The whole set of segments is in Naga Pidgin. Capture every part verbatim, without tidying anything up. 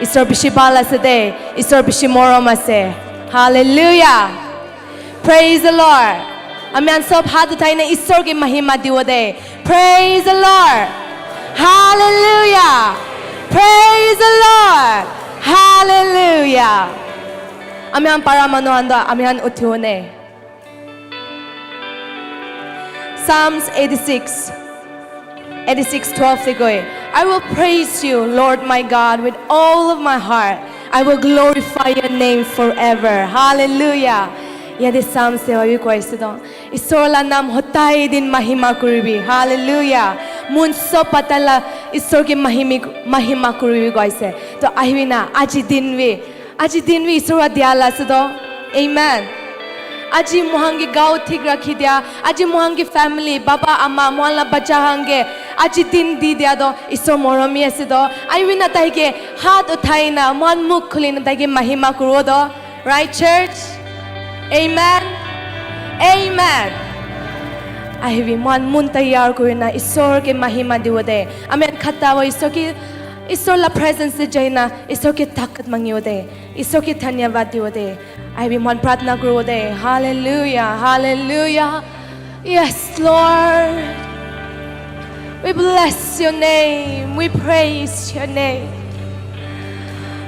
Isor bishi bhal ase de. Isor bishi morom ase. Hallelujah. Praise the Lord. Ami khan sob hath uthai na Isor ke mahima dibo de. Praise the Lord. Hallelujah. Praise the Lord. Hallelujah. Ami khan para manu khan toh ami khan uthibo ne. Psalms eighty-six, eighty-six twelve te koi, "I will praise you, Lord my God, with all of my heart. I will glorify your name forever." Hallelujah. Yate Psalms te bi koi ase toh, Isor la naam hodai din mahima kuribi. Hallelujah. Mun sob pata la Isor ke mahimi, mahima kuribi koi ase. Toh ahibi na, aji din bi, aji din bi Isor wa dia la ase toh. Amen. Aji mohan ke gao thik rakhi dia, aji mohan ke family, baba, ama, mohan la bacha khan ke aji din di dia toh Isor moromi ase toh. Ahibi na tai ke hath uthai na, mohan mukh khuli na tai ke mahima kuribo toh. Right, church? Amen. Amen. Ahibi, mohan mun tayar kuri na Isor ke mahima dibo de. Amen. Khata wa Isor ke, Isor la presence te jai na Isor ke takat mangibo de. Isor ke dhanyavad dibo de. Ahibi, mohan pratna kuribo de. Hallelujah. Hallelujah. Yes, Lord. We bless your name. We praise your name.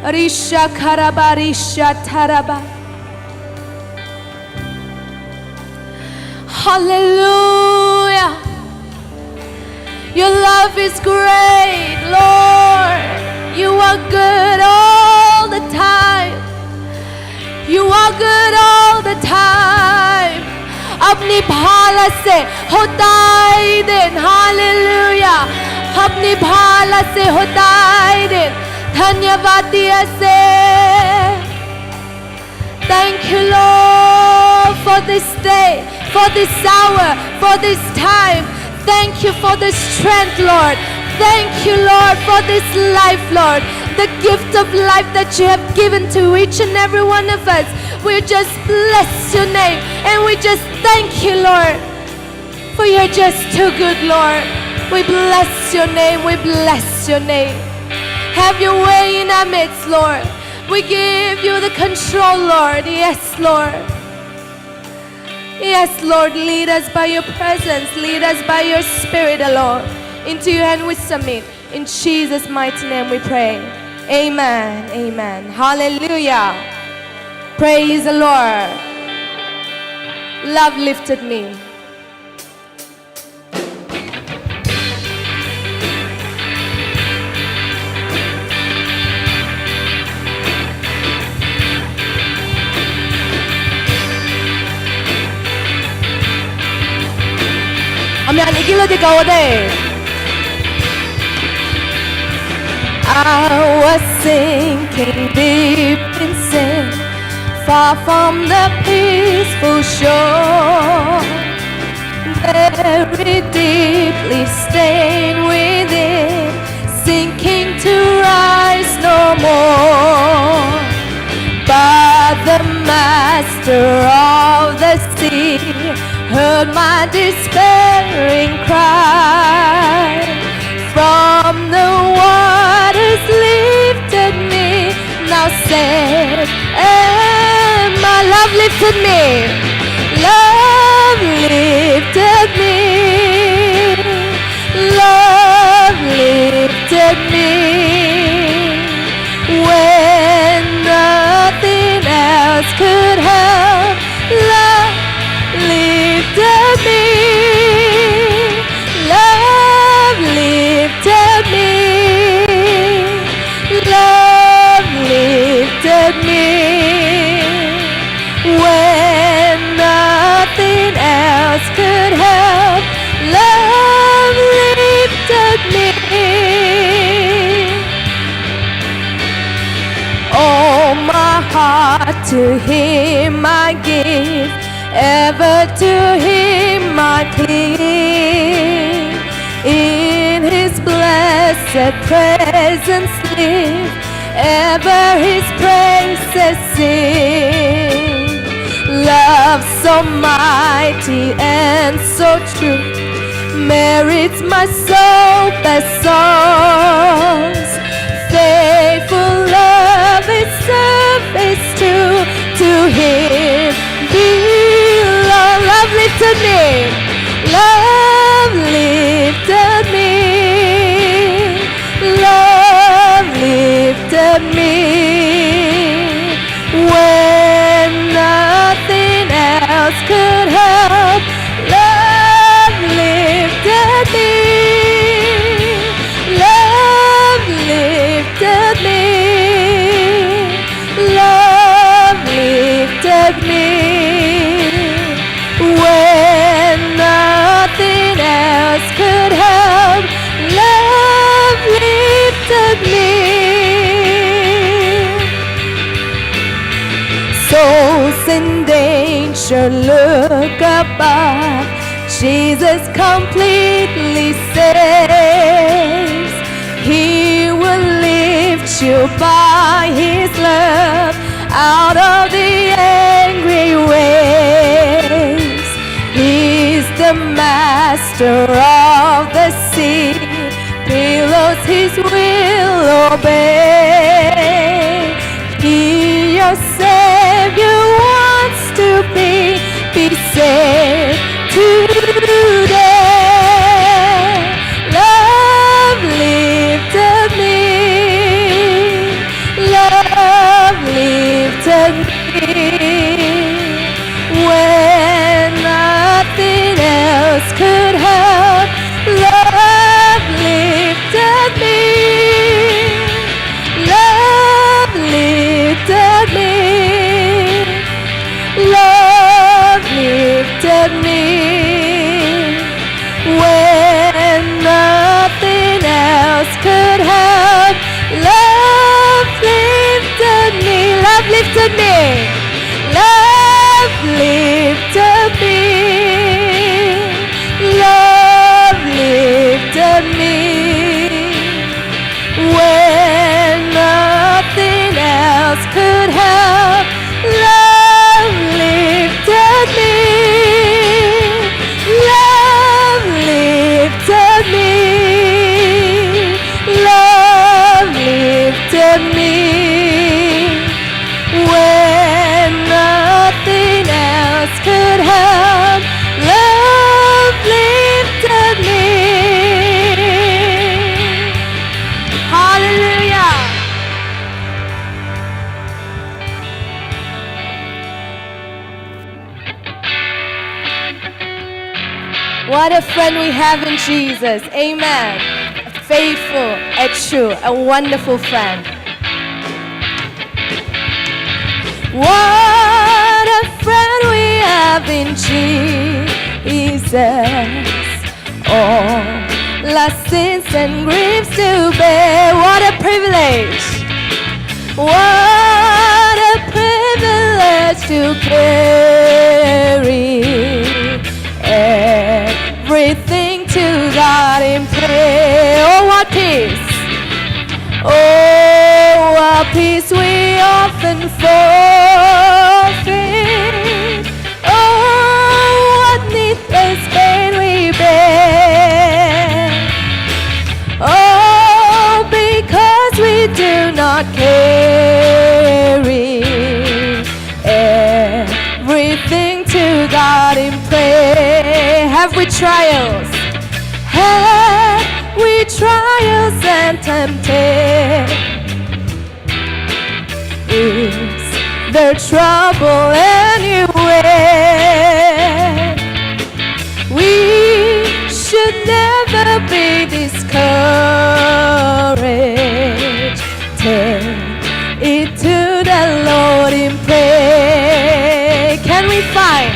Risha karaba, risha taraba. Hallelujah. Your love is great, Lord. You are good all the time. You are good all the time. Apni bhal ase hodai din. Hallelujah. Apni bhal ase hodai din. Dhanyavad di ase. Thank you, Lord, for this day, for this hour, for this time. Thank you for this strength, Lord. Thank you, Lord, for this life, Lord. The gift of life that you have given to each and every one of us. We just bless your name and we just thank you, Lord, for you're just too good, Lord. We bless your name. We bless your name. Have your way in our midst, Lord. We give you the control, Lord. Yes, Lord. Yes, Lord, lead us by your presence, lead us by your spirit, O Lord. Into your hand we submit. In Jesus' mighty name we pray. Amen. Amen. Hallelujah. Praise the Lord. Love lifted me. Ami khan ekila te gabo de. I was sinking deep in sin, far from the peaceful shore. Very deeply stained within, sinking to rise no more. But the master of the sea heard my despairing cry. From the waters lifted me, now said, and my love lifted me, love lifted me, love lifted me. When nothing else could help, love lifted me, love lifted me, love lifted me. When nothing else could help, love lifted me. Oh, my heart to him I give, ever to him I cling. In his blessed presence live, ever his praises sing. Love so mighty and so true merits my soul best songs. Faithful Look above. Jesus completely saves. He will lift you by his love out of the angry waves. He's the master of the sea. Pillows his will obey. He, your Savior, wants to be, be saved today. Love lifted me. Love lifted me. When nothing else could help, love lifted me. Love lifted me. Love lifted me. When nothing else could help, love lifted me. Love lifted me. Love lifted me. Love lifted me. When nothing else could help, love lifted me. Love lifted me. Love lifted me. When nothing else could help, love lifted me. Hallelujah. What a friend we have in Jesus. Amen. A faithful, a true, a wonderful friend. What a friend we have in Jesus. All our sins and griefs to bear. What a privilege. What a privilege to carry everything to God in prayer. Oh, what peace. Oh, what peace we often forfeit. Oh, what needless pain we bear. Oh, because we do not carry everything to God in prayer. Have we trials? Have we trials and temptations? Is there trouble anywhere? We should never be discouraged. Take it to the Lord in prayer. Can we find,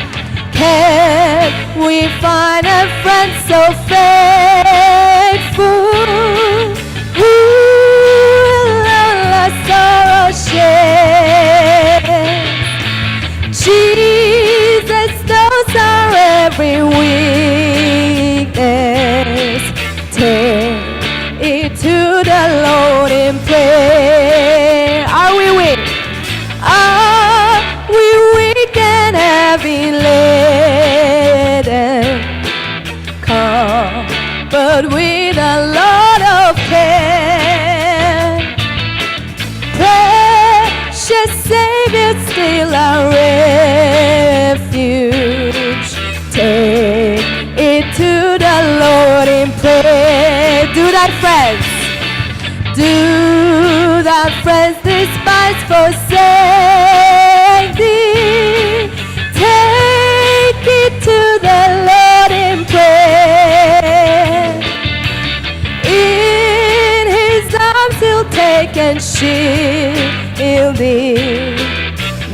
can we find a friend so faithful? Who will all our sorrow share? Jesus knows our every weakness. Take it to the Lord in prayer. Are we weak? Are we weak and heavy laden? Come, but with a lot of care. Precious Savior, still our refuge. Take it to the Lord in prayer. Do that, friends. Do that, friends, despise, forsake thee. Take it to the Lord in prayer. In his arms he'll take and shield thee.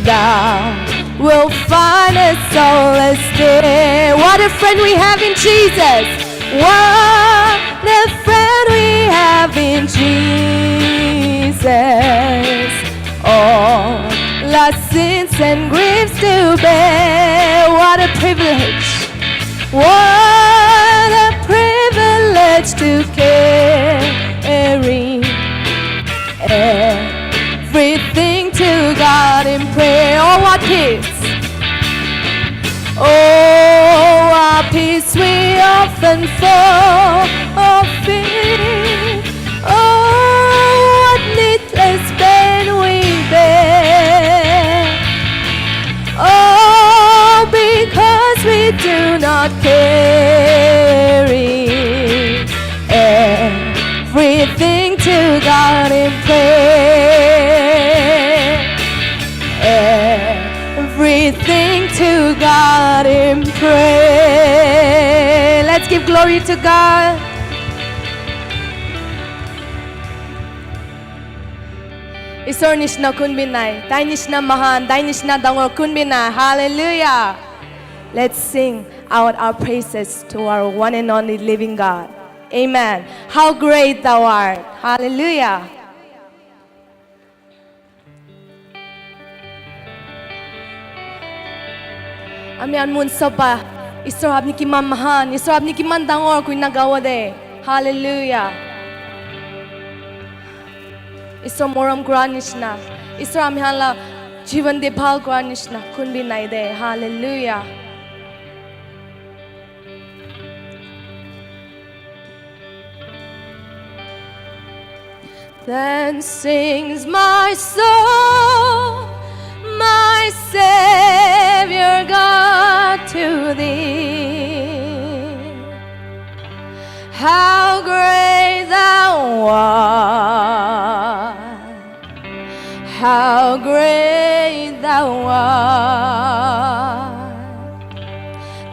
Thou wilt find a solace there. What a friend we have in Jesus. What a friend we have in Jesus. All our sins and griefs to bear. What a privilege. What a privilege to carry everything to God in prayer. Oh, what peace. Oh, what peace we often forfeit. Oh, what needless pain we bear. Oh, because we do not carry everything to God in prayer. Everything to God in prayer. Let's give glory to God. Isor nishina kun bi nai, tai nishina mahan, tai nishina dangor kun bi nai. Hallelujah. Let's sing out our praises to our one and only living God. Amen. How great thou art. Hallelujah. Ami khan mon sob para, Isor apni kiman mahan, Isor apni kiman dangor koina gabo de. Hallelujah. Isor morom kura nishina, Isor ami khan la jiban de bhal kura nishina kun bi nai de. Hallelujah. Then sings my soul, my Savior God, to thee. How great thou art, how great thou art.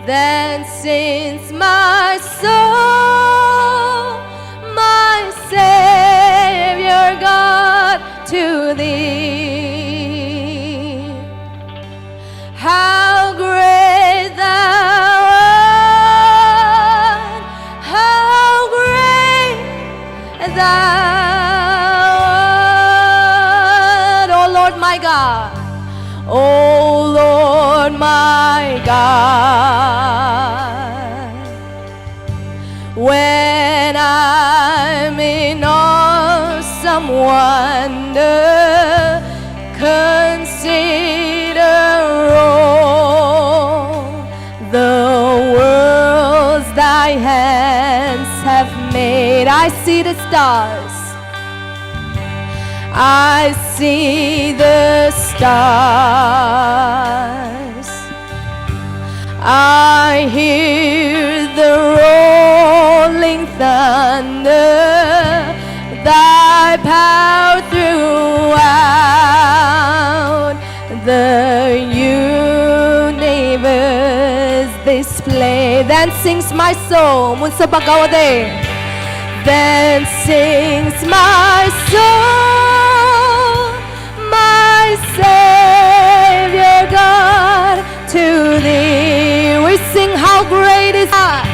Then sings my soul, my Savior God, to thee. How great thou art, how great thou art, O Lord my God, O Lord my God. When I'm in awesome wonder, consider all the worlds thy hands have made. I see the stars. I see the stars. I hear the rolling thunder, thy power throughout the universe display. Then sings my soul, mun sob para gabo de. Then sings my soul, my Savior God, to thee. We sing, how great is God,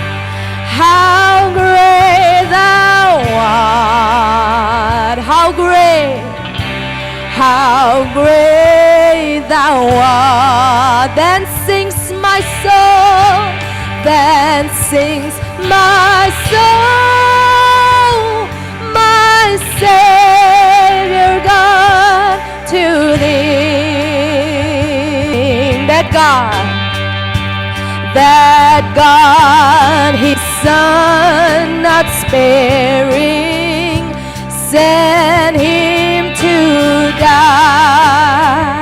how great thou art, how great, how great thou art. Then sings my soul, then sings my soul, my Savior God, to thee. That God, that God, his Son not sparing, sent him to die.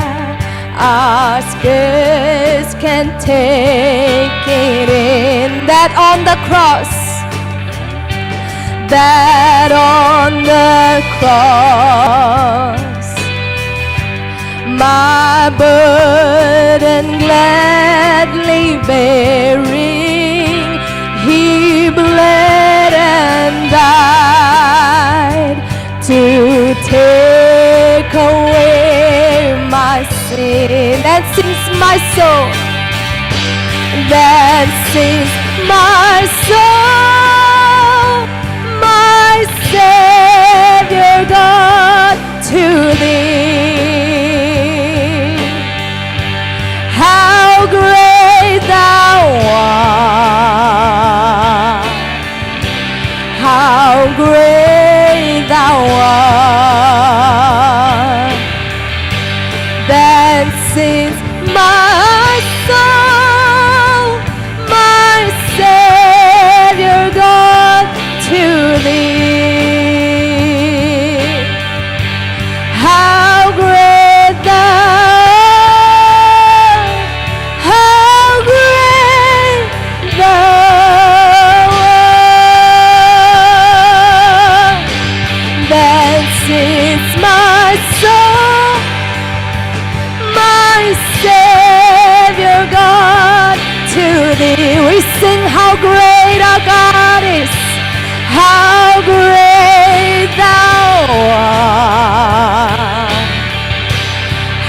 Our scares can take it in. That on the cross, that on the cross, my burden gladly bearing, he bled and died to take away my sin. Then sings my soul, then sings my soul, my Savior God, to thee. How great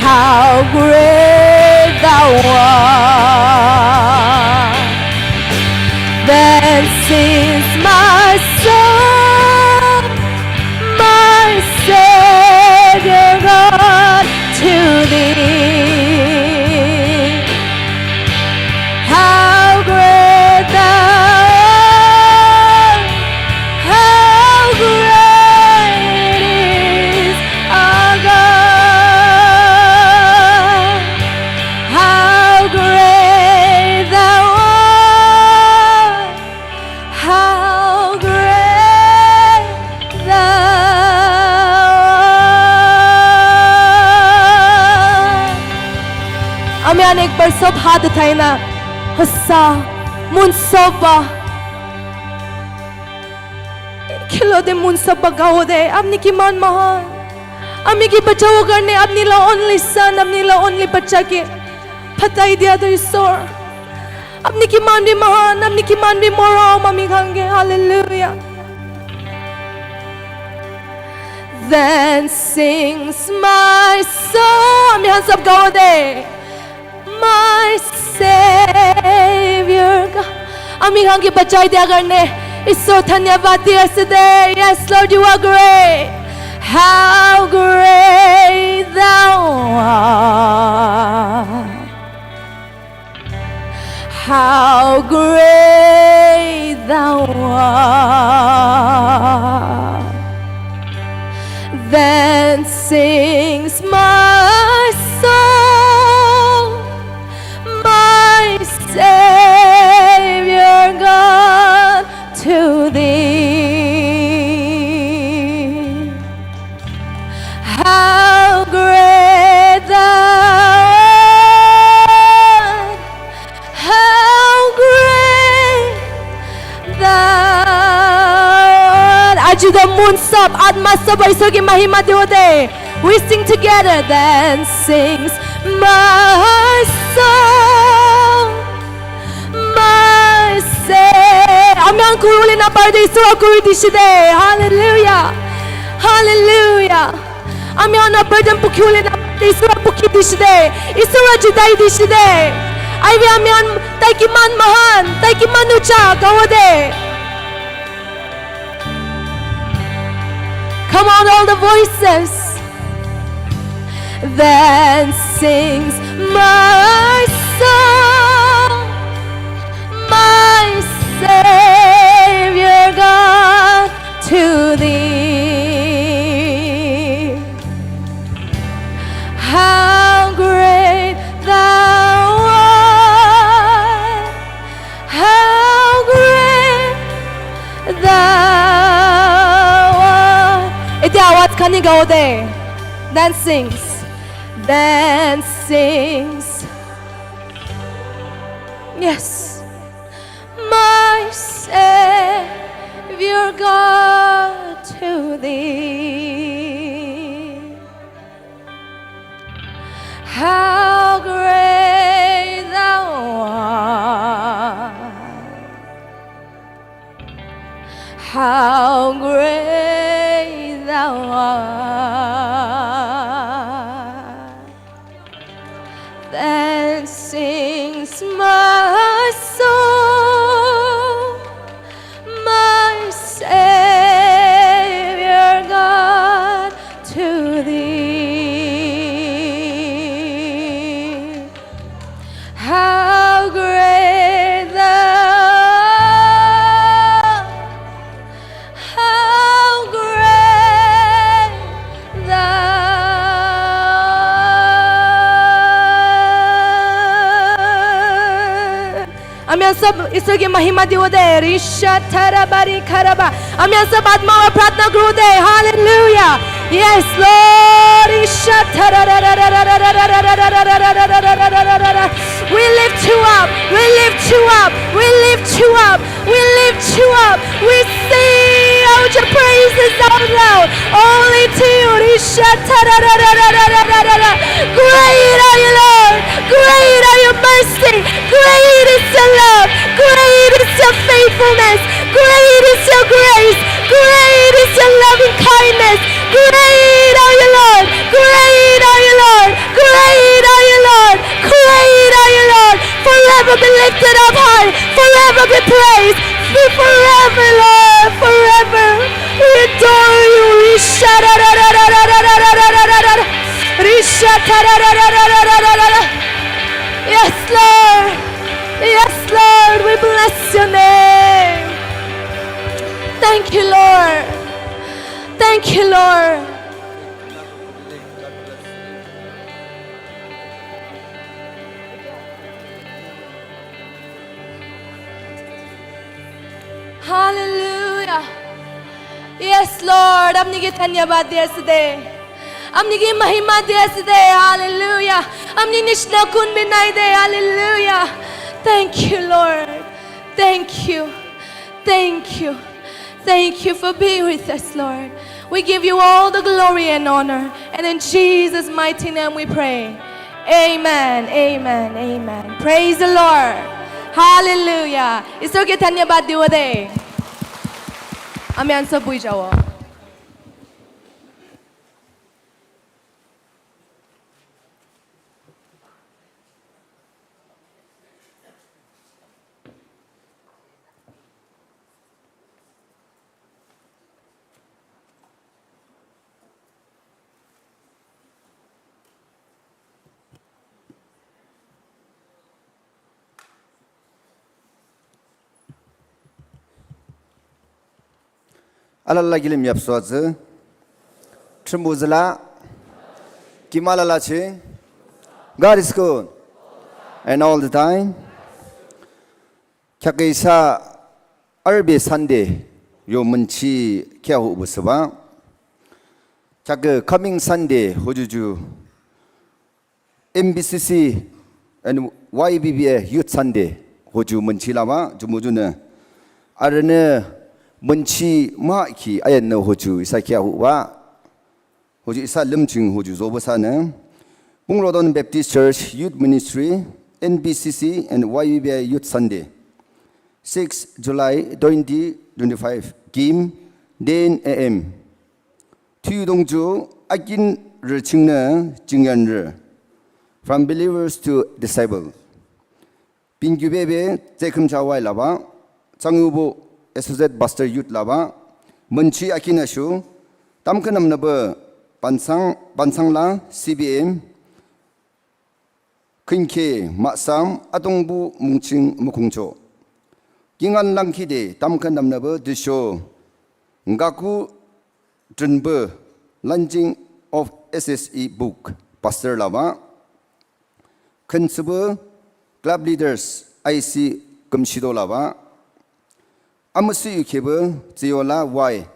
How great thou art. Then sings my soul, my Savior God, to thee. How great thou art, how great is our God, how great thou art, how great thou art. Ami khan ek bar sob hath uthai na, hosa, mon sob ba. Khelo de mon sob ba gao de, apni kiman mahan. Ami ki bachao karne apni la only son, apni la only bacha ke phatai diya tu Isor. Apni kiman bi mahan, apni kiman bi morom ami khan ke. Hallelujah. Then sings my soul. Ami khan sob gao de. My Savior God. Ami khan ke bachai dia karne Isor dhanyabad di ase de. Yes, Lord, you are great. How great thou art. How great thou art. Then sings my soul, my Savior God, to thee. How great thou art, how great thou art. Aji toh mon sob, atma sob Isor ke mahima dibo de. We sing together, then sings my soul, my Savior. Ami khan kuri bole na pare de, Isor kuri dise de. Hallelujah. Hallelujah. Ami khan la burden bukhi bole na pare de, Isor bukhi dise de. Isor jutai dise de. Ahibi ami khan tai kiman mahan, tai kiman ucha gao de. Come on, all the voices. Then sings my soul, my Savior God, to thee. How great thou art, how great thou art. Etiya awaz khan ke gao de. Then sings. Then sings. Yes. My Savior God, to thee. How great thou art. How great thou art. Then sings my soul, my Savior God, to thee. How great thou art, how great thou art. Ami khan sob Isor ke mahima dibo de. Risha tara bari karaba. Ami khan sob atma para pratna kuru de. Hallelujah. Yes, Lord. Risha tara. We lift you up. We lift you up. We lift you up. We sing out your praises out loud. Only to you. Risha tara. Great are you, Lord. Great are your mercy. Great is your love. Great is your faithfulness. Great is your grace. Great is your loving kindness. Great are you, Lord. Great are you, Lord. Great Be lifted up high, forever be praised, be forever, Lord, forever. We adore you. Yes, Lord. Yes, Lord. We bless your name. Thank you, Lord. Thank you, Lord. Hallelujah. Yes, Lord. Apni ke dhanyabad di ase de. Apni ke mahima di ase de. Hallelujah. Apni nishna kun bhi nai de. Hallelujah. Thank you, Lord. Thank you. Thank you. Thank you for being with us, Lord. We give you all the glory and honor. And in Jesus' mighty name we pray. Amen. Amen. Amen. Praise the Lord. Hallelujah. Isor ke dhanyabad dibo de. Ami khan sob bohi jabo. Alala gilim yapso azu. Trimbu zila. Kimala lachi. God is good. And all the time. Kyake isa arbe Sunday yo munchi kya hu busaba. Kyake coming Sunday hujuju. M B C C and Y B B A Youth Sunday hoju manchi lama jumuju ne. Arne manchi ma ki ayan ne hoju isa kya huwa. Hoju isa limching hoju zobo sa ne. Pungrodon Baptist Church Youth Ministry, N B C C and Y B B A Youth Sunday, six July twenty twenty-five, Kim, ten A M. Thui dong chu akin re ching ne ching yan re. From believers to disciple. Pingkyu bebe tsekhum cha wai laba. Changu bu Associate Pastor Youth laba. Manchi akin ashu. Tam kanam na ba pansang, pansang la C B M. Khinke masam atongbu mungching mukungcho. Kingan langki de tamkha namnaba disho. Ngaku drenbe launching of S S E book pastor laba. Khinsubu club leaders I C kumshido laba. Amasi yukhebe tseyola why?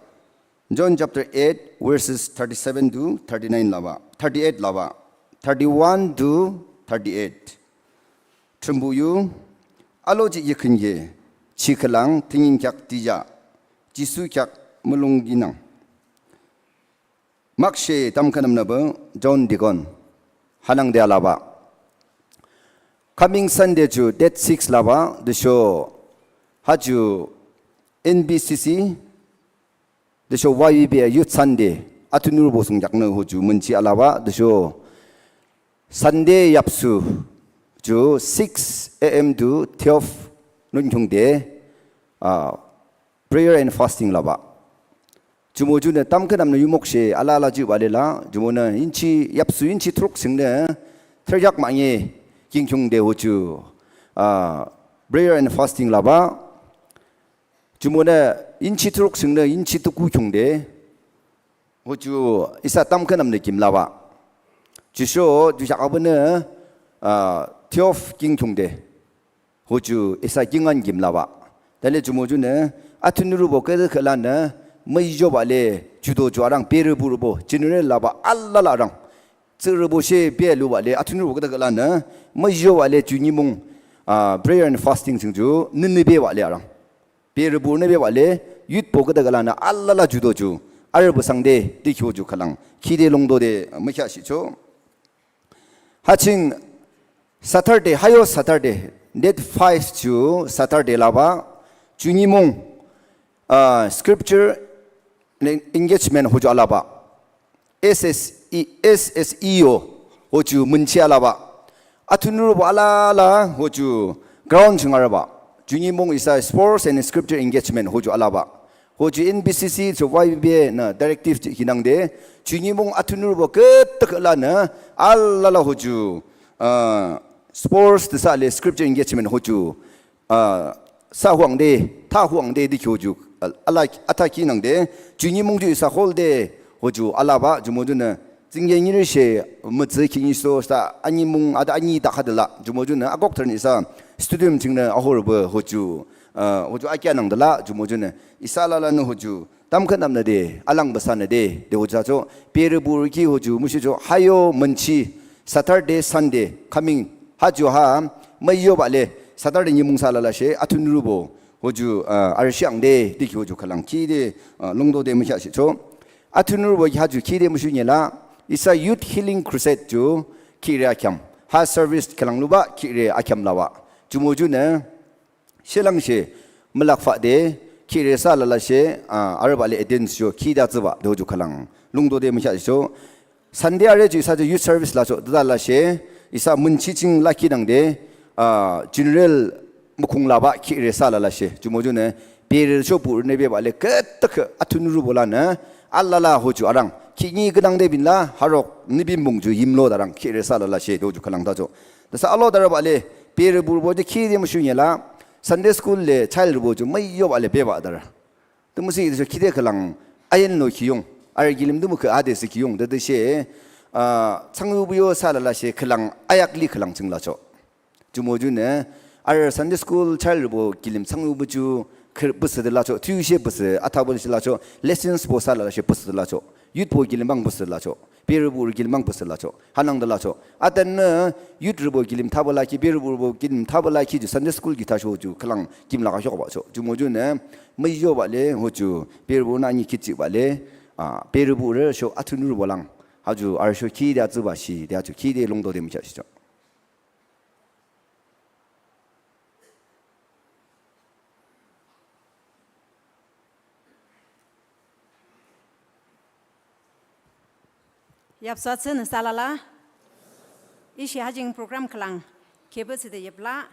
John chapter eight, verses thirty-seven to thirty-nine laba, thirty-eight laba, thirty-one to thirty-eight. Trumbu yu, alo ji yikhin ye, chikhalang, tingin kyak tija, Jisu kyak mulung ginang. Makshe tamkhanam naba John Deacon hanang de alaba. Coming Sunday ju date six laba, the show haju N B C C, the show Y B B A Youth Sunday, atunuru bosung yakna hoju munchi alaba, the show Sunday yapsu ju six A M to twelve nunkyung de, ah, prayer and fasting laba. Jumo ju ne tamkhe namne yumok she ala ala ju bale la, jumo ne inchi yapsu inchi truk sing ne, theryak ma nge, king kyung de ho ju, ah, prayer and fasting laba. Jumo ne inchi truk sing ne, inchi tuku kyung de, ho ju isa tamkhe namne kim laba. Ju sho, ju yak abu ne, ah, twelve king kyung de. Hoju isa kingan gim laba. Dale jumo ju ne, athunuru bo kede khala ne, mai jo ba le, judo ju arang, pere buru bo, general laba, alla la arang. Tsuru bo she, pe lu ba le, athunuru bo kede khala ne, mai jo ba le, ju ni mung, ah, prayer and fasting sing ju, nini be ba le arang. Pere buru ne be ba le, youth bo kede khala ne, alla la judo ju, ar bo sang de, di kyo ju khalang. Ki de long do de, mai kya shi cho. Haching Saturday, hayo Saturday, date five chu Saturday laba, chunimung, ah, scripture engagement hoju alaba, S S E, S S E O hoju munchi alaba, athunuru bo ala la hoju Ground chungaraba. Chunyimung isa sports and scripture engagement hoju alaba. Hoju N B C C chu Y B A na directive chi hinang de. Chunyimung athunur bo ketak la na alala hoju, ah, sports tisa le scripture engagement hoju, ah, sa huang de, tha huang de dikhi hoju, ah, ala atha kinang de. Chunyimung ju isa hol de hoju alaba jumo ju na. Tsingye ngiri she mutsi kinyi so sta anyi mung ada anyi ta khadala jumo jun akok tharni sa studium chingna ahor ba hoju, ah, hoju akya nang dala jumo jun isa la la no hoju tam khan namna de alang basa na de de hoja cho pere bur ki hoju mushi cho hayo manchi Saturday Sunday coming ha ju ha mai yo ba le Saturday ni mung sa la la she athun ru bo hoju, ah, arshi ang de de ki hoju khalang ki de, ah, lungdo de mu sha shi cho. Athunur bo haju khire mushu nyela, isa Youth Healing Crusade ju khire akham. Ha service khalang luba khire akham lawa. Jumo ju ne, shelang she, malak fa de, khire sa lala she, ah, arba le edens jo, khida zuba, do ju khalang. Lungdo de musha jo. Sunday are ju isa ju youth service la jo, da la she, isa mun chi ching la ki dang de, ah, general mukung laba khire sa lala she. Jumo ju ne, pere sho pur ne be bale ketak athunuru bola na alala ho ju arang. Kini gedang de bin la harok ni bin bung ju yimlo darang khire sa lala she do ju khalang da jo. Da sa alo dara bale pere bur bo de khire mushu nyela Sunday school le child bo ju mai yo bale be ba dara. Tu musi de khide khalang ayen no khiyong. Ar gilim du mu kha ade se khiyong de de she. Ah, changyu bu yo sa lala she khalang ayak li khalang ching la cho. Jumo ju ne, ar Sunday school child bo kilim sang bu ju khir bus de la cho, tu she bus, atha bo la cho, lessons bo sa la she bus de la cho, youth bo kilim bang bus de la cho, peer bo kilim bang bus de la cho, hanang de la cho. Atan ne youth bo kilim tha bo la ki, peer bo kilim tha bo la ki ju Sunday school ki tha sho ju khalang kim la ka sho ba cho. Jumo ju ne, mai yo ba le ho ju, peer bo na ni ki chi ba le, ah, peer bo re sho athunu bo lang. Ha ju ar sho ki de atsu ba shi, de atsu ki de long do de mi cha shi cho. Yapsa tse na salala. Ishi hajing program khalang. Kebe tse de yepla.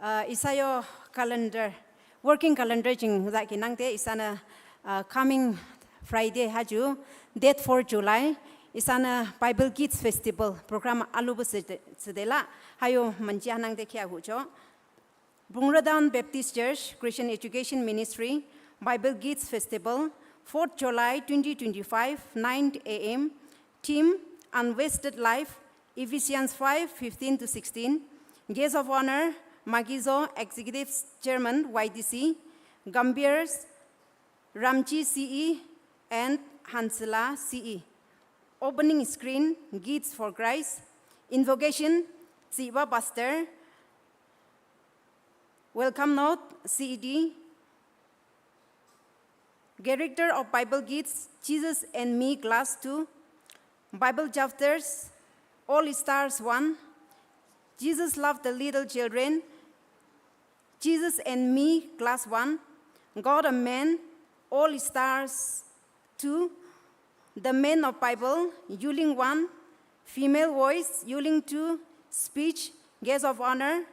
Uh, isayo calendar, working calendar jing za ki nang te isana, uh, coming Friday haju, date four July, isana Bible Kids Festival program alu bu tse de la. Hayo manji hanang te kia hu cho. Bungradawn Baptist Church Christian Education Ministry Bible Kids Festival, fourth July twenty twenty-five, nine a m. Theme, Unwasted Life, Ephesians five fifteen to sixteen. Guest of honor, Magizo, Executive Chairman, Y D C, Gambiers, Ramji C E and Hansela C E. Opening screen, Kids for Christ. Invocation, Ziba Pastor. Welcome note, C E D. Character of Bible Kids, Jesus and Me, Class two. Bible chapters, All Stars one. Jesus Loved the Little Children. Jesus and Me, Class one. God of Man, All Stars two. The Men of Bible, Yuling one. Female Voice, Yuling two. Speech, Guest of Honor.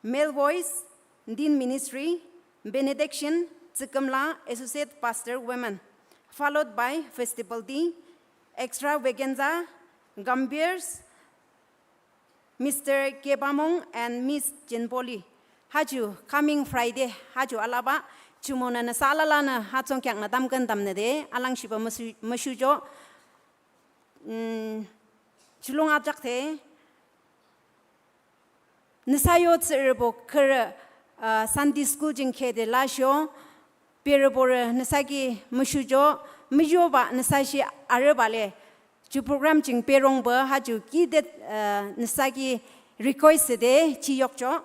Male Voice, Dean Ministry. Benediction, Tsikamla, Associate Pastor, Women. Followed by Festival D, Extravaganza, Gambiers, Mister Kebamong and Miss Jenboli. Haju, coming Friday, haju alaba, chumona na salala na hachong kyak na damkan damne de, alang shiba masu-, masujo. Mm, chulung ajak the, nisa yo tsirbo kere, ah, Sunday school jing khe de la sho, pere bore nisa ki masujo, mijo ba nisa shi are bale. Ju program jing perong ba ha ju ki det, ah, nisa ki request de chi yok cho.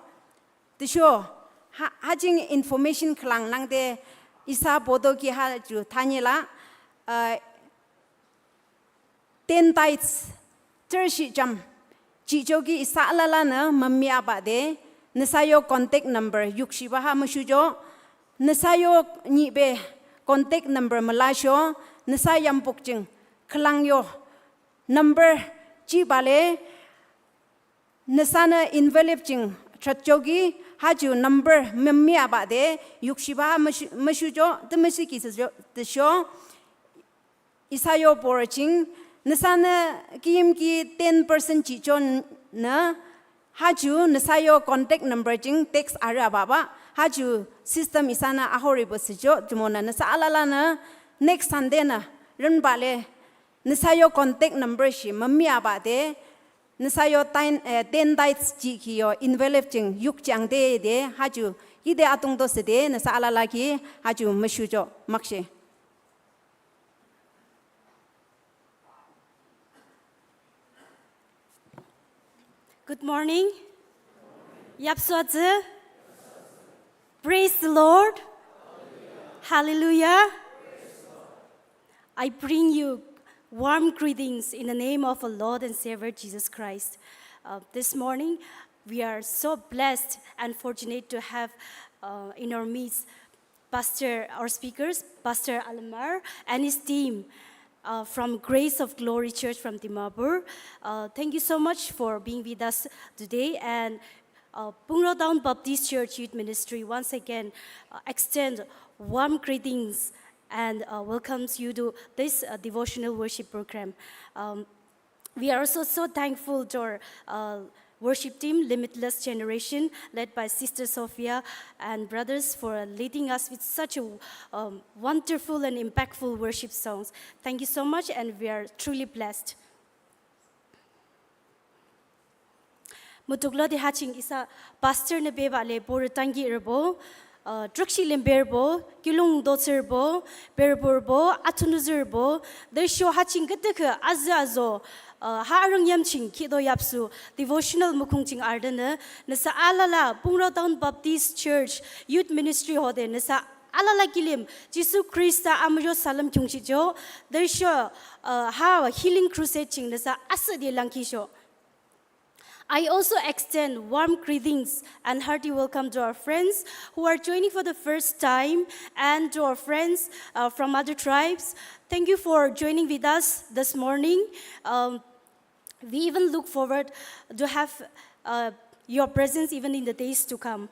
Tisho, ha, ha jing information klang nang de isa bodo ki ha ju thanye la, ah, ten tithes, ter shi jam. Chi jo ki isa alala na mami aba de, nisa yo contact number yuk shi ba ha ma shu jo, nisa yo ni be contact number ma la sho, nisa yam pok jing, klang yo number chi ba le, nisa na envelope jing, chat jo ki, Haju number memi aba de yukshiba mashu mashu jo de mashi ki se jo de sho. Isayo boraching, nisana kiyim ki ten percent chichon na, haju nisayo contact number jing text ara baba, haju system isana ahori bo sijo, jumona nisa alala na, next Sunday na, rin bale, nisayo contact number shi, mami aba de, nisayo ten, eh, ten dites ji ki yo envelope jing, yuk jang de de, haju, ide atung do se de, nisa alala ki, haju mashu jo, makshe. Good morning. Yapsuatsu. Praise the Lord. Hallelujah. I bring you warm greetings in the name of our Lord and Savior Jesus Christ. Uh, this morning, we are so blessed and fortunate to have uh, in our midst Pastor, our speakers, Pastor Alamar and his team uh, from Grace of Glory Church from Dimapur. Uh, thank you so much for being with us today. And uh, Pungro Town Baptist Church Youth Ministry once again uh, extend warm greetings and uh, welcomes you to this uh, devotional worship program. Um, we are also so thankful to our uh, worship team, Limitless Generation, led by Sister Sophia and brothers, for leading us with such a um, wonderful and impactful worship songs. Thank you so much, and we are truly blessed. Mutuklo de haching isa pastor ne beba le bor tangi erbo, uh, trukshi lember bo, kilung dotser bo, berbor bo, atunuzir bo, de sho haching gete ke azza azo, uh, ha arung yam ching kido yapsu, devotional mukung ching ardene, nasa alala, Pungro Town Baptist Church Youth Ministry hode, nasa alala kilim, Jisu Krista amjo salam kyung chijo, de sho, uh, ha healing crusade ching nasa asa de langki sho. I also extend warm greetings and hearty welcome to our friends who are joining for the first time and to our friends uh, from other tribes. Thank you for joining with us this morning. Um, we even look forward to have uh, your presence even in the days to come.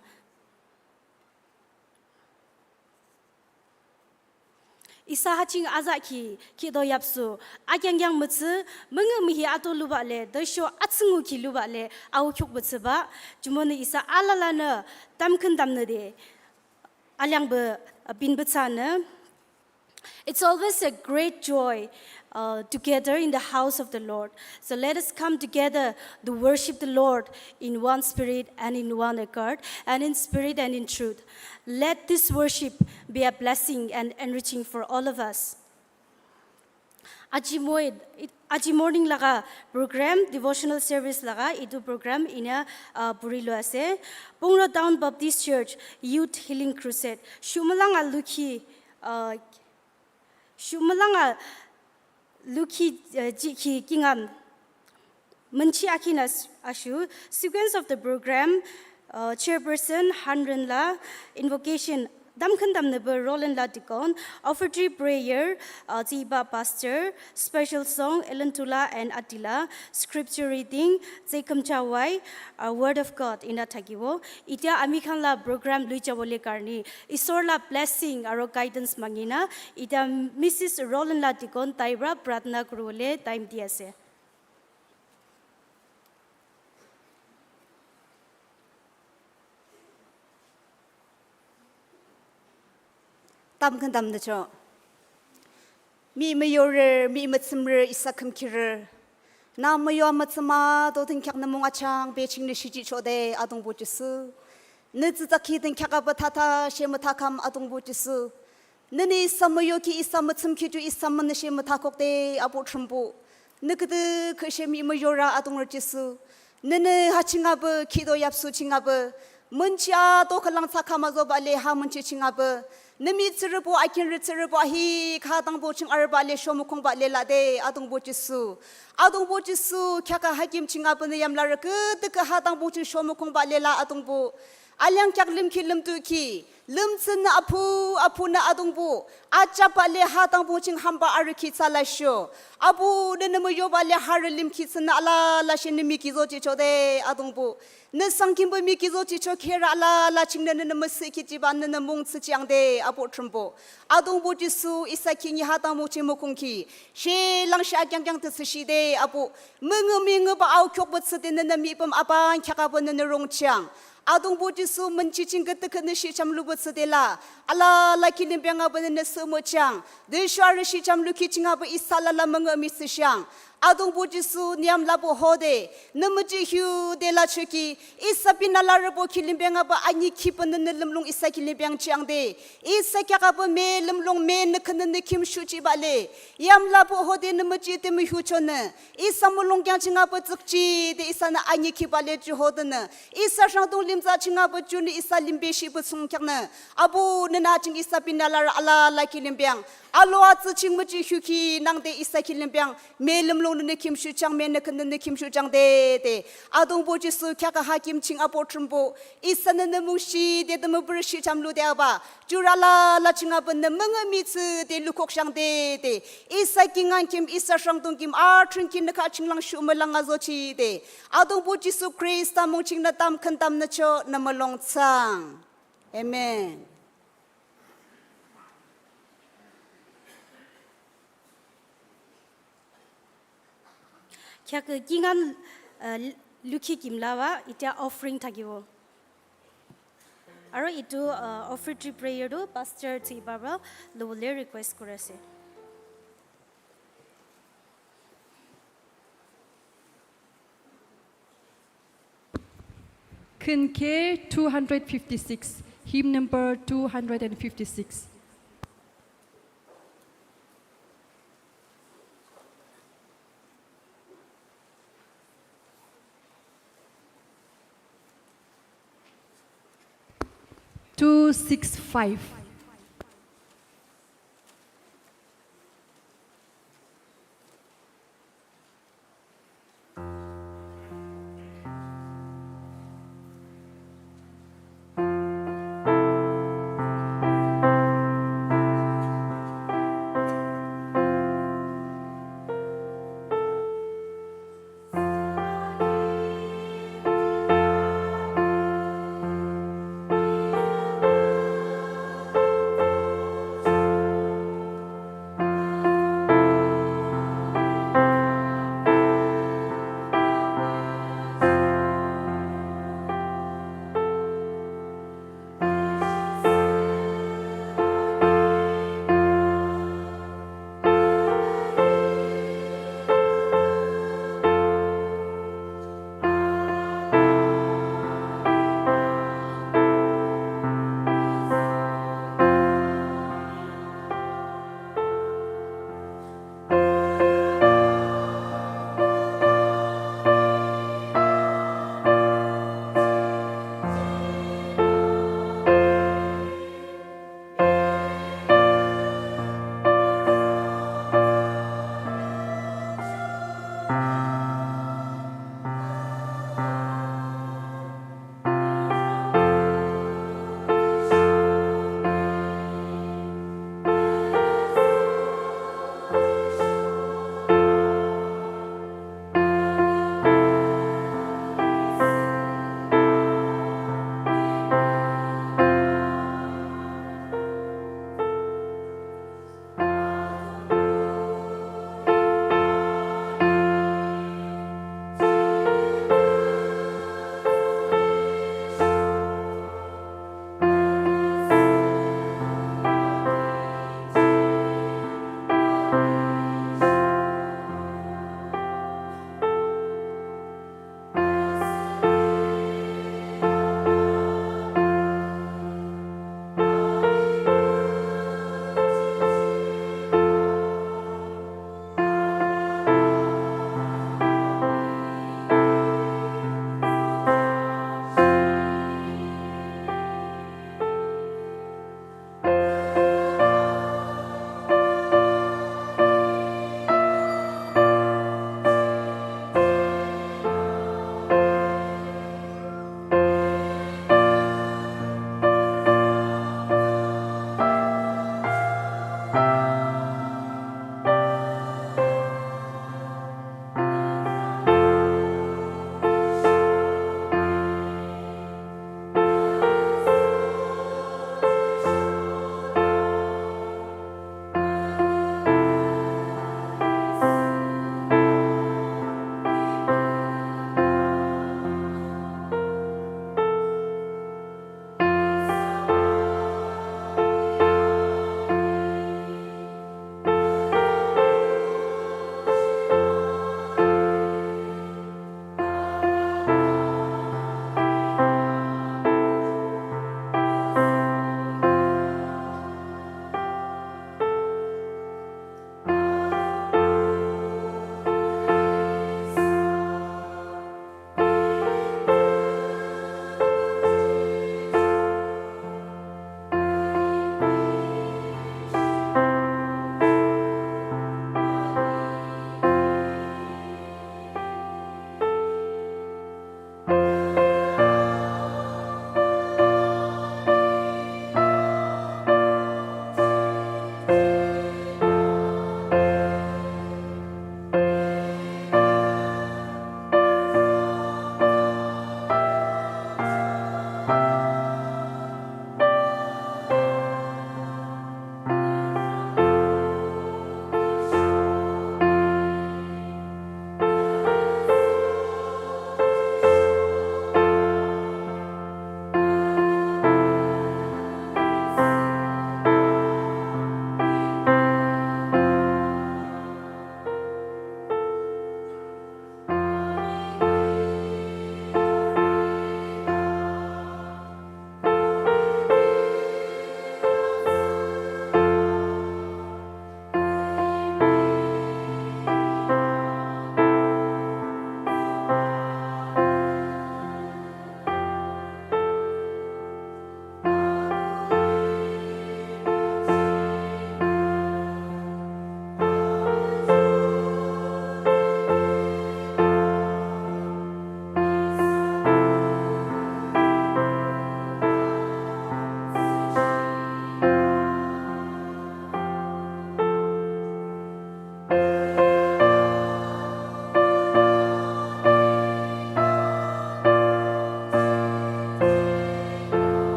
Isa haching aza ki, ki do yapsu. Akyang yang mutsu, mengu mihi ato luba le, doisho atsungu ki luba le, au kyuk mutsu ba. Jumoni isa alala ne, tamkun damne de. Alyang be, bin butsa ne. It's always a great joy uh, together in the house of the Lord. So let us come together to worship the Lord in one spirit and in one accord and in spirit and in truth. Let this worship be a blessing and enriching for all of us. Aji moi, aji morning laga program, devotional service laga itu program ina uh, puri lo ase. Pungro Town Baptist Church Youth Healing Crusade. Shumalang aluki uh, Shumalanga Luki uh, Jiki Kingam Munchi Akinas Ashu, sequence of the program, uh, chairperson Hanren La, invocation Damkhandam Nebo Roland La Dikon, offertory prayer, uh, Ziba Pastor, special song Elentula and Atila, scripture reading Zekum Chawai, uh, word of God ina thakibo. Itya ami khan la program lui jabole karni Isor la blessing aro guidance mangina, ita Missus Roland la dikon tai pra pratna kuribole time di ase. Tam khan tam da cho. Mi mayorer, mi matsimrer, isa khamkirer. Na mayo matsima do tin kyak na mung achang be ching ni shiji chode adong bo jisu. Ne zi zaki tin kyak ba tata she ma takam adong bo jisu. Ne ni samayo ki isa matsim ki ju isa man she ma takok de abo trimbo. Ne kede ke she mi mayora adong ra jisu. Ne ne ha chinga be ki do yap su chinga be. Mun chia do ka lang sa kama zo ba le ha mun chi chinga be. Nimi tsiribo akin ri tsiribo ahi kha tang bo ching ar ba le shomu kong ba le la de adung bo jisu. Adung bo jisu kya ka hakim chinga ba ne yam la re ke de ke ha tang bo ching shomu kong ba le la adung bo. Aliang kyak lim ki lim tu ki. Lim tsin na apu, apu na adung bu. Acha pa le ha tang bu ching hamba aru ki tsa la sho. Abu ne ne mo yo ba le ha re lim ki tsin na ala la shin ne mi ki zo chi cho de adung bu. Ne sang kim bu mi ki zo chi cho khe ra ala la ching ne ne ne mo si ki chi ba ne ne mung tsi chiang de abu trum bu. Adung bu Jisu isa ki nyi ha tang bu ching mo kung ki. She lang sha kyang kyang te tsi shi de abu. Mung mi ngu ba au kyok bu tsi de ne ne mi pam aban kyak abu ne ne rong chiang. Adung bu Jisu men chi ching ke te ke ne shi cham lu bu tsi de la. Ala la ki lim byang abu ne ne su mo chiang. De shwa re shi cham lu ki ching abu isa la la mung mi tsi shiang. Adung bu Jisu niam la bu ho de. Ne mu ji hyu de la chu ki. Isa pina la re bu ki lim byang abu anyi ki pu ne ne lim lung isa ki lim byang chiang de. Isa kya ka bu me lim lung me ne ke ne ne kim shu chi ba le. Yam la bu ho de ne mu ji te mu hyu cho ne. Isa mulung kyang chinga pa tsuk chi de isa na anyi ki pa le chu ho de na. Isa shang tung lim za chinga pa chu ni isa lim be shi pa sung kyak na. Abu ne na ching isa pina la ra ala la ki lim byang. Alo a tsu ching mu chi hyu ki nang de isa ki lim byang. Me lim lung ne kim shu chang me ne kan ne kim shu chang de de. Adung bu Jisu kya ka ha kim ching apo trum bu. Isa ne ne mu shi de de mu bur shi cham lu de aba. Jura la la chinga pa ne mung mi tsu de lu kok shang de de. Isa ki ngan kim, isa shang tung kim, a trin ki ne ka ching lang shu me lang a zo chi de. Adung bu Jisu Krista mung ching na tam kan tam na cho na ma long tsang. Amen. Kya ke kingan, uh, lukhi kimla wa, itya offering thakibo. Aro itu, uh, offertory prayer tu Pastor Tsi Barbara lobole request kore ase. Khin K two hundred fifty-six, hymn number two hundred and fifty-six. Two six five.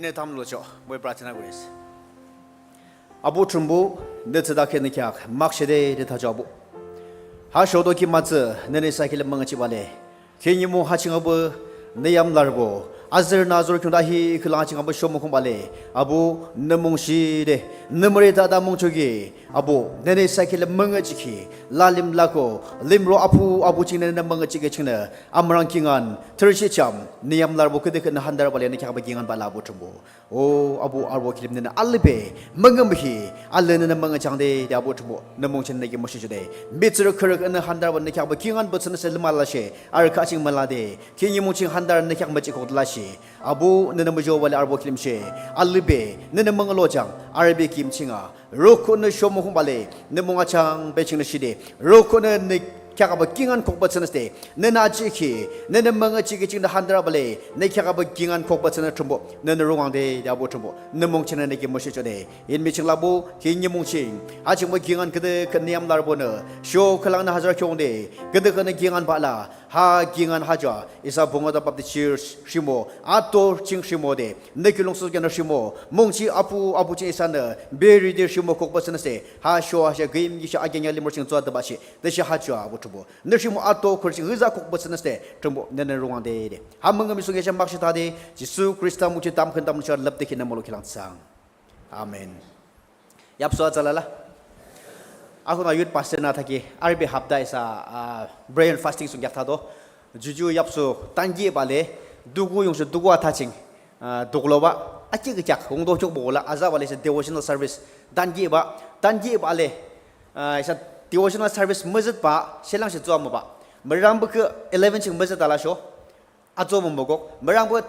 Ne tham lo cho, moi prarthana kuri ase. Abu Trumbu, ne tsada ke ne kya, mak shede de tha jo abu. Ha shodo ki matse, ne ne sa ki le mang chi bale. Ke ni mo ha ching abu, ne yam lar bo. Azir na azur kyun da hi klang ching abu shomo kum bale. Abu, ne mong shi de, ne mare da da mong cho ki. Abu, ne ne sa ki le mang chi ki. La lim la ko, lim ro apu, abu ching ne ne mang chi ke ching ne. Amrang kingan, tershi cham, ne yam lar bo ke de ke ne handar bale ne kya ba kingan bala abu Trumbu. O abu arbo kilim nene alibe mangam hi, ale nene manga changde de abu tumo, namong chen negi moshi jude. Mitsur kuruk ene handar ba nekyak ba kingan ba tsene se lima la she, ar kaching mala de, kinyi mong ching handar nekyak ma chikot la she. Abu nene mujo wale arbo kilim she, alibe nene mangalo chang, arbe kim chinga. Roko ne shomo hum bale, ne monga chang be ching ne shide. Roko ne ne kya ka ba kingan kok ba tsene ste. Ne na chi ki, ne ne manga chi ki ching da handra bale, ne kya ka ba kingan kok ba tsene trumbo, ne ne rongwang de, ya bo trumbo, ne mong chene ne ki mo shi chode. In mi ching la bo, ki nyi mong ching. Ha ching ba kingan kede ke niam lar bo ne. Sho kalang na hazar kyong de, kede ke ne kingan ba la. Ha kingan ha ja, isa bonga da Baptist Church shimo, ato ching shimo de. Ne ki long su kya na shimo, mong chi apu, apu chi isa ne, beri de shimo kok ba tsene ste. Ha sho ha sha gim gi sha ageng ya limor ching tsua da ba shi. De shi ha chua abu tubo. Ne shimo ato khur ching hiza kok ba tsene ste. Trumbo, ne ne rongwang de de. Ha mong mi su ge sha mak shi ta de. Jisu Krista mu chi tam khen tam cha lap de khin na mo lo kilang sang. Amen. Yap so cha la la. Ako na youth pastor na thaki, R B hapta isa, ah, prayer and fasting sung yak tha do. Juju yap so tangi bale, dugu yung so dugu atha ching. Ah, duklo ba, aki ke chak, hong do chok bola, aza bale se devotional service. Tangi ba, tangi bale. Ah, isa devotional service mazat ba, selang se zuwa mo ba. Meram ke eleven ching mazat ala sho. Ajo mo mogok, merang bo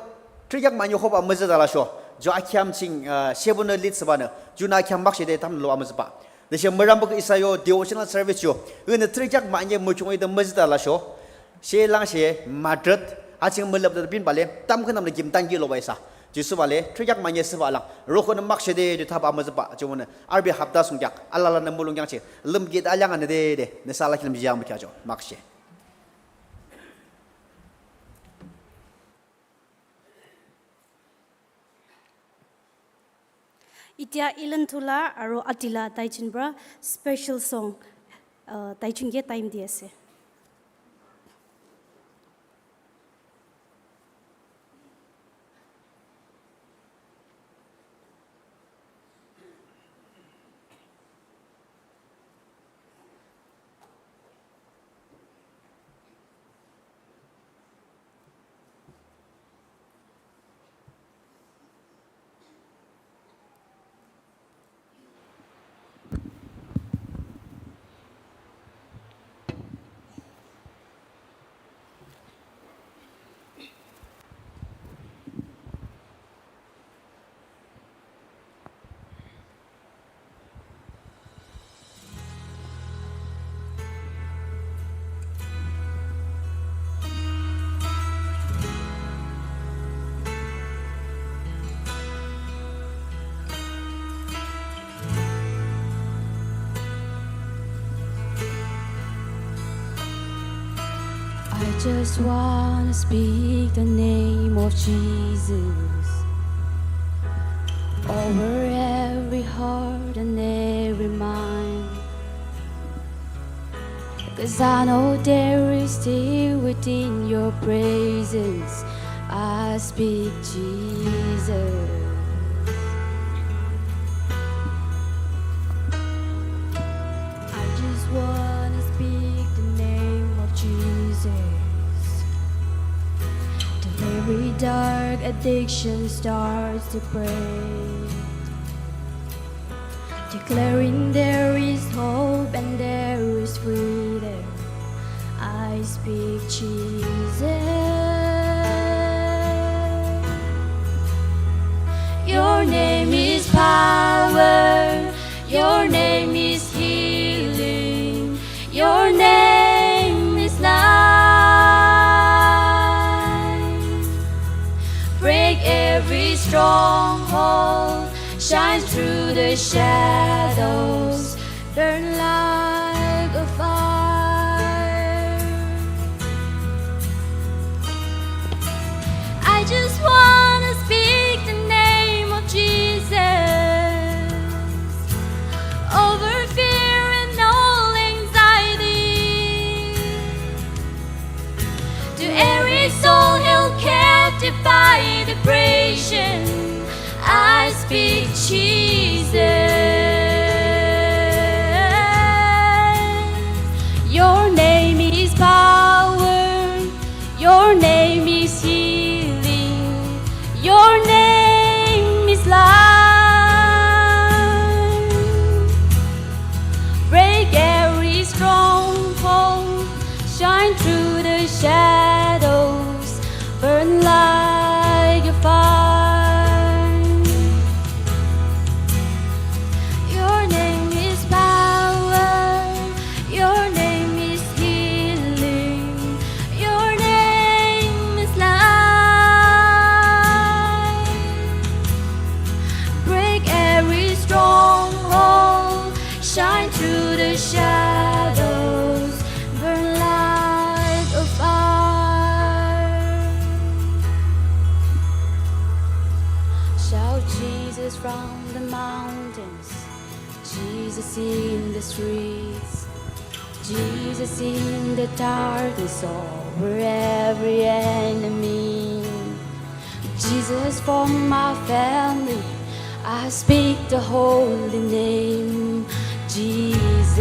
triyak ma nyo hoba meze dala sho. Jo akhiam ching, ah, shebo no lit sabana. Juna akhiam mak shede tam lo amazba. De she merang bo isa yo devotional service yo. Ene triyak ma nye mo chung ida meze dala sho. She lang she madrat. Aching melab da bin bale. Tam khanam le gim tangi lo ba isa. Jisu bale triyak ma nye seba lang. Roko no mak shede de thaba amazba. Jo ne arbe hapta sung yak. Alala na mulung yang che. Lum git alyang ane de de. Ne sala kilim jam kya jo. Mak she. Itia Ilan Thula aro Atila Taichin pra special song, uh, Taichin ke time di ase. I just wanna speak the name of Jesus over every heart and every mind. 'Cause I know there is still within your presence. I speak Jesus. I just wanna speak the name of Jesus. Till every dark addiction starts to break. Declaring there is hope and there is freedom. I speak Jesus. Your name is power. Your name is healing. Your name is life. Break every stronghold. Shine through the shadows. Burn like a fire. I just wanna speak the name Jesus, your name is power, your name is healing, your name is life. Break every stronghold, shine through the shadows, burn like a fire. Your name is power, your name is healing, your name is life. Break every stronghold, shine through the shadows, burn like a fire. Shout Jesus from the mountains, Jesus in the streets, Jesus in the darkness over every enemy. Jesus for my family, I speak the holy name, Jesus.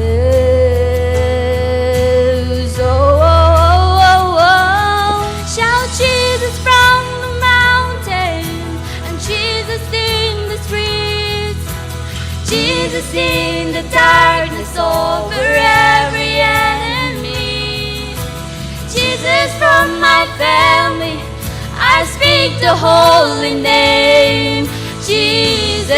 Oh, oh, oh, oh, oh. Shout Jesus from the mountain and Jesus in the streets. Jesus in the darkness over every enemy. Jesus from my family, I speak the holy name, Jesus.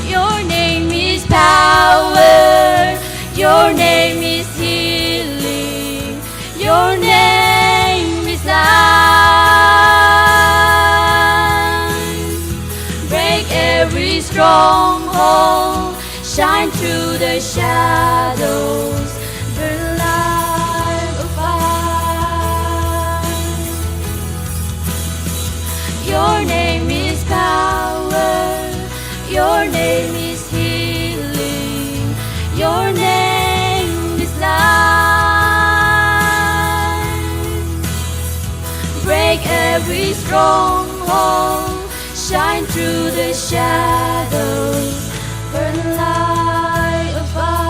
Your name is power, your name is healing, your name is life. Break every stronghold, shine through the shadows, burn like a fire. Your name is power, your name is healing, your name is life. Break every stronghold, shine through the shadows, burn like a fire.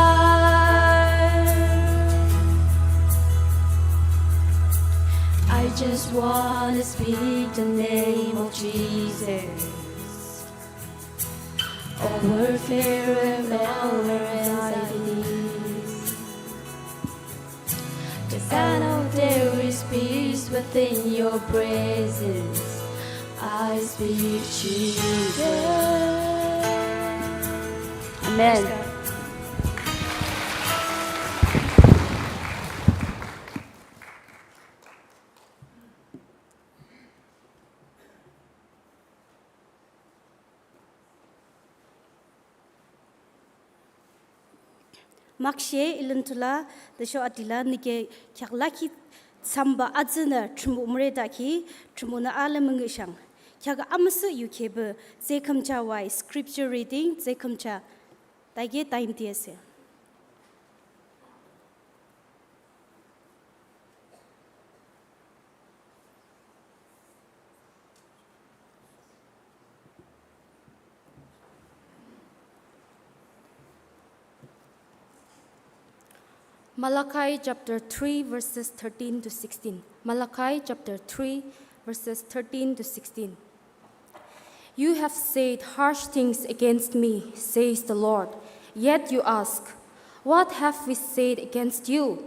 I just wanna speak the name of Jesus over fear and over anxiety. 'Cause I know there is peace within your presence. I speak Jesus. Amen. Makshe ilun tula desho atila nike kyak laki tsamba adzina trumbu umre daki trumbu na ale mengishang. Kyak amasu yukebe zekamcha wai scripture reading zekamcha taige time diase. Malachi chapter three, verses thirteen to sixteen. Malachi chapter three, verses thirteen to sixteen. You have said harsh things against me, says the Lord. Yet you ask, "What have we said against you?"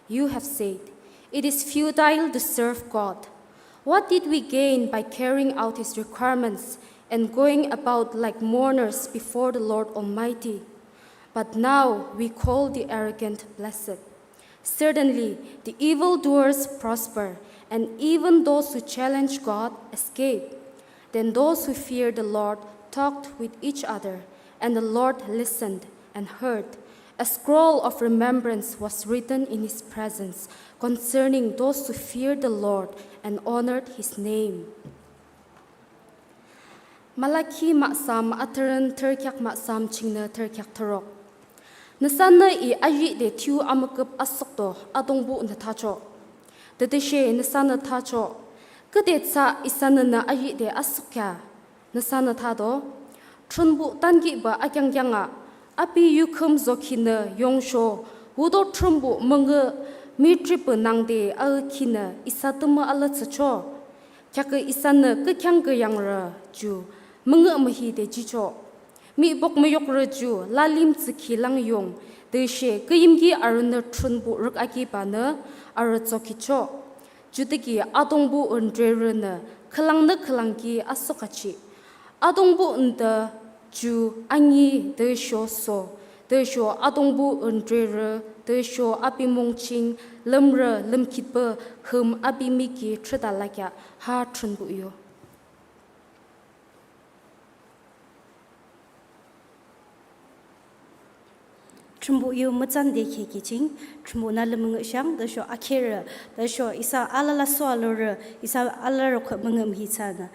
You have said, "It is futile to serve God. What did we gain by carrying out his requirements and going about like mourners before the Lord Almighty?" But now we call the arrogant blessed. Certainly, the evildoers prosper, and even those who challenge God escape. Then those who feared the Lord talked with each other, and the Lord listened and heard. A scroll of remembrance was written in his presence concerning those who feared the Lord and honored his name. Malachi maksam ataran terkyak maksam chingna terkyak terok. Nasana i ayi de tiu amakup asokto adongbu na tacho. Dedeshe nasana tacho. Kete tsa isanana ayi de asukya. Nasana thado. Trunbu tangi ba akyang kyanga. Api yukum zokina yongsho. Wudo trunbu menge mi tripu nangde aukina isa tuma ala tsacho. Kyaka isana kekyang keyangra ju. Menge mahi de jicho. Mi bok mayok ra ju lalim tsiki lang yong. De she keyimgi aruna trunbu ruk aki bana ara tsokicho. Jutiki adongbu undrerene khalangna khalangki asokachi. Adongbu nda ju angi de sho so, de sho adongbu undrere, de sho abi mongching, lemre, lemkitbe, hum abi miki treda lakya ha trunbu yo. Trumbu yu matsan de khe kiching, trumbu na lemung shang, da sho akhir, da sho isa alala so alor, isa alar ko mangam hi sana.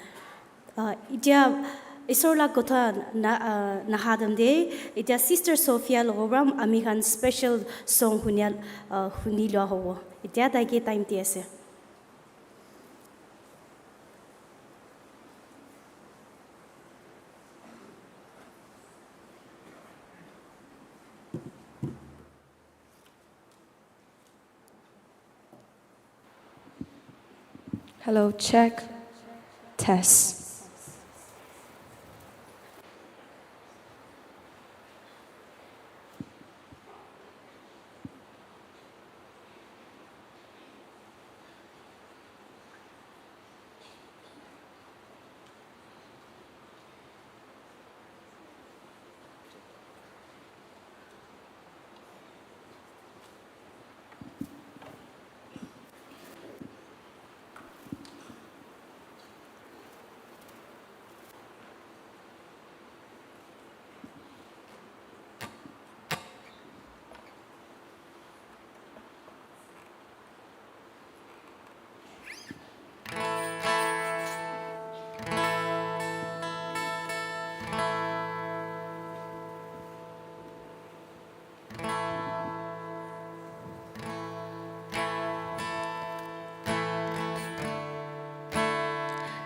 Ah, itia isor la kotha na, ah, nahadam de, itia Sister Sophia logobram ami khan special song hunia, ah, huni lo hobo. Itia tai ke time ti ase. Hello, check. Test.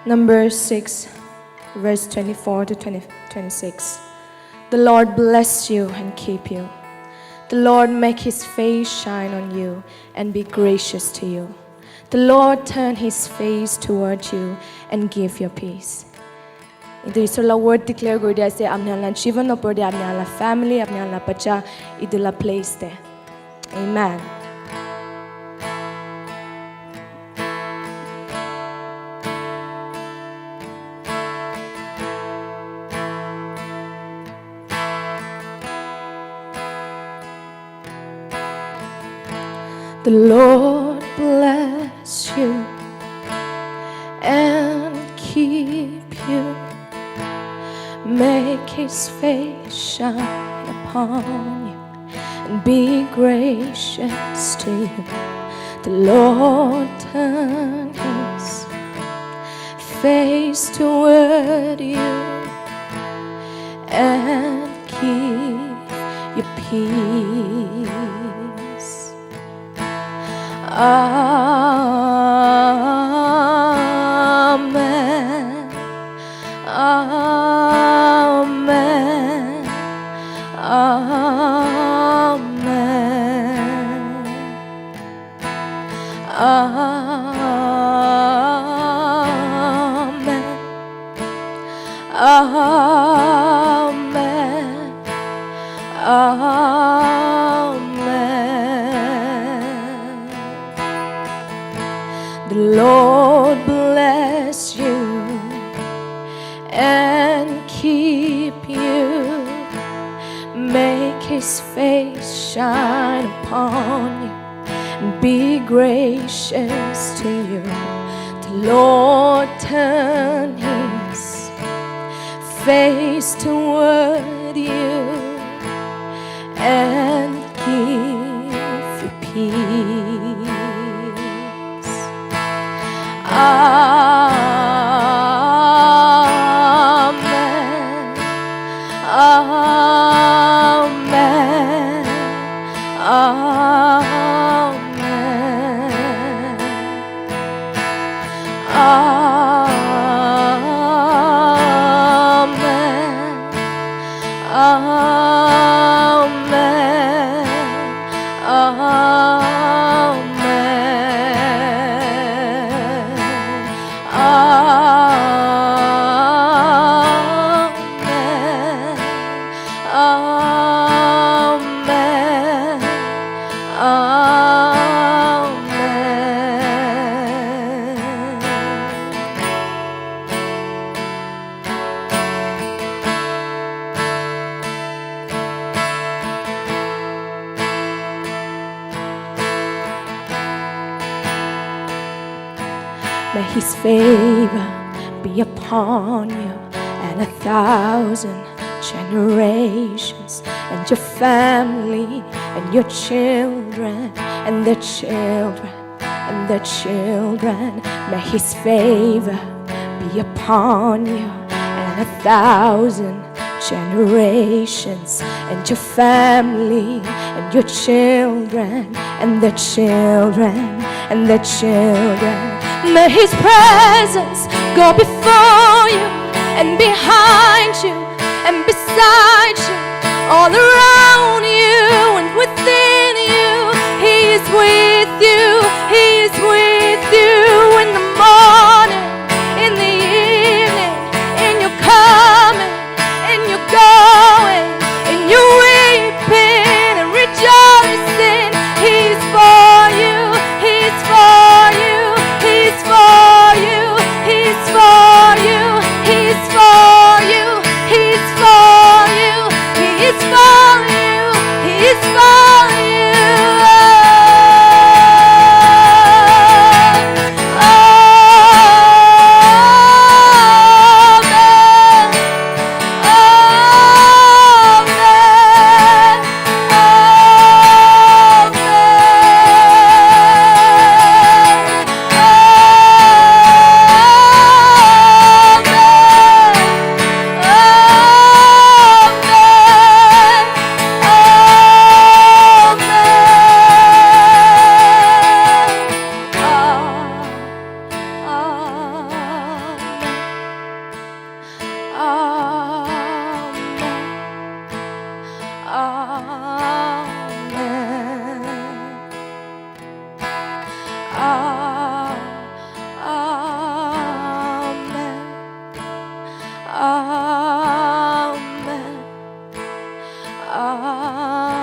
Number six, verse twenty-four to twenty, twenty-six. The Lord bless you and keep you. The Lord make his face shine on you and be gracious to you. The Lord turn his face toward you and give you peace. Etu Isor la word declare kuri di ase, apni khan la jivan opor de, apni khan la family, apni khan la bacha, etu la place de. Amen. The Lord bless you and keep you. Make his face shine upon you and be gracious to you. The Lord turn his face toward you and give you peace. Amen. Amen. Amen. Amen. Amen. Amen. The Lord bless you and keep you. Make his face shine upon you and be gracious to you. The Lord turn his face toward you and give you peace. Amen. Amen. Amen. His favor be upon you and a thousand generations, and your family and your children and their children and their children. May his favor be upon you and a thousand generations, and your family and your children and their children and their children. May his presence go before you and behind you and beside you, all around you and within you. He is with you. He is with you in the morning, in the evening, in your coming, in your going, in your weeping and rejoicing. He's for you. He's for you. He's for you. He's for you. He's for you. He's for you. He is for you. He is for you. Amen. Amen. Amen. Amen. Amen. Amen. Amen.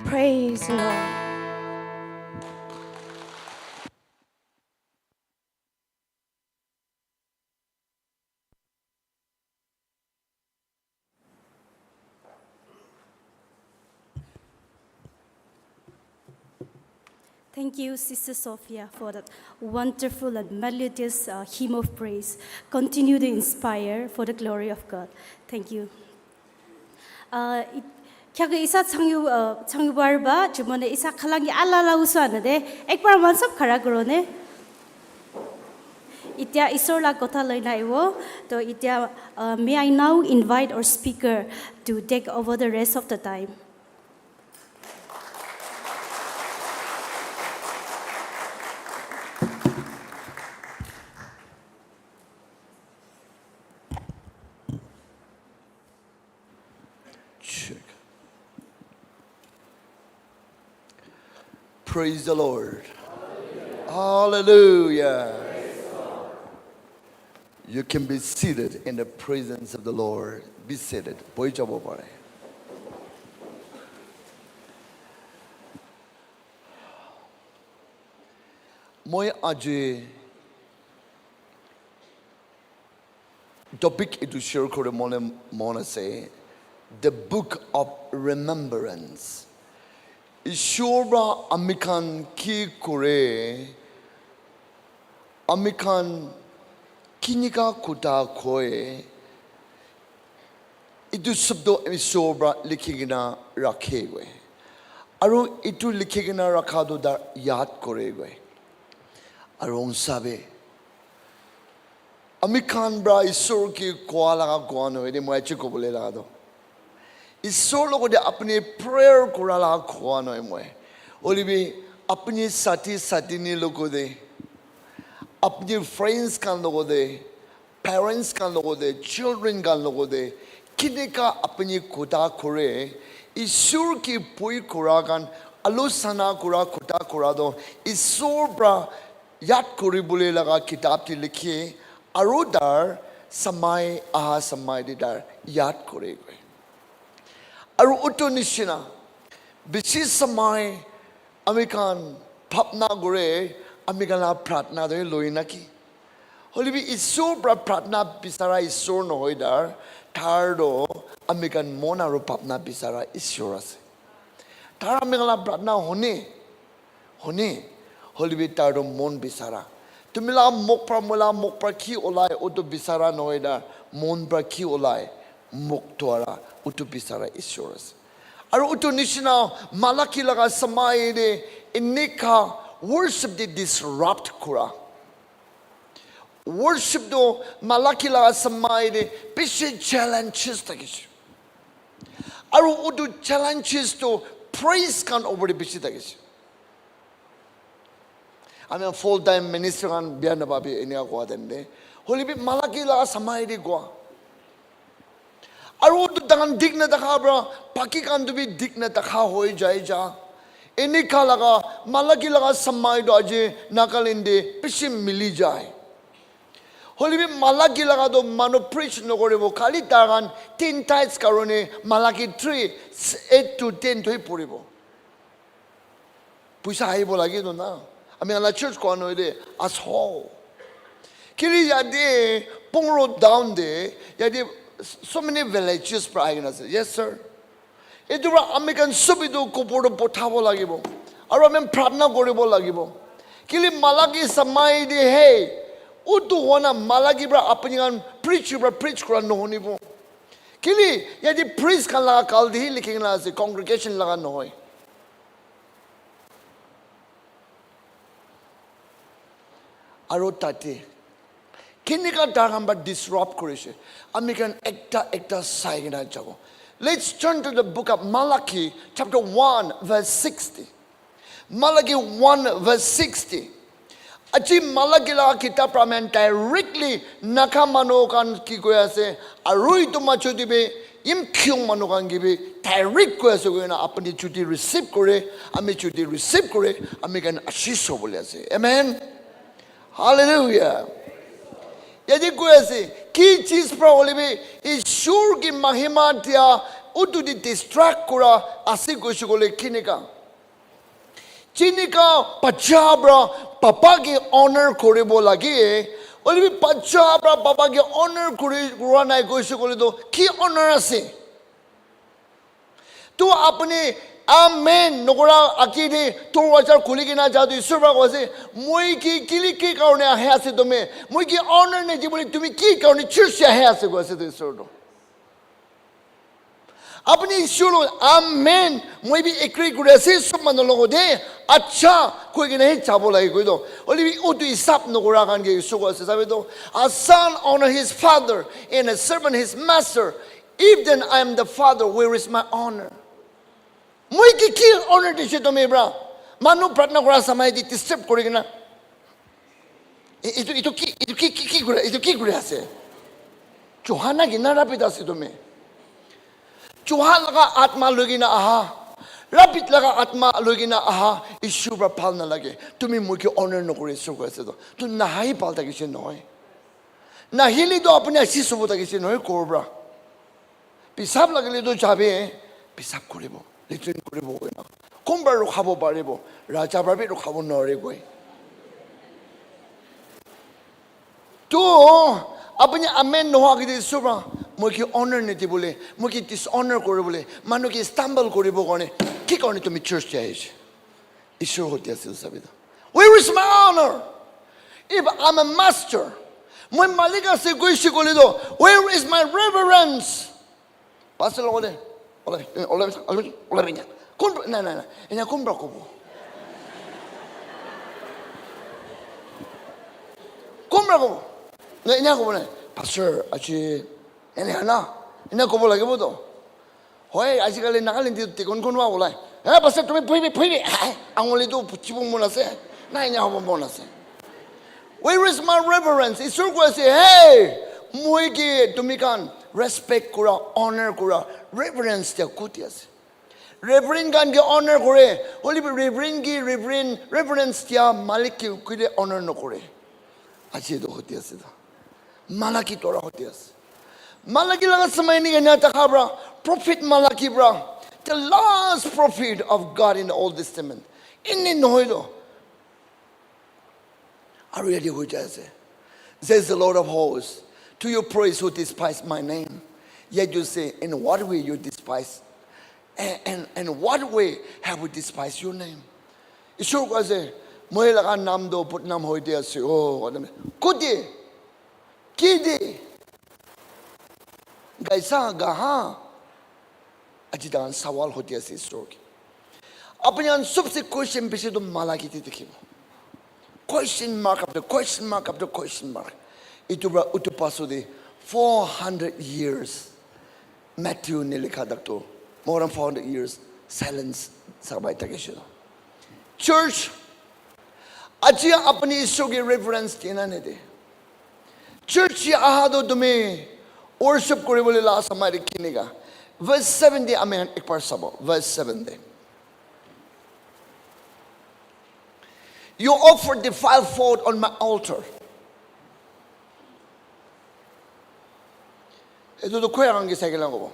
Praise the Lord. Thank you, Sister Sophia, for that wonderful and melodious uh, hymn of praise. Continue to inspire for the glory of God. Thank you. Uh, it- Kya ko isa changyu, uh, changyu bar ba, jumone isa khalangi ala la usu ana de, ek bar man sab khara karo ne. Itya Isor la kotha loina aibo, to itya, uh, may I now invite our speaker to take over the rest of the time. Check. Praise the Lord. Hallelujah. You can be seated in the presence of the Lord. Be seated. Bohi jabo pare. Moi aji topic etu share kore mole mon ase, the book of remembrance. Ishwar pra ami khan ki kore, ami khan kinika kotha koi, etu sob toh Ishwar pra likhi kena rakhe koi. Aru etu likhi kena rakha toh ta yad kore koi. Aru sabe, ami khan pra Ishwar ke koa laga koa nohoi de, moi aji kobole laga toh Ishwar logote apni prayer kura laga koa nohoi moi. Hoile bi apni sati satini logote, apni friends khan logote, parents khan logote, children khan logote, kinika apni kotha kore, Ishwar ke bhoi kura khan, alosana kura, kotha kura toh Ishwar pra yad kori bole laga kitab te likhe, aru tar samai aha samai te tar yad kore koi. Aru utu nishina, bishi samai ami khan bhabna kore, ami khan la pratna te loi na ki. Hoile bi Ishwar pra pratna bisara Ishwar nohoi tar, tar toh ami khan mon aru bhabna bisara Ishwar ase. Tara mengala pratna hone, hone, hoilebi tar toh mon bisara. Tumi la mok pra, moi la mok pra ki olai, utu bisara nohoi na, mon pra ki olai, mok dwara, utu bisara Ishwar ase. Aru utu nishina Malaki laga samai de enika worship de disrupt kura. Worship tu Malaki laga samai de bishi challenges thakishe. Aru utu challenges tu praise khan opor de bishi thakishe. Ami full time minister khan bia napabi enika koa time de. Hoilebi Malaki laga samai de koa. Aru utu tahan dik na thaka pra, baki khan tu bi dik na thaka hoi jai ja. Enika laga, Malaki laga samai tu aji Nagaland de bishi mili jai. Hoilebi Malaki laga tu manu preach nokoribo, khali tahan ten tithes karone Malaki three, eight to ten tu hi poribo. Puisa ahibo lage to na. Ami ala church koa nohoi de, as whole. Kili yate Pungro down de, yate so many villages pra ahi kena ase. Yes, sir. Etu pra ami khan sob etu khobor to pothabo lagibo. Aru ami pratna koribo lagibo. Kili Malaki samai de hey, utu hona Malaki pra apni khan preach pra preach kura nohunibo. Kili yate priest khan laga kal de hi likhi kena ase, congregation laga nohoi. Aru tate kenika tahan para disrupt kurishe, ami khan ekta ekta sai kena jabo. Let's turn to the book of Malachi, chapter one, verse sixty. Malachi one, verse sixty. Aji Malachi laga kitab para ami khan directly Naga manu khan ki koi ase, aru etu majo te bi Yimkhiung manu khan ke bi direct koi ase koina, apni jodi receive kore, ami jodi receive kore, ami khan ashish hobole ase. Amen. Hallelujah. Yate koi ase, ki cheez pra hole bi Ishwar ki mahima dia utu di distract kura ase koise koile kineka. Jinika bacha pra papa ke honor koribo lage, hoilebi bacha pra papa ke honor kori, kora nai koise koile toh ki honor ase? To apuni amen nokora age te dorwaja khuli kena ja tu Isor pra koise, moi ki kile ki karone ahi ase tumi? Moi ki honor nidibole tumi ki karone church te ahi ase koise tu Isor to. Apuni Isor lo, amen, moi bi agree kuri ase, sob manu logote acha koi kena hi jabo lage koi toh. Hoilebi utu hisab nokora khan ke Isor koi ase, sabi toh, a son honor his father and a servant his master. If then I am the father, where is my honor? Moi ki ki honor dise tumi pra? Manu pratna kora samai te disturb kuri kena. E-, etu, etu ki, etu ki, ki, ki kuri, etu ki kuri ase? Johana ki na rapit ase tumi. Johan laga atma loi kena aha. Rapit laga atma loi kena aha. Isor pra bhal nalage. Tumi moi ke honor nokori ase koi ase to. To nahai bhal thakise nohoi. Nahile to apuni ashish hobo thakise nohoi ghor pra. Pisap lagile tu jabe, pisap kuribo, latrine kuribo koina. Kunba rokhabo paribo, raja para bi rokhabo noriboi. To apuni amen nohwa agete Isor pra moi ke honor nidibole, moi ke dishonor kuribole, manu ke stumble kuribo karne, ki karne tumi church te ahise? Isor hoti ase sabi to. Where is my honor? If I'm a master, moi malik ase koise koile to, where is my reverence? Pastor logote, olai, olai, olai, olai, olai. Kun, na, na, na. Ena kun pra kobo? Kun pra kobo? Na, ena kobo na. Pastor, aji, ena na. Ena kobo lagibo to. Hoi, ajikali Nagaland te tikon kunba ulai. Eh, pastor, tumi phuibi, phuibi. Eh, anguli tu chibu mon ase. Na, enya hobo mon ase. Where is my reverence? Isor koi ase, hey, moi ke tumi khan respect kura, honor kura, reverence dia koti ase? Reverend khan ke honor kore, hoilebi reverend ke reverend, reverence dia malik ke kile honor nokore. Aji to hoti ase to. Malaki tora hoti ase. Malaki laga samai ni kena thaka pra, prophet Malaki pra, the last prophet of God in the Old Testament. Inni nohoi to. Aru yate hoi jai ase. Says the Lord of hosts, to your praise who despise my name. Yet you say, in what way you despise And, and, and what way have we despised your name? Ishwar koi ase, moi laga naam toh badnaam hoi di ase. Oh, koi di. Ki di? Gaisa gaha. Aji tahan sawal hoti ase Ishwar ke. Apni khan sabse question bishi toh mala ke te dikhibo. Question mark after question mark after question mark. Itu pra utu paso de four hundred years. Matthew ne likha tak toh more than four hundred years silence sabai thakishe. Church, aji apni Ishwar ke reverence dina nede. Church hi aha toh tumi worship kuribole la samai de kinika. Verse seven de ami khan ekbar sabo. Verse seven de. You offer defiled food on my altar. Etu tu khoi ang ke sai ke lang kobo.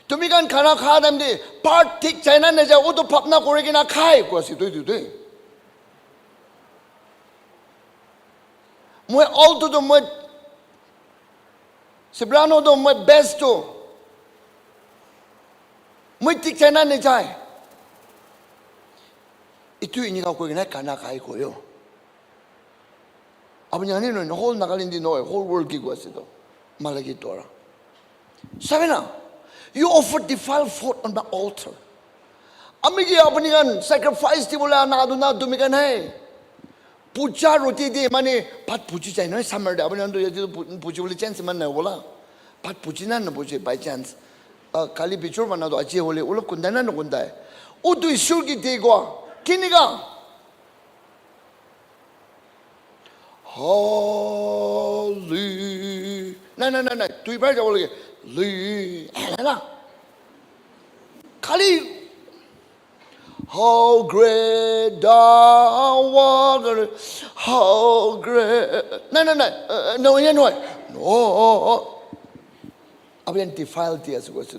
Tumi khan khana kha time de part thik chai na naja, utu bhabna kori kena khai, koi ase tu, tu, tu. Moi altar tu moi soprano tu moi bass tu moi thik chai na najai. Itu inika koi kena khana khai koyo. Apni ani no, whole Nagaland di no, whole world ki koi ase to. Malagi Torah. Sabe na? You offer defiled food on my altar. Ami ki apni khan sacrifice dibole ana aduna tumi khan hai. Puja roti de mane bhat puji jai na summer de apni khan to yate to pu- puji bole chance man nai bola. Bhat puji na na puji by chance. Ah, kali bichor mana to aji hole ulo kundai na na kundai. Utu Ishwar ki de kwa. Kinika? Holy. Na, na, na, na. Tui bai jabo lage. Li. Eh, na, na. Khali. How great thou art. How great. Na, na, na. Uh, no, yeah, no. No. Abhi defile diya ase, koi ase.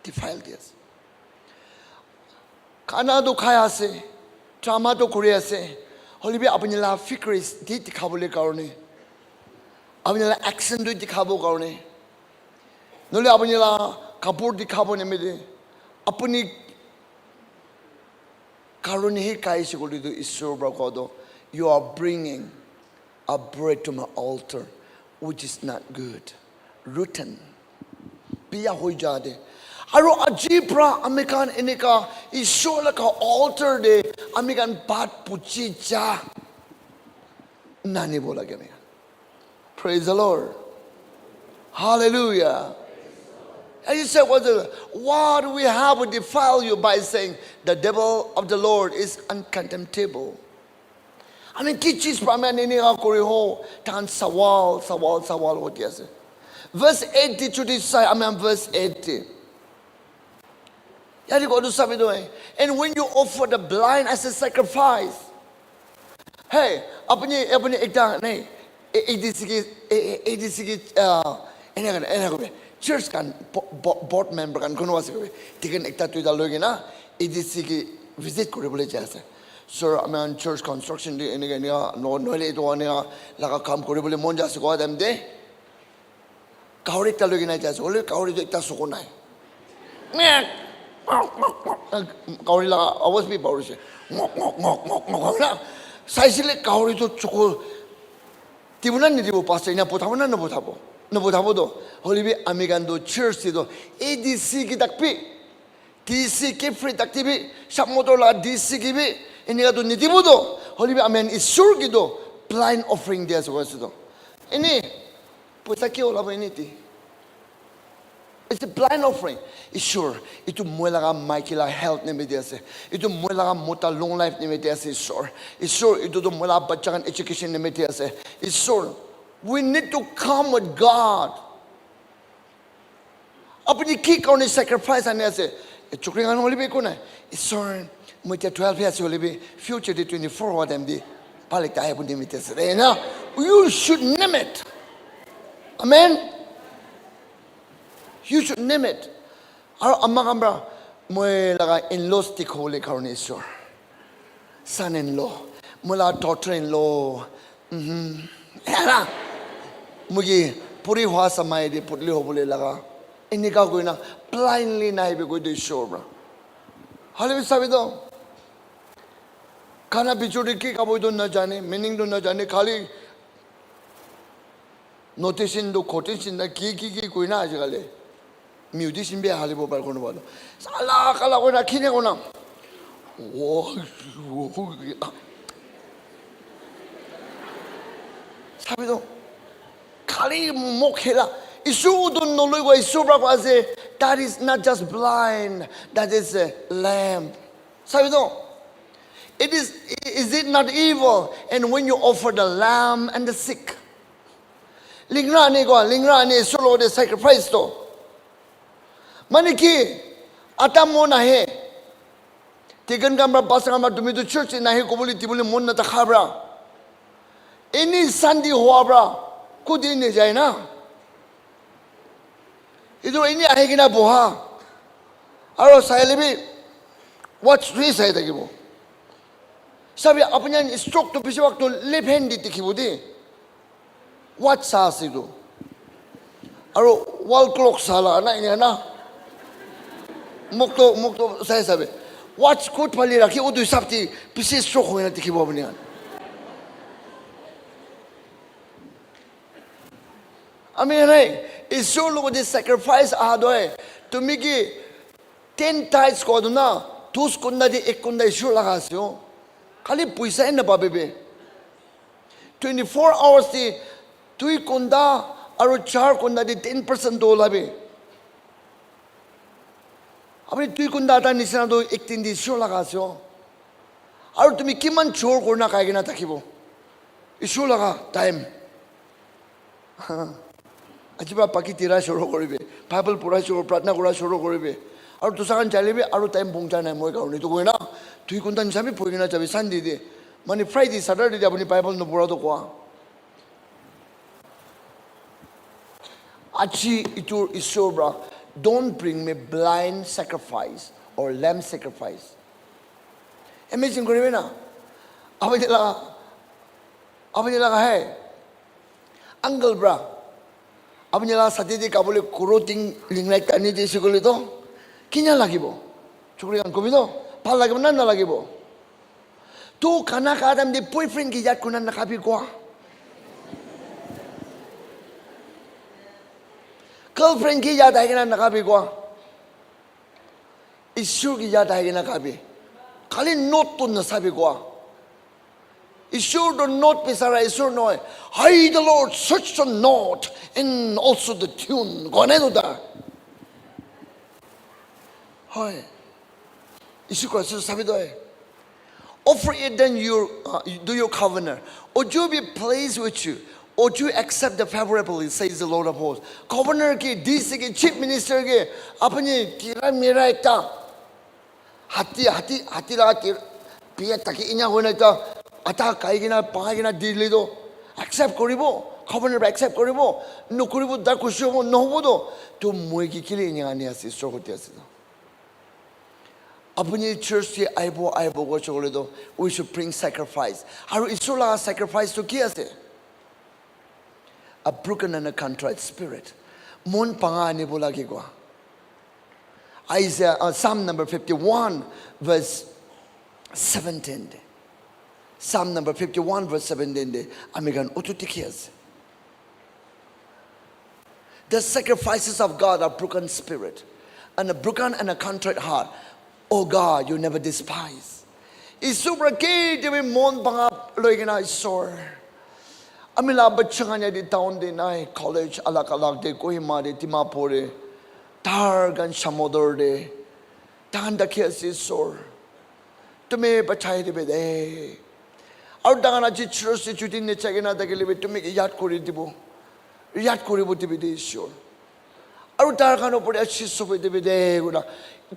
Defile diya ase. Khana tu khai ase, drama tu kuri ase, hoile bi apni la figure di dikhabole karone, apni la action tu dikhabo karone, nohole apni la kapur dikhabo nimite, apni karone hi khai ase koile tu Isor para kowa tu, you are bringing a bread to my altar, which is not good, rotten. Biya hoi ja de. Aru aji pra ami khan enika Ishwar laga altar de ami khan bhat puji ja nani bola ke ami khan. Praise the Lord. Hallelujah. And he said, what, the, what we have will defile you by saying, the devil of the Lord is uncontemptible. Ami ki cheez pra ami ani ni kuri ho, tahan sawal, sawal, sawal hoti ase. Verse eight di chuti sai, ami verse eight di. Yate kotu sabi tu hai. And when you offer the blind as a sacrifice, hey, apni, apni ekta nahi, A D C ki, A D C ki, uh, eneka, eneka kobi. Church khan, bo-, bo-, board member khan kono ase kobi. Tiken ekta tuita loi kena, A D C ki visit kuri bole jai ase. Sir, ami khan church construction de eneka eneka, no, nohole etu eneka laga kam kuri bole mon jai ase koa time de. Gahori ekta loi kena jai ase, hoile gahori tu ekta suku nai. Gahori laga awaz bi bahuri se. Ngok, ngok, ngok, ngok, ngok, ngok, na. Saisile gahori tu suku dibo na nidibo, pastor ena pothabo na nopothabo? Nopothabo to. Hoile bi ami khan tu church de to A D C ki tak bi D C ki free takte bi, Sap Motor la D C ki bi, eneka tu nidibo to. Hoile bi ami khan Isor ki to blind offering di ase koise to. Ene, poisa ki olabo ene di. It's a blind offering. Isor, itu moi laga maiki la health nimite ase. Itu moi laga mota long life nimite ase, Isor. Isor, itu to moi laga bacha khan education nimite ase. Isor, we need to come with God. Apni ki karone sacrifice ani ase? E chokri khan hoile bi eku nai. Isor, moi tia twelve he ase hoile bi, future de twenty-four howa time de, bhal ekta ahi bole nimite ase de, na? You should name it. Amen? You should name it. Aru ama khan pra, moi laga in-laws thik hobole karone Isor. Son-in-law, moi laga daughter-in-law, mhm. Era. Moi ki Puri hua samai de putli hobole laga. Enika koina blindly nahibi koi de Ishwar pra. Hale bi sabi to. Khana bichor de ki kabo to na jane, meaning to na jane, khali noticing to quotation na ki ki ki koina ajikali. Musician bi halibo par kono balo. Sala kala koina khine kona. Wo, wo, ah. Sabi to. Khali mok hela. Isu to noloi wa isu pra kwa ase. That is not just blind. That is a lamb. Sabi to. It is, is it not evil? And when you offer the lamb and the sick. Lingra ani kwa, lingra ani isu lo de sacrifice to. Mane ki, ata mon ahe. Tigan kamra, bas kamra, tumi tu church nahi kobole tibole mon na takha bra. Any Sunday hoa bra, kudi ne jai na. Itu any ahi kina boha. Aro saile bi, watch three sai thakibo. Sabi apni stroke to bisi wak to left hand di dikhibo de. Watch sa ase etu. Aro wall clock sala na enia na. Mokto, mokto sai sabe. Watch kot phali rakhi utu hisab te bishi stroke hoina dikhibo apni khan. Ami khan hai, Isor logote sacrifice aha toh hai. Tumi ki ten tithes koa toh na, dus kunda te ek kunda Isor laga ase ho. Khali poisa he napabe be. Twenty-four hours te dui ghonta aru char ghonta te ten percent toh olabi. Apni dui ghonta eta nisina toh ek din te Isor laga ase ho. Aru tumi kiman chor kurina khai kena thakibo? Isor laga time. Aji pra baki tira shuru koribe. Bible pura shuru, pratna kura shuru koribe. Aru tusa khan jale bi aru time pongcha nai moi karone. Etu koi na, dui ghonta nisa bi poi kena jabi Sunday te. Mane Friday, Saturday te apuni Bible nopura toh koa. Aji itu Isor pra, don't bring me blind sacrifice or lamb sacrifice. Imagine koribe na. Apuni laga, apuni laga hai. Uncle pra. Apuni laga sati te kabole kuro ting lingrai kani te sikole to. Kinya lagibo. Chukri khan kobi to. Bhal lagibo na nalagibo. Tu khana kha time te boyfriend ki yaad kurna nakhabi koa. Girlfriend ki yaad ahi kena nakhabi koa. Isor ki yaad ahi kena khabi. Khali note tu nasabi koa. Isor tu note bisara Isor nohoi. I, the Lord, search the note and also the tune. Koa nai tu ta. Hoi. Isor koa Isor sabi tu hai. Offer it then your, uh, do your governor. Would you be pleased with you? Would you accept the favorably, says the Lord of hosts. Governor ki, D C ki, chief minister ki, apni tira mera ekta. Hati, hati, hati laga tir, piya taki inya hoina ekta, ata kai kena, pai kena dile to. Accept koribo, governor accept koribo, nokoribo, da kushi hobo, nohobo to. To moi ki kile inya ani ase, Isor koti ase to. Apuni church te aibo, aibo koise koile to, we should bring sacrifice. Aru Isor laga sacrifice to ki ase? A broken and a contrite spirit. Mon bhanga anibo lage koa. Isaiah, uh, Psalm number fifty-one, verse seventeen de. Psalm number fifty-one, verse seventeen de. Ami khan utu dikhi ase. The sacrifices of God are broken spirit and a broken and a contrite heart. Oh God, you never despise. Isor pra ketia bi mon bhanga loi kena Isor. Ami la bacha khan yate town te nai, college alag alag te, Kohima te, Dimapur te, Tarkan Shamodor te. Tahan dakhi ase Isor. Tumi bachai dibe de. Aru tahan aji church te chuti nichai kena thakile bi tumi ke yaad kori dibo. Yaad koribo dibe de Isor. Aru tar khan opor te ashi sobe dibe de kona.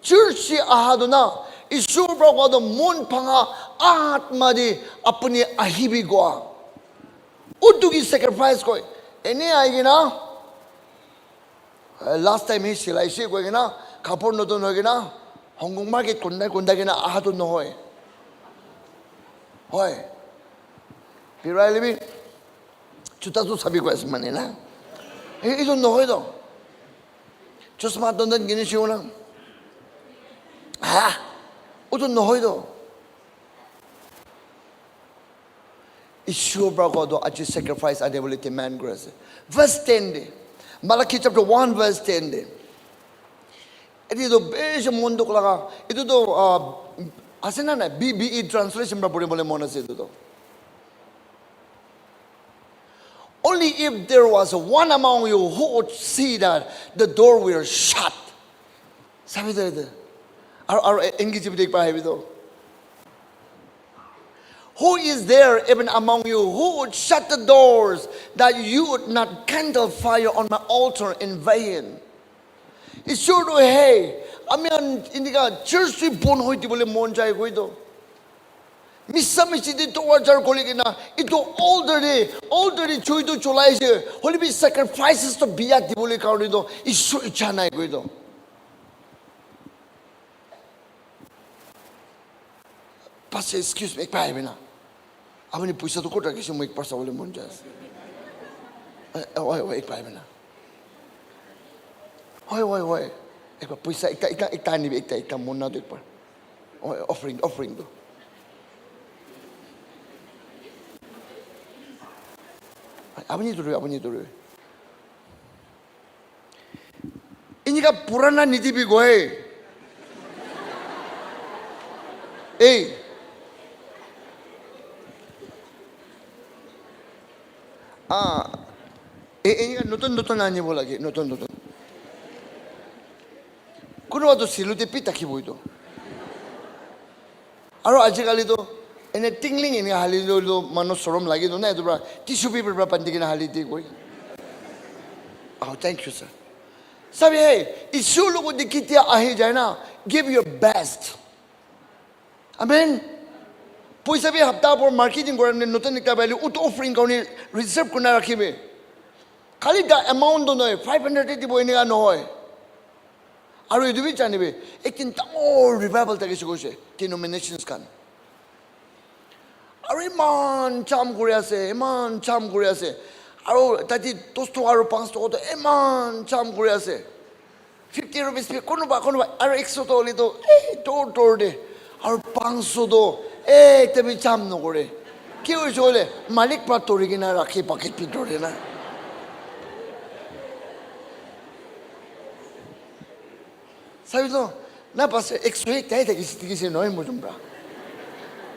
Church te aha tu na, Isor pra koa tu mon bhanga atma de apuni ahibi koa. Utu ki sacrifice koi. Ene ahi kena, eh, last time he silai se koi kena, kapor notun hoi kena, Hong Kong market kundai kundai kena aha tu nohoi. Hoi. Birai lebi, chuta tu sabi koi ase mane na. Ei, etu nohoi to. Chosma tonton kini chiu na. Ha? Etu nohoi to. Ishwar para koa to aji sacrifice ade bole demand kuri ase. Verse ten de. Malachi chapter one verse ten de. Etu to beshi mon dukh laga. Etu to, ah, ase na na, B B E translation para puri bole mon ase etu to. Only if there was one among you who would see that the door were shut. Sabi to etu. Aru, aru English bi dikh pa hai bi to. Who is there even among you who would shut the doors that you would not kindle fire on my altar in vain? Ishwar to, hey, ami khan enika church tu bon hoi dibole mon jai koi to. Misa misi te dorwaja khuli kena, etu altar te, altar te chui tu cholai ase, hoile bi sacrifices to biya dibole karone to Ishwar ichha nai koi to. Pastor, excuse me, ekbar ahibi na. Apuni poisa tu kot rakhise, moi ekbar sabole mon jai ase. Eh, eh, oi, oi, ekbar ahibi na. Oi, oi, oi. Ekbar poisa ekta, ekta, ekta anibi, ekta, ekta mon na tu ekbar. Oi, offering, offering tu. Apuni tu, apuni tu. Inika purana niti bi goe. Ei. Ah. Ei, inika notun notun anibo lage, notun notun. Kunuba to silu te bi thakibo etu. Aru ajikali to ene tingling ene hali lo lo manu sorom lagi to na etu pra tissue paper pra bandi kena hali di koi. Oh, thank you, sir. Sabi, hey, Isur logot te ketia ahi jai na, give your best. Amen. Poisa bi hapta bhor marketing kora ne notun ekta paile utu offering karone reserve kurina rakhibi. Khali ta amount to nohoi, five hundred te dibo enika nohoi. Aru etu bi janibi, ekdin dangor revival thakise koise, denominations khan. Aru iman jam kuri ase, iman jam kuri ase. Aru tate dos toka aru panch toka toh iman jam kuri ase. Fifty rupees bi kunuba, kunuba, aru ekso toh hoile toh, eh, dor dor de. Aru panch so toh, eh, ekta bi jam nokore. Ki hoise hoile, malik pra tori kena rakhi pocket bitor de na. Sabi to, na pastor, ekso ekta hi thakise, thakise nohoi mujum pra.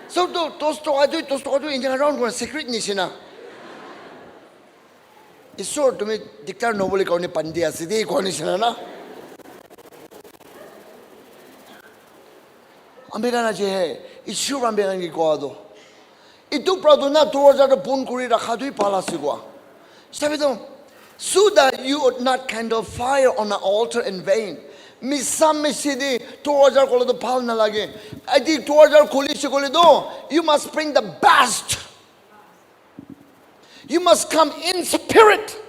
Sob to dos toka tu, dos toka tu eneka round kura secret nishina. Isor, tumi diktar nobole karone bandi ase de, koa nishina na. Ami khan aji hai, Isor pra ami khan ke koa to. Etu pra tu na dorwaja tu bon kuri rakha tu hi bhal ase koa. Sabi to, so that you would not kindle fire on an altar in vain. Misa misi de dorwaja khole tu bhal nalage. Adi dorwaja khuli se khole tu, you must bring the best. You must come in spirit.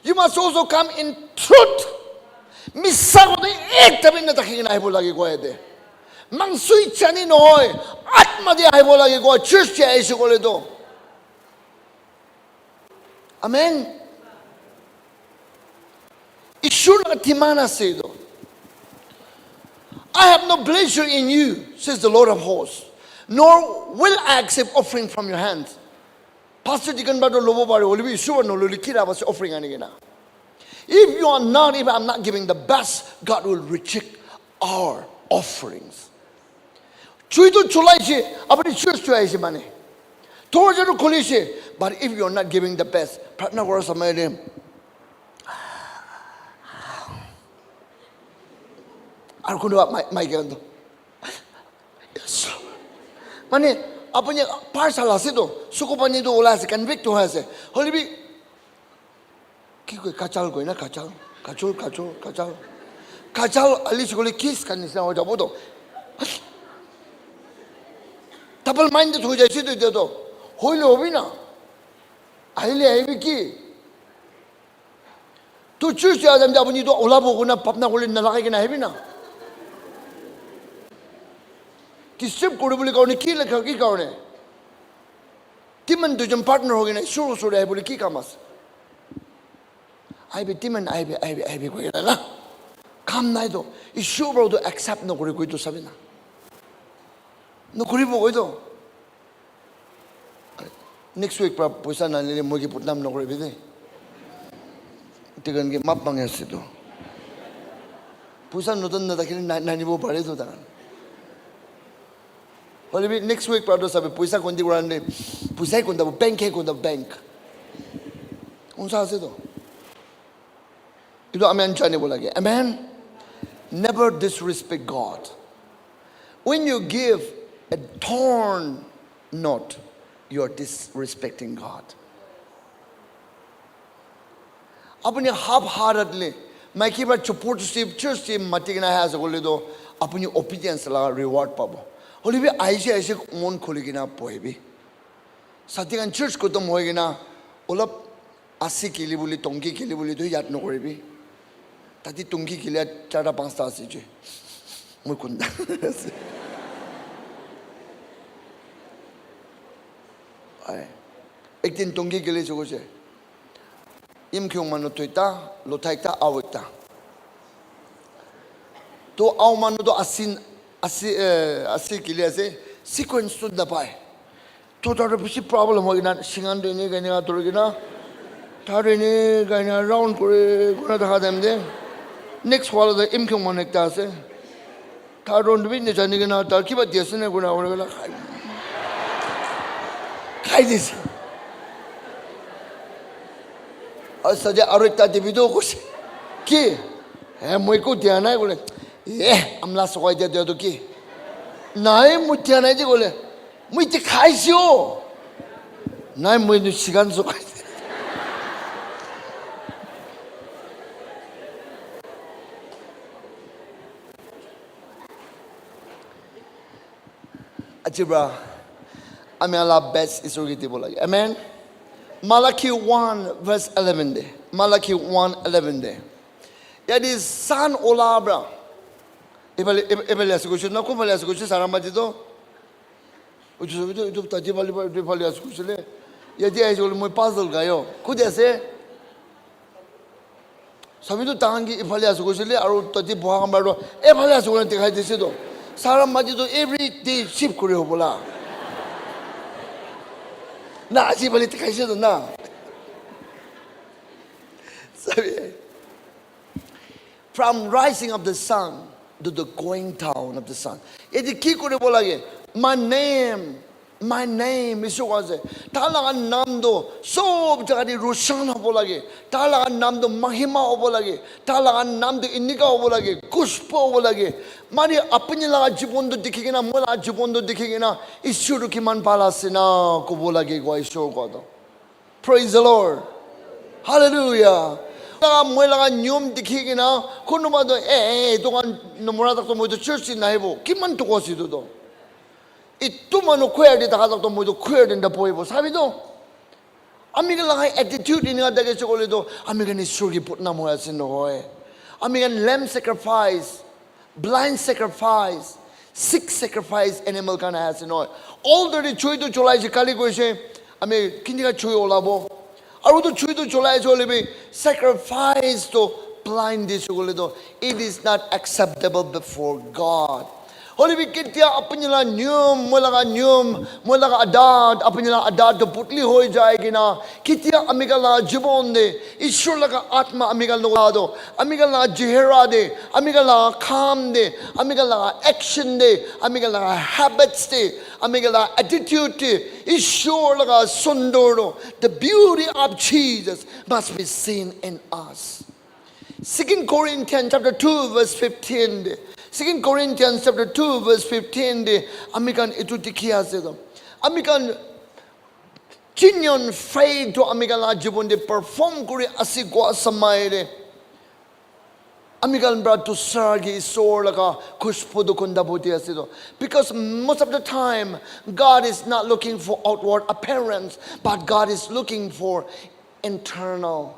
You must also come in truth. Misa kote ekta bi na thaki kena ahibo lage koa yate. Mangso ichha ni nohoi, atma de ahibo lage koa, church te ahise koile to. Amen. Ishwar laga demand ase etu. "I have no pleasure in you," says the Lord of hosts, "nor will I accept offering from your hands." Pastor, deacon, brother, lobo pare, hoile bi Ishwar nolole ki lav ase offering ani kena. If you are not, if I'm not giving the best, God will reject our offerings. Chui tu chulai se, apuni church tu aise mane. Dorwaja tu khuli se, but if you are not giving the best, pratna kora samay de. Aru kunuba mai, mai kena to. Yes. Mane, apuni par sal ase to, suku pani to ulai ase, convict hoi ase. Hoile bi, ki koi, kachal koi na, kachal, kachal, kachal, kachal. Kachal ali se koile kiss khan nisina hoi jabo to. Double minded hoi jaise to etia to. Hoile hobi na. Ahile ahibi ki? To church te aja apuni to ulabo koina bhabna kori na lagai kena ahibi na. Disturb kori bole karone ki lekha ki karone? Kiman duijon partner hoi kena Ishwar osor te ahi bole ki kam ase? Aibi, demon aibi, aibi, aibi koi na. Kam nai to. Ishu bro to accept no kori koi to sabi na. No kori bo koi to. Next week pra poisa na lele moi ki botnam no kori bi de. Tikan ki map mangi ase to. Poisa no tan na takile na, na ni bo pare to takan. Hoile bi next week pra to sabi poisa kondi kora ne. Poisa kondi bo bank he kondi bank. Unsa ase to. Etu ami khan janibo lage. Amen. Never disrespect God. When you give a torn note, you are disrespecting God. Apuni half heartedly maiki para chupur chusip church team mati kena ahi ase koile to apuni obedience la reward pabo. Hoile bi aise aise mon khuli kena bohibi. Sati khan church khatam hoi kena olop Asi kili buli, tongki kili buli tu yad nokoribi. Tati tongki kili charta panchta ase je. Moi kunda ase. Ai. Ek din tongki kili chuko je. Im kyung manu tu ekta, lotha ekta, au ekta. To au manu to asin, asi, eh, asi kili ase, sequence tu napai. To taru bishi problem hoi kena, singan tu ini kena, turu kena, taru ini kena, round kuri, kura thaka time de. Next wala de imkyung manu ekta ase. Taru tu bi nijani kena, taru kiba di ase ne kura, kura, kura, khai. Khai dise. Asa de aru ekta dibi do kusi. Ki? Eh, moi ko dia nai kule. Eh, amla sokai dia dia to ki? Nai, moi dia nai de kule. Moi te khaisi o. Nai, moi nu sigan so khaisi. Aji pra, ami ala best Isor ke dibo lage. Amen. Malachi one verse eleven de. Malachi one eleven de. Yate san ola pra. Ifale, if-, ifale ase kuchhu na, kunfale ase kuchhu sara mati to. Uchu sabi to, itu tati phale pra, itu phale ase kuchhu le. Yate ahi jole moi puzzle gayo. Kuti ase? Sabi tu tahan ki ifale ase koise le, aru tati boha khan para tu ephale ase koina dikhai dise to. Sara mati tu every day shift kuri hobo la. Na, aji phale dikhaise to na. Sabi, from rising of the sun to the going down of the sun. Yate ki kuribo lage? My name My name, Isor koi ase. Tai laga naam tu sob jaga te roshan hobo lage. Tai laga naam tu mahima hobo lage. Tai laga naam tu enika hobo lage. Khushbu hobo lage. Mane apni laga jibon tu dikhi kena, moi laga jibon tu dikhi kena, Isor tu kiman bhal ase na kobo lage koi Isor koi to. Praise the Lord. Hallelujah. Laga moi laga niyom dikhi kena, kunuba tu, eh, eh, etu khan nomora tak to moi tu church te nahibo. Kiman tu kosi tu to. Itu manu choir te thaka tak to moi tu choir te nabohibo. Sabi to? Ami khan laga attitude enika thake ase koile to, ami khan Isor ke badnam hoi ase nohoi. Ami khan lamb sacrifice, blind sacrifice, sick sacrifice, animal khan ahi ase nohoi. Already choi to cholai ase, kali koise, ami kinika choi olabo. Aru tu chui tu cholai ase hoile bi sacrifice to blind dise koile to, it is not acceptable before God. Hoile bi ketia apni la niyom, moi laga niyom, moi laga adat, apni la adat to putli hoi jai kena, ketia ami khan la jibon de, Ishwar laga atma ami khan logo to, ami khan la chehra de, ami khan la kam de, ami khan la action de, ami khan la habits de, ami khan la attitude de, Ishwar laga sundor to, the beauty of Jesus must be seen in us. Second Corinthians chapter two verse fifteen de. Second Corinthians chapter two verse fifteen de. Ami khan etu dikhi ase to. Ami khan genuine faith to ami khan la jibon de perform kuri ase koa samay de. Ami khan pra dusra ke Isor laga khushbu tu kunda boti ase to. Because most of the time, God is not looking for outward appearance, but God is looking for internal.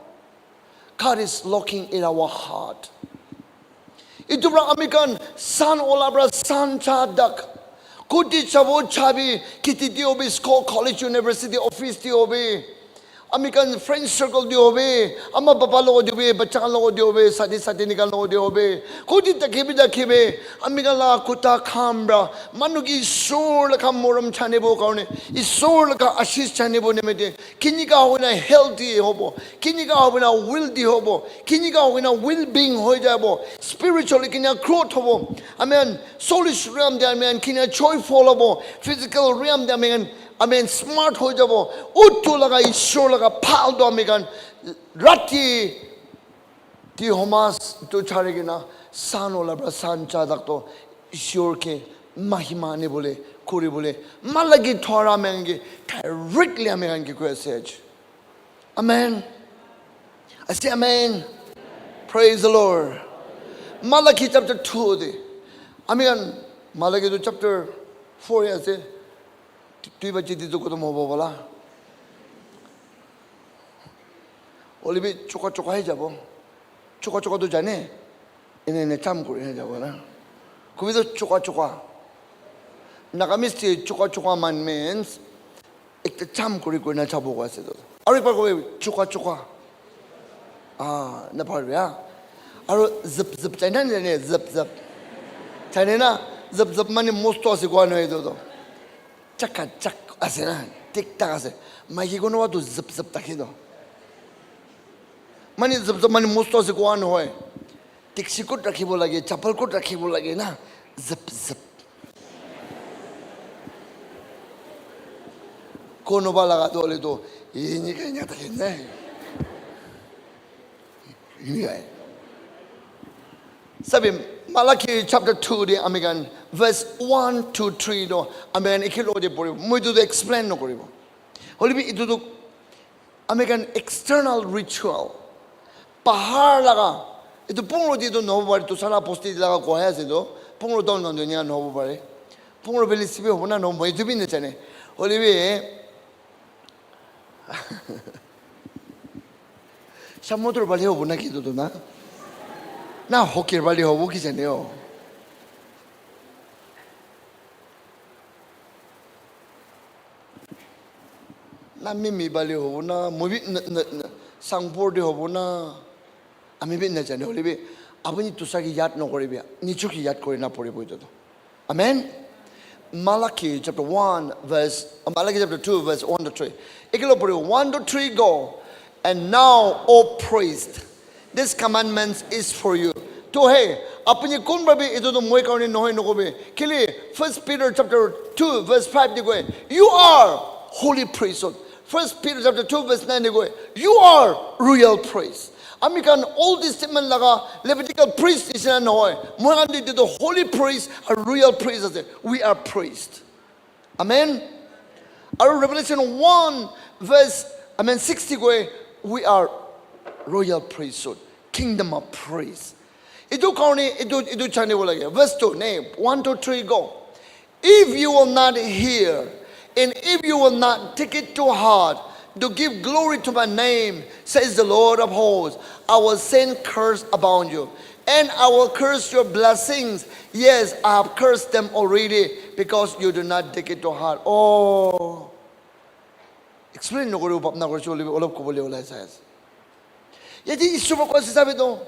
God is looking in our heart. Itu pra ami khan san ola pra san cha dak. Kuti chabo chabi, kiti ti obi, school, college, university, office ti obi. Ami khan friend circle te hobe, ama papa logot te hobe, bacha khan logot te hobe, sati sati nikhan logot te hobe. Koti thaki bi thaki bi, ami khan la kotha khan pra, manu ke Isor laga morom janibo karne, Isor laga ashish janibo nimite, kinika hoina healthy hobo, kinika hoina wealthy hobo, kinika hoina well being hoi jabo, spiritually kinika growth hobo. Amen. Soulish realm te ami khan kinika joyful hobo, physical realm te ami khan Amen. Smart hoi jabo. Utu laga Ishwar laga phal tu ami khan rati ti homas tu chari kena san ola pra san cha dak to Ishwar ke mahima ani bole, kuri bole. Malagi thora mengi directly ami khan ke koi ase. Amen. I say amen. Praise the Lord. Malachi chapter two de. Ami khan Malachi tu chapter four ya ase. Tui bachi di tu kotom hobo bola. Hoile bi choka choka he jabo. Choka choka tu jane. Ene ene cham kuri he jabo na. Kubi tu choka choka. Nagamese te choka choka man means ekta cham kuri kuri na jabo ko ase to. Aru ekbar kobi choka choka. Ah, na par ya. Aru zip zip chai na ne zip zip. Chai na zip zip mani mosto ase ko ano eto to. Chaka chak ase na, tik tak ase. Maiki kunuba tu zip zip thake to. Mani zip zip mani mosto ase koa nohoi. Tiksi kot rakhibo lage, chapal kot rakhibo lage na, zip zip. Kunuba laga tu hoile tu, enika enika thake na. Enika. Sabi, Malachi chapter two de ami khan verse one to three do ami khan ekhe logote poribo. Moi etu tu explain nokoribo. Hoile bi etu tu ami khan external ritual. Bahar laga, etu pungro di tu nohobo pare, tu sara bosti laga kohai ase tu, pungro town khan tu enia nohobo pare. Pungro valley sibi hobo na nohobo, etu bi najane. Hoile bi, Samudra bali hobo na ki tu na? Na hokir bali hobo ki jane ho? Na mimi bali hobo na, moi bi na, na, na, sangpor de hobo na? Ami bi na jane, hoile bi apuni tusa ki yad nokoribi, nichu ki yad kori na poribo etu to. Amen. Malachi chapter one verse, uh, Malachi chapter two verse one to three. Ekelo pori one to three go. And now, O priest, this commandment is for you. To hey, apuni kun bhabi etu to moi karone nohoi nokobi. Kile First Peter chapter two verse five de koi, you are holy priesthood. First Peter chapter two verse nine de koi, you are royal priest. Ami khan Old Testament laga Levitical priest nisina nohoi. Moi khan tu etu tu holy priest, a royal priest ase. We are priest. Amen. Aru Revelation one verse, I mean, sixty koi, we are royal priesthood, kingdom of priests. Etu karone, etu, etu janibo lage. Verse two, name, one, two, three, go. If you will not hear, and if you will not take it to heart to give glory to my name, says the Lord of hosts, I will send curse upon you, and I will curse your blessings. Yes, I have cursed them already because you do not take it to heart. Oh. Explain nokoribo bhabna koriche hoile bi olop kobole olai jai ase. Yate Isor pra koise sabi to.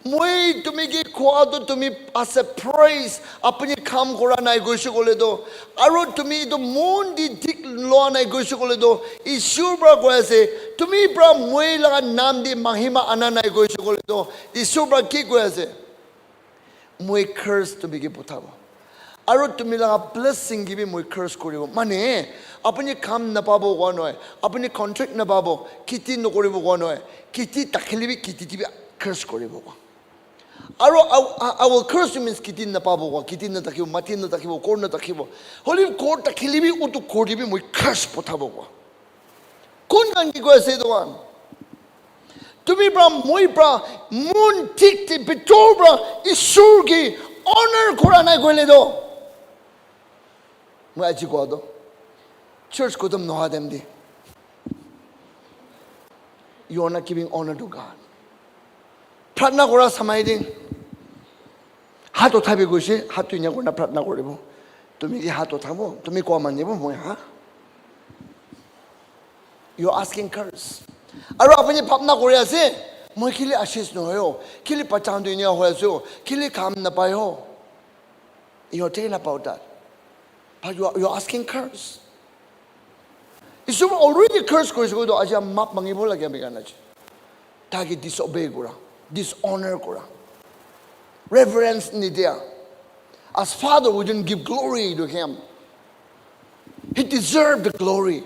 Moi tumi ki khwa to tumi ase praise, apuni kam kora nai koise kole to, aru tumi to mon di thik loa nai koise kole to, Isor pra koi ase, tumi pra moi laga naam di mahima ana nai koise kole to, Isor pra ki koi ase? Moi curse tumi ke pothabo. Aru tumi laga blessing ke bi moi curse koribo. Mane, apuni kam napabo koa nohoi, apuni contract napabo, kheti nokoribo koa nohoi, kheti thakile bi kheti te bi curse koribo koa. Aru I, I, I will curse you means kheti napabo koa, kheti nathakibo, mati nathakibo, ghor nathakibo. Hoile bi ghor thakile bi utu ghor te bi moi curse pothabo koa. Kun khan ki koi ase etu khan? Tumi pra, moi pra, mon thik te bitor pra Isor ki honor kora nai koile to, moi aji koa to, church khotom noha time te, you are not giving honor to God. Pratna kora samai din, hat uthabi koise, hat tu enya kurina pratna koribo. Tumi ki hat uthabo, tumi koa manibo, moi ha. You're asking curse. Aru apuni bhabna kuri ase, "Moi kile ashish nohoi ho? Kile bachan tu enia hoi ase ho? Kile kam napai ho?" You're thinking about that. But you're, you're asking curse. Isor already curse korise koile toh aji map mangibo lage ami khan aji. Taki disobey kura, dishonor kura, reverence nidia. As father, we didn't give glory to him. He deserved the glory.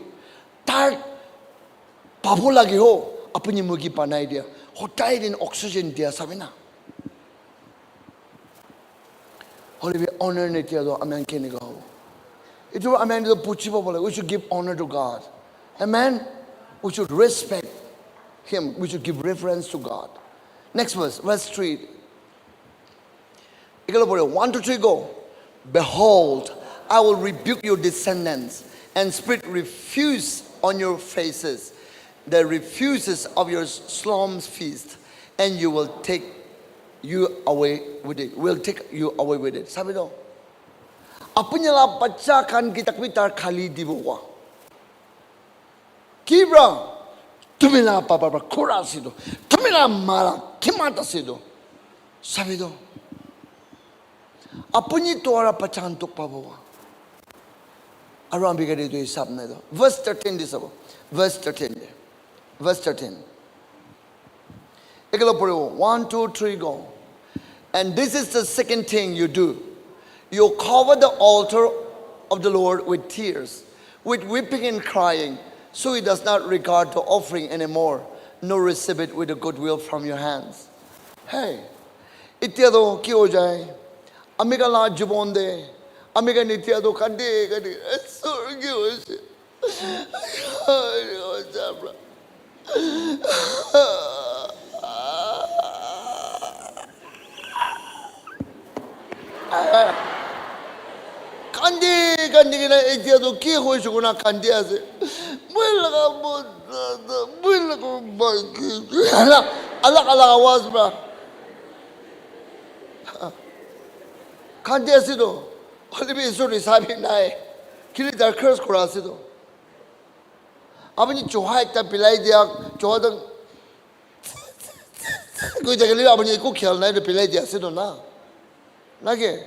Tar pabo lage ho, apuni mugi banai dia. Hotai din oxygen dia sabina. Holy be honor nidia toh amen kenika ho. Itu amen to puchibo bole. We should give honor to God. Amen. We should respect him. We should give reverence to God. Next verse, verse three. Ikalo pore, one, two, three, go. Behold, I will rebuke your descendants and spit refuse on your faces, the refuses of your solemn feast, and you will take you away with it. Will take you away with it. Sabi do? Apuni la bacha khan ki tak bi tar khali dibo wa. Kibra, tumi la papa pra kura ase do. Tumi la ma la kimat ase do. Sabi do. Apuni tuara pachan tuk pabo wa. Aru ambigari tu hisab nai do. Verse thirteen di sabo. Verse thirteen di. Verse thirteen. Ekalo puribo. One, two, three, go. And this is the second thing you do. You cover the altar of the Lord with tears, with weeping and crying, so he does not regard the offering anymore, nor receive it with a good will from your hands. Hey, itya to ki ho jai? Ami khan la jibon de, ami khan itya to kandi kandi, Isor ki hoise? Kandi, kandi kena itya to ki hoise koina kandi ase. Moi laga mon, moi laga mon. Alag, alag, alag awaz pra. Kandi ase to. Hoile bi Isor hisabi nai. Kile darkhas kura ase to. Apuni chuha ekta pilai dia, chuha to koi thakile apuni eku khel nai to pilai dia ase to na. Na ke?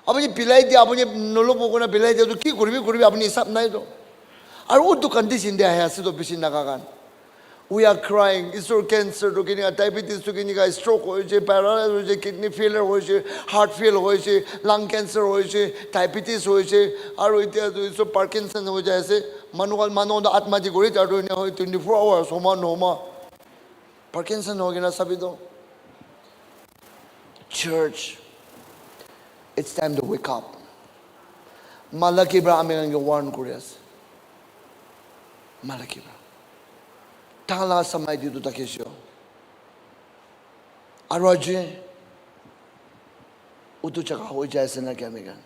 Apuni pilai dia, apuni nolobo koina pilai dia to ki kuribi, kuribi apuni hisab nai to. Aru utu condition dia ahi ase to bishi Naga khan. We are crying, Isor cancer to kinika, diabetes to kinika, stroke hoise, paralysis hoise, kidney failure hoise, heart fail hoise, lung cancer hoise, diabetes hoise, aru itya to Isor Parkinson hoi jai ase. Manu khan, manu khan to atma di kuri, tar to enia hoi, twenty-four hours, homa nohoma. Parkinson hoi kena sabi to. Church, it's time to wake up. Malachi pra ami khan ke warn kuri ase. Malachi pra. Tala samai di tu takisyo. Aru aji utu jaga hoi jai ase na kya ami khan?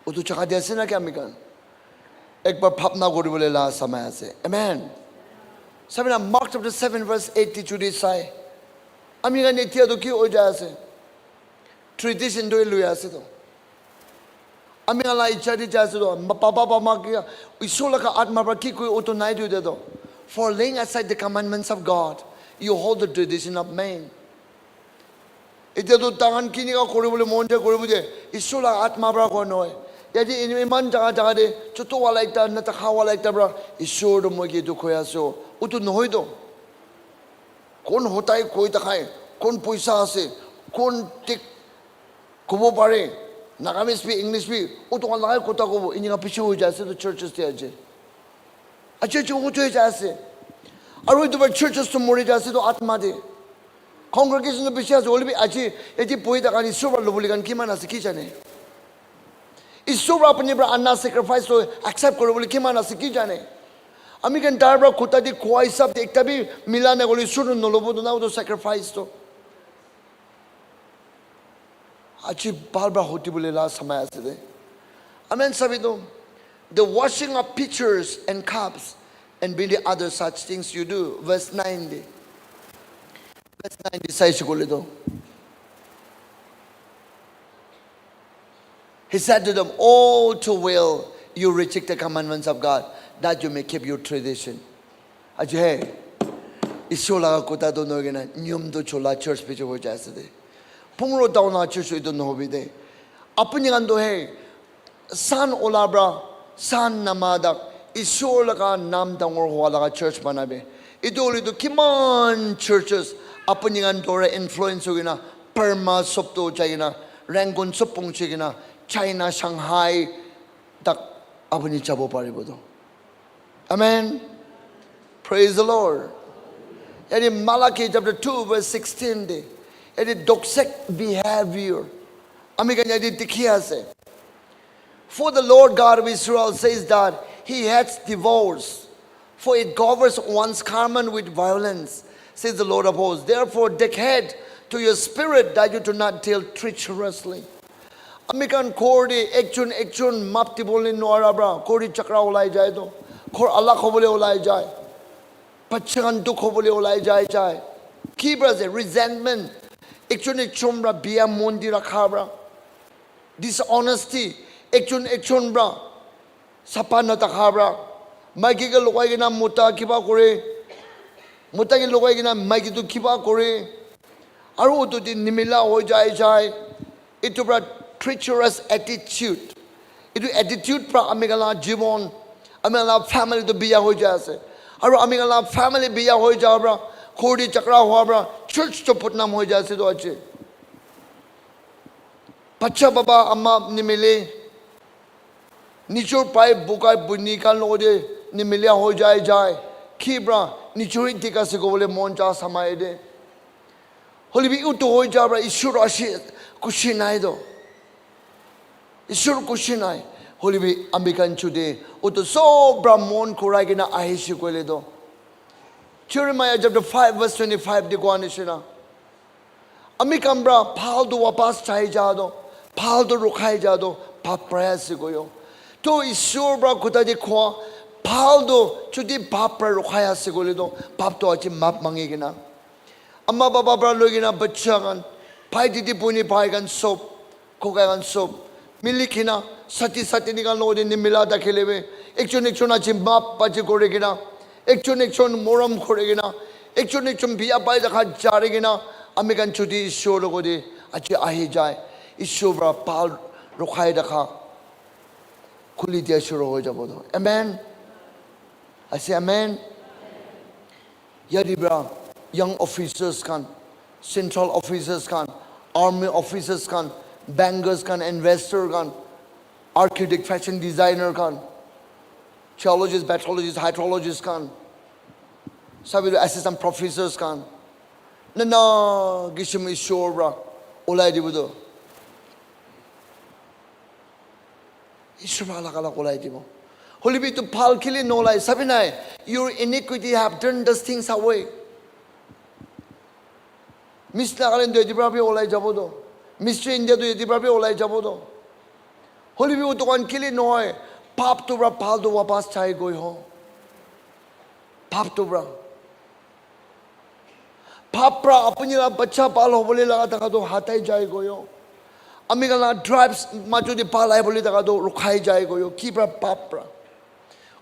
Utu jaga de ase na kya ami khan? Ekbar bhabna kuri bole la samay ase. Amen. Sabi na, Mark chapter seven verse eight te jodi sai, ami khan itya to ki hoi jai ase? Tradition to lui ase to. Ami khan la icha di jai ase to, ma-, papa, papa, ma ki, Isor laga atma pra ki koi utu nai tu de to. For laying aside the commandments of God, you hold the tradition of man. Itya to tahan kinika kuri bole mon jai kuri bole, Isor laga atma pra koi nohoi. Yate in-, iman jaga jaga de, chutu wala ekta, natakha wala ekta pra, Isor to moi ki etu koi ase. Utu nohoi to. Kon hotai koi takai, kon poisa ase, kon tik kobo pare, Nagamese bi, English bi, utu khan lagai kotha kobo, enika bishi hoi jai ase to churches te aji. Aji aji hoi jai ase. Aru etu para churches to mori jai ase to atma te. Congregation to bishi ase, hoile bi aji yate bohi thaka Isor para lobole khan kiman ase ki jane? Isor para apni para anna sacrifice to accept kori bole kiman ase ki jane? Ami khan tar para kotha te koa hisab te ekta bi mila na gole Isor to nolobo to na, utu sacrifice to. Aji bhal para hoti bole la samay ase de. Amen, sabi to. The washing of pitchers and cups and many other such things you do. Verse nine de. Verse nine de sai shikole to. He said to them, "All too well, you reject the commandments of God, that you may keep your tradition. Aji he, Isor laga kotha tu nohoi kena niyom tu chola church bichi hoi jai ase de. Pungro town laga church etu nohobi de. Apuni khan tu he, san ola pra, san nama dak, Isor laga nam dangor hoa laga church banabi. Etu hoile tu kiman churches apuni khan dora influence hoi kena, Burma sob tu jai kena, Rangoon sob pongchi kena, China, Shanghai tak apuni jabo paribo tu. Amen. Praise the Lord. Yate Malachi chapter two verse sixteen de, yate toxic behavior ami khan yate dikhi ase. For the Lord God of Israel says that he hates divorce, for it covers one's garment with violence, says the Lord of hosts. Therefore, take heed to your spirit that you do not deal treacherously. Ami khan ghor te ekjon ekjon map dibole nwara pra ghor te jhagara olai jai to, ghor alag hobole olai jai, bacha khan dukh hobole olai jai jai. Ki pra ase? Resentment. Ekjon ekjon pra biya mon di rakha pra, dishonesty. Ekjon ekjon pra sapa na thaka pra, maiki ke logai kena mota kiba kore, mota ke logai kena maiki tu kiba kore, aru utu te nimila hoi jai jai. Etu pra treacherous attitude, etu attitude pra ami khan la jibon, ami khan la family tu biya hoi jai ase. Aru ami khan la family biya hoi ja pra, ghor te jhagara hua pra, church tu bodnam hoi jai ase tu aji. Bacha baba ama nimile, nijor bhai bokai buni khan logote nimile hoi jai jai. Ki pra? Nijor thik ase kobole mon ja samai de. Hoile bi utu hoi ja pra Isor ashi khushi nai to. Isor khushi nai. Hoile bi ami khan chuti utu sob pra mon khurai kena ahishi koile to. Jeremiah chapter five verse twenty-five de koa nishina. Ami khan pra bhal tu wapas chai ja to, bhal tu rukhai ja to, pap pra ase koyo. To Isor pra khuta de khwa, bhal tu chuti pap pra rukhai ase koile to, pap tu aji map mangi kena. Ama baba pra loi kena bacha khan, bhai didi buni bhai khan sob, kokai khan sob, mili kena, sati sati ni khan logote nimila dakhile be, ekjon ekjon aji map aji kore kena, ekjon ekjon morom kore kena, ekjon ekjon biya pai dakha jare kena, ami khan chuti Isor logote aji ahi jai. Isor pra bhal rukhai dakha khuli dia shuru hoi jabo to. Amen. I say amen. Yate pra young officers khan, central officers khan, army officers khan, bankers khan, investor khan, architect, fashion designer khan, geologist, petrologist, hydrologist khan, sabi assistant professors khan, nana kishim Isor pra olai dibo to. Isor pra alak alak olai dibo. Hoile bi etu bhal kile nolai, sabi nai, your iniquity have turned those things away. Miss Nagaland tu yate pra bi olai jabo to. Mystery India tu yate pra bi olai jabo to. Hoile bi utu khan kile nohoi, pap tu pra bhal tu wapas chai goi ho. Pap tu pra. Pap pra apuni la bacha bhal hobole laga thaka tu hatai jai goyo. Ami khan la tribes majo de bhal ai bole thaka tu rukhai jai goyo. Ki pra? Pap pra.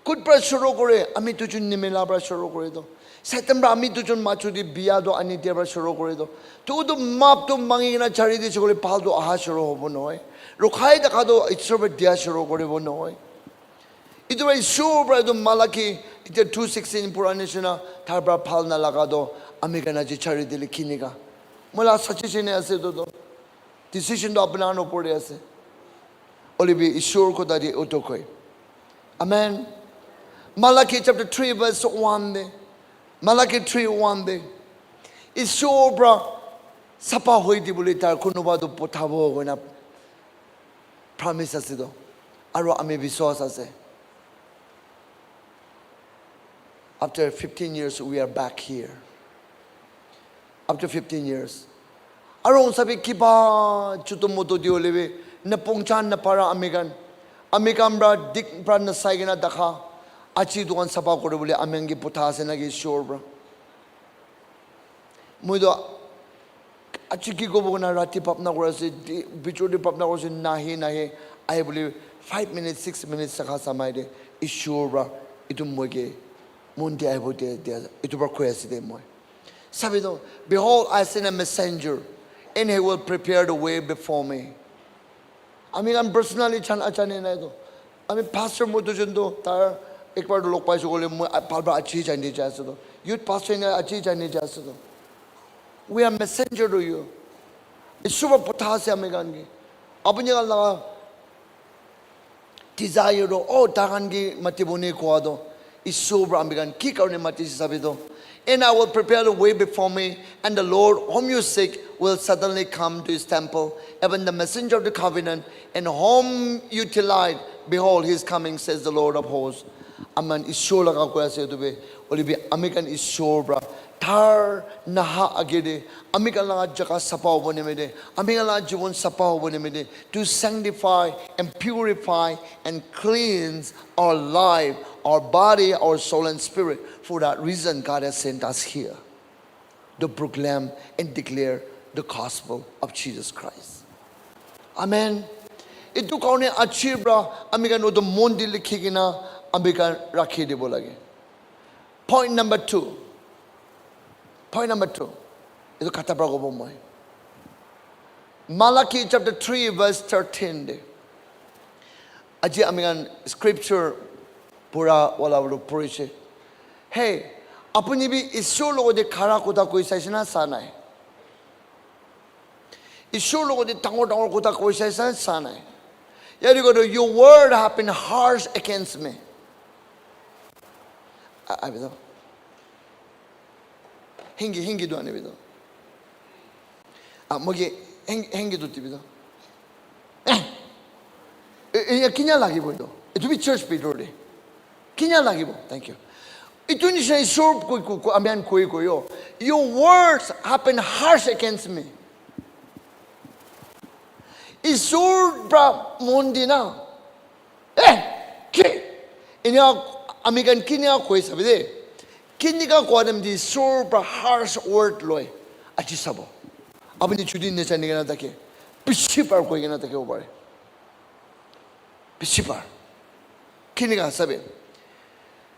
Kut pra shuru kore? Ami tu jun nimila pra shuru kore to. Satan pra ami tu jun majo de biya tu ani dia pra shuru kore to. Tu tu map tu mangi kena chari de chukole bhal tu aha shuru hobo nohoi. Rukhai thaka tu Isor pra dia shuru koribo nohoi. Etu para Isor para etu Malachi etia two sixteen pura nishina tar para bhal nalaga toh ami khan aji chari dile kinika. Moi la suggestion ase etu toh. Decision toh apuna khan opor te ase. Hoile bi Isor kotha te utu koi. Amen. Malachi chapter three verse one te. Malachi three one te. Isor para sapa hoi dibole tar kunuba toh pothabo koina promise ase toh. Aro ami biswas ase. After fifteen years, we are back here. After fifteen years. Aro sabi kiba chutu mutu di hoile bi, na pongchan na para ami khan. Ami khan pra dik pra na sai kena dakha. Aji dukan sapa kore bole ami khan ke potha ase na ki sure pra. Moi toh Aji ki kobo koina rati bhabna kuri ase, di-, bichor te bhabna kuri ase, nahi, nahi, ahi bole five minutes, six minutes saka samai te, Ishwar pra, etu moi ke, mon te ahibo de, de, etu pra koi ase de moi. Sabi to, "Behold, I send a messenger, and he will prepare the way before me." Ami khan personally chan achane nai to. Ami pastor mo tu jun to tar ekbar to log paise kole moi bhal bhal achi jani jai ase to. Youth pastor ne achi jani jai ase to. We are messenger to you. Isu ba potha ase ami khan ke. Apuni khan laga desire to, oh, ta khan ke mati bone kowa to. Isu pra ami khan ki karone mati sabi to. "And I will prepare the way before me, and the Lord whom you seek will suddenly come to his temple, even the messenger of the covenant, and whom you delight. Behold, he is coming, says the Lord of hosts." Aman Ishwar laga koi ase etu be, hoile bi ami khan Ishwar pra tar naha age de, ami khan laga jaga sapa hobo nimite, ami khan laga jibon sapa hobo nimite, to sanctify and purify and cleanse our life, our body, our soul and spirit. For that reason, God has sent us here to proclaim and declare the gospel of Jesus Christ. Amen. Etu karone aji pra ami khan etu mon te likhi kena ami khan rakhi dibo lage. Point number two. Point number two. Etu kata pra kobo moi. Malachi chapter three verse thirteen de. Aji ami khan scripture pura wala wala puriche. Hey, apuni bi Ishwar logote khara kotha koi saise na sa nai? Ishwar logote dangor dangor kotha koi saise na sa nai? Yate koto, "Your word have been harsh against me." A-, abi to. Hingi, hingi do ani bido. Ah, mogi, hingi, hingi do tibido. Eh, eh, eh, kinya lagi boy do. Itu bi church bitor de. Kinya lagi bo. Thank you. Itu ni shai sur koi, koi, koi, amian koi, koi yo. "Your words have been harsh against me." Isur pra mon di na. Eh, ki? Inya ami khan kinya koi sabi de. Kinika kowa dem di sur pra harsh word loi. Aji sabo. Apuni chuti ne chani kena thake. Bishi par koi kena thake obare. Bishi par. Kinika sabi.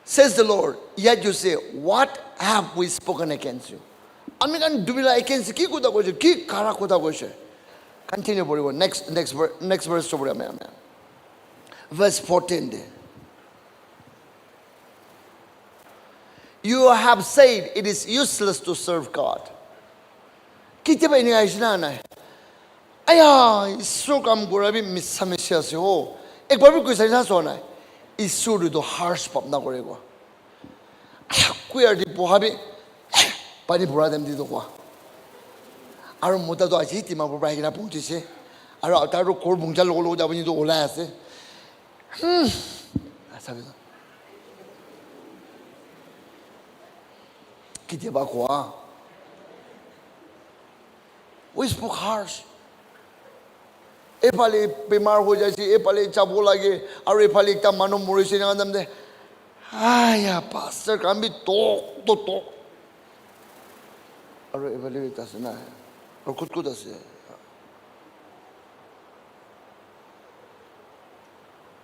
Says the Lord, yet you say, "What have we spoken against you?" Ami khan dumila against ki kotha koise, ki kara kotha koise. Continue poribo. Next, next, ver-, next verse to poribo ami, ami. Verse fourteen de. You have said it is useless to serve God. Kitiaba ini aisina nai. Aya, Isur kam kura bi misa misi ase ho. Ekbar bi kuisa na so nai. Isur tu harsh bhabna kore ko. Aya, kuya di boha bi pani bura dem di to kwa. Aru mota to aji Dimapur pra ahikena phuntise. Aru tar to ghor bungcha logo logo jabo ni to olai ase. Hmm. Asa bi to. Kitiaba kwa. We spoke harsh. Ephale bimar hoi jaise, ephale jabo lage, aru ephale ekta manu morise na namde. Aya, pastor khan bi tok, tok, tok. Aru ephale bi ekta ase na. Aru kut kut ase.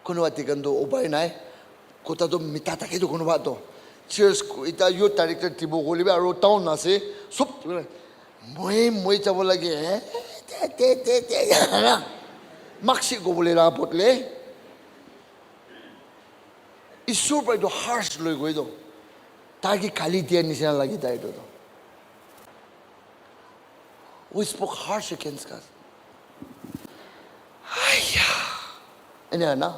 Kunuba tikan tu upai nai. Kotha tu mita thake tu kunuba tu. Church ku-, ita youth director tibo koile bi aru town ase. Sob moi, moi jabo lage. Eh, te, te, te, te, na. Maksi ko bole la botle. Isur pra etu harsh loi goi tu. Tai ke kali dia nisina lagi tai tu. We spoke harsh against God. Aya. Ene na.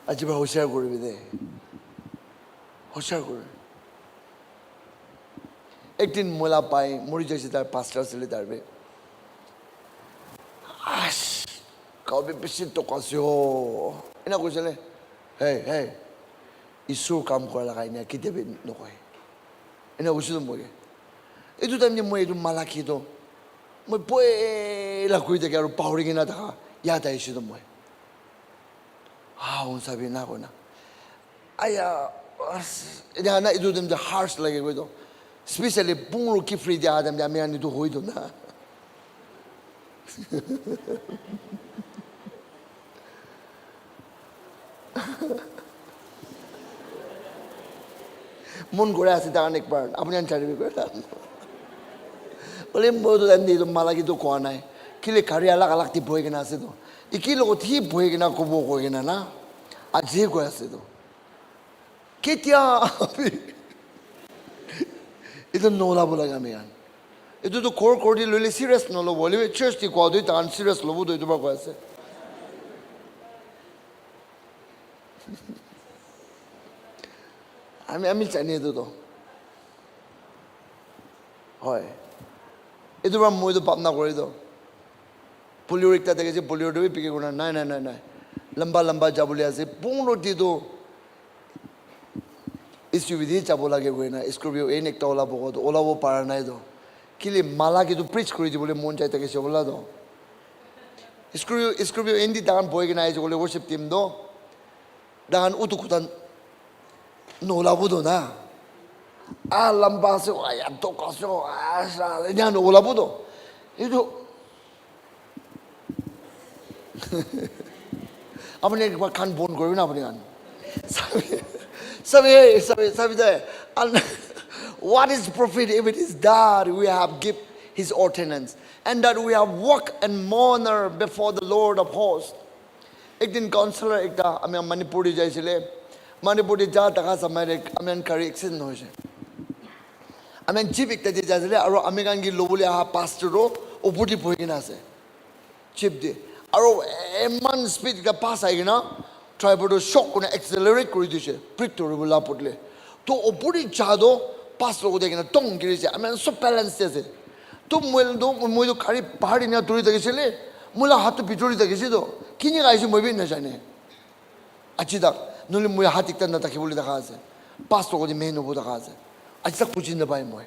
Aji pra hoshiyar koribi de. Hoshiyar koribi. Ekdin moila pai, mori jaise tar pastor asile tar bi. Ash, kau bi bishi toka ase ho. Ena koisile, "Hey, hey, Isur kam kora laga ena ketiabi nokoi." Ena koise to moi. Etu time te moi etu Malachi to, moi poila koi thake aru pahori kena thaka, yaad aise to moi. Ah, un sabi na koi na. Aya, as-, ena na etu time te harsh lage koi to. Especially pungro ki free dia adam dia mi ani tu hoi do na. Mon gore ase ta ek bar apni an chari bi kore ta. Ole mo to dan di to mala ki to ko nai. Kile kari alak alak ti boy kena ase to. Iki logo thi boy kena ko bo ko kena na. Aje ko ase to. Ketia itu nolabo lage ami khan. Itu tu core core di loile serious nolobo. Hoile church di koa tu tahan serious lobo tu itu ba koi ase. Ami ami chani itu to. Hoi. Itu ba moi to pap na kori to. Bolero ekta thakise, Bolero tu bi bikri kurina, nai, nai, nai, nai. Lamba, lamba jabole ase, pungro di tu S U V di jabo lage koina, Scorpio N ekta olabo ko tu, olabo para nai tu. Kile mala ke tu preach kuri dibole mon jai thakise bola tu. Scorpio, Scorpio N di tahan bohi kena aise kole worship team tu. Tahan utu kutan nolabu tu na. Ah, lamba ase, ah, ya dok ase, ah, sa, enya nolabu tu. Itu Apni ekbar khan bon koribo na apni khan. Sabi, sabi, sabi, sabi de. And what is profit if it is that we have keep his ordinance and that we have walk and mourner before the Lord of hosts? Ek din counselor ekta ami Manipur te jaisile. Manipur te ja taka samai de ami khan gari accident hoise. Ami khan jeep ekta te jaisile aro ami khan ke lobole aha pastor ro opor te bohi kena ase. Jeep de. Aro eman speed ekta pass ahi kena driver tu shock kurina accelerate kuri dise. Brake dhoribo la put le. To opor te ja to pass logo de kena tong giri se. Ami khan sob balance de ase. To moi to moi to gari bahar ena dhori thakise le. Moi la hath to bitor te thakise to. Kini ka aise moi bi na jane. Aji tak nole moi hath ekta na thakibole thaka ase. Pass logo de main hobo thaka ase. Aji tak buji na pai moi.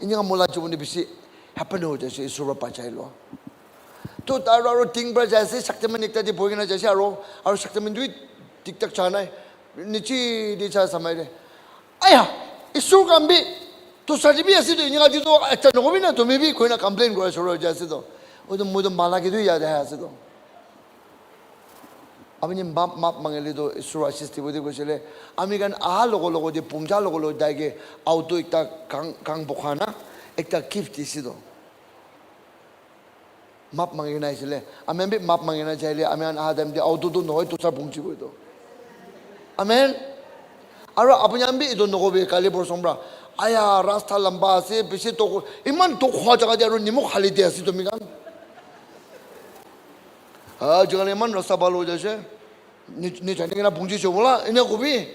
Ini ka mola jibon de bishi happen ho jaise, Isor para bachai lo. To tar aro ting para jaise, Shaktiman ekta de bohi kena jaise, aro, aro Shaktiman tu thik thak cha nai. Niche de cha samai de. Aya, Isor khan bi, to sadi bi ase to, ini ka di to, acha nokobi na, to me bi, koi na complain kora shuru ho jaise to. Oi to, moi to mala ke tu yad hai ase to. Apni map map mangile to Isor asis dibo de koisile. Ami khan aha logo logo de pungja logo logo dai ke auto ekta kang kang bokha na ekta gift disi to. Map mangi na aisile. Ami khan bi map mangi na jaile ami khan aha time de auto to nohoi to sar pungji bo to. Amen. Aro apni khan bi etu nokobi kali por sombra. Aya rasta lamba ase bishi to iman to khwa jaga de aro nimok hali de ase to mi khan. Ah, jaga iman rasta bhal ho jaise. Ni, ni jani kena punji se bola, ena kobi.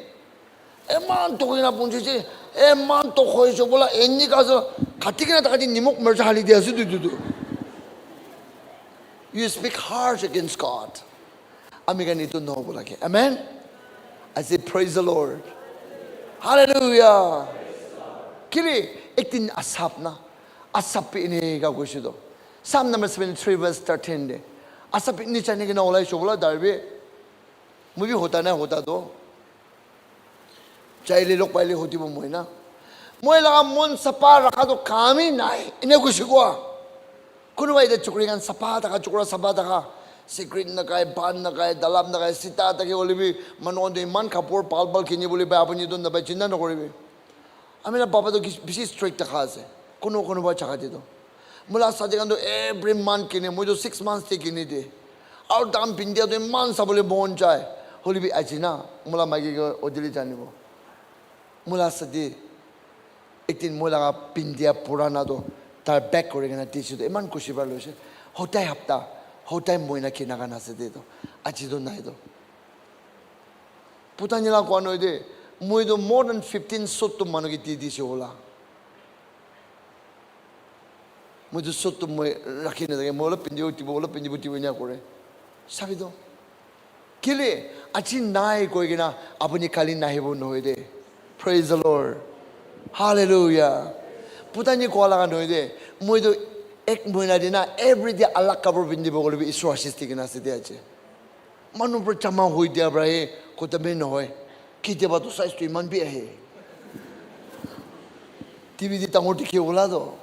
Eman toki kena punji se, eman tok hoi se bola, eni ka so, kati kena takati nimok mercha hali dia se tu, tu, tu. You speak harsh against God. Ami khan etu nohobo lage. Amen? I say, "Praise the Lord." Hallelujah. Kile, ek din Asaph na, Asaph pe ene ka koise to. Psalm number seventy-three verse thirteen de. Asaph pe ene jani kena olai se bola, darbe. Moi bi hota nai hota to. Chaile log paile hotibo moi na. Moi laga mon sapa rakha to kam hi nai. Ene kusi koa. Kunuba ite chukri khan sapa thaka, chukra sapa thaka. Secret nakai, ban nakai, dalap nakai, sita thaki hoile bi manu khan to iman kapur bhal bhal kini bole pai, apuni to napai, chinta nokoribi. Ami la baba tu kis-, bishi strict thaka ase. Kuno, kuno ba jaga te tu. Moi la sadi khan tu every month kine, moi tu six months te kini de. Aru dam pindia tu iman sabole mon jai. Hoile bi aji na, moi la maiki ke odili janibo. Moi la sadi, ek din moi la pindia purana tu, tar back kori kena tisi tu, iman khushi pa loise. Hotai hapta, hotai moina kina khan ase de tu. Aji tu nai tu. Putani la koa nohoi de, moi tu more than fifteen suit tu manu ke di dise hola. Moi tu suit tu moi rakhi na thake, moi olop pindibo dibo, olop pindibo dibo enia kore. Sabi to. Kile, aji nai koi kena, apuni kali nahibo nohoi de. Praise the Lord. Hallelujah. Putani koa laga nohoi de, moi tu ek mohina de na, every day alag kapur pindibo koile bi Isor asis di kena ase de aji. Manu pra jama hoi dia pra he, kotame nohoi. Ketiaba to size to iman bi ahe. T V de dangor dikhi bola to.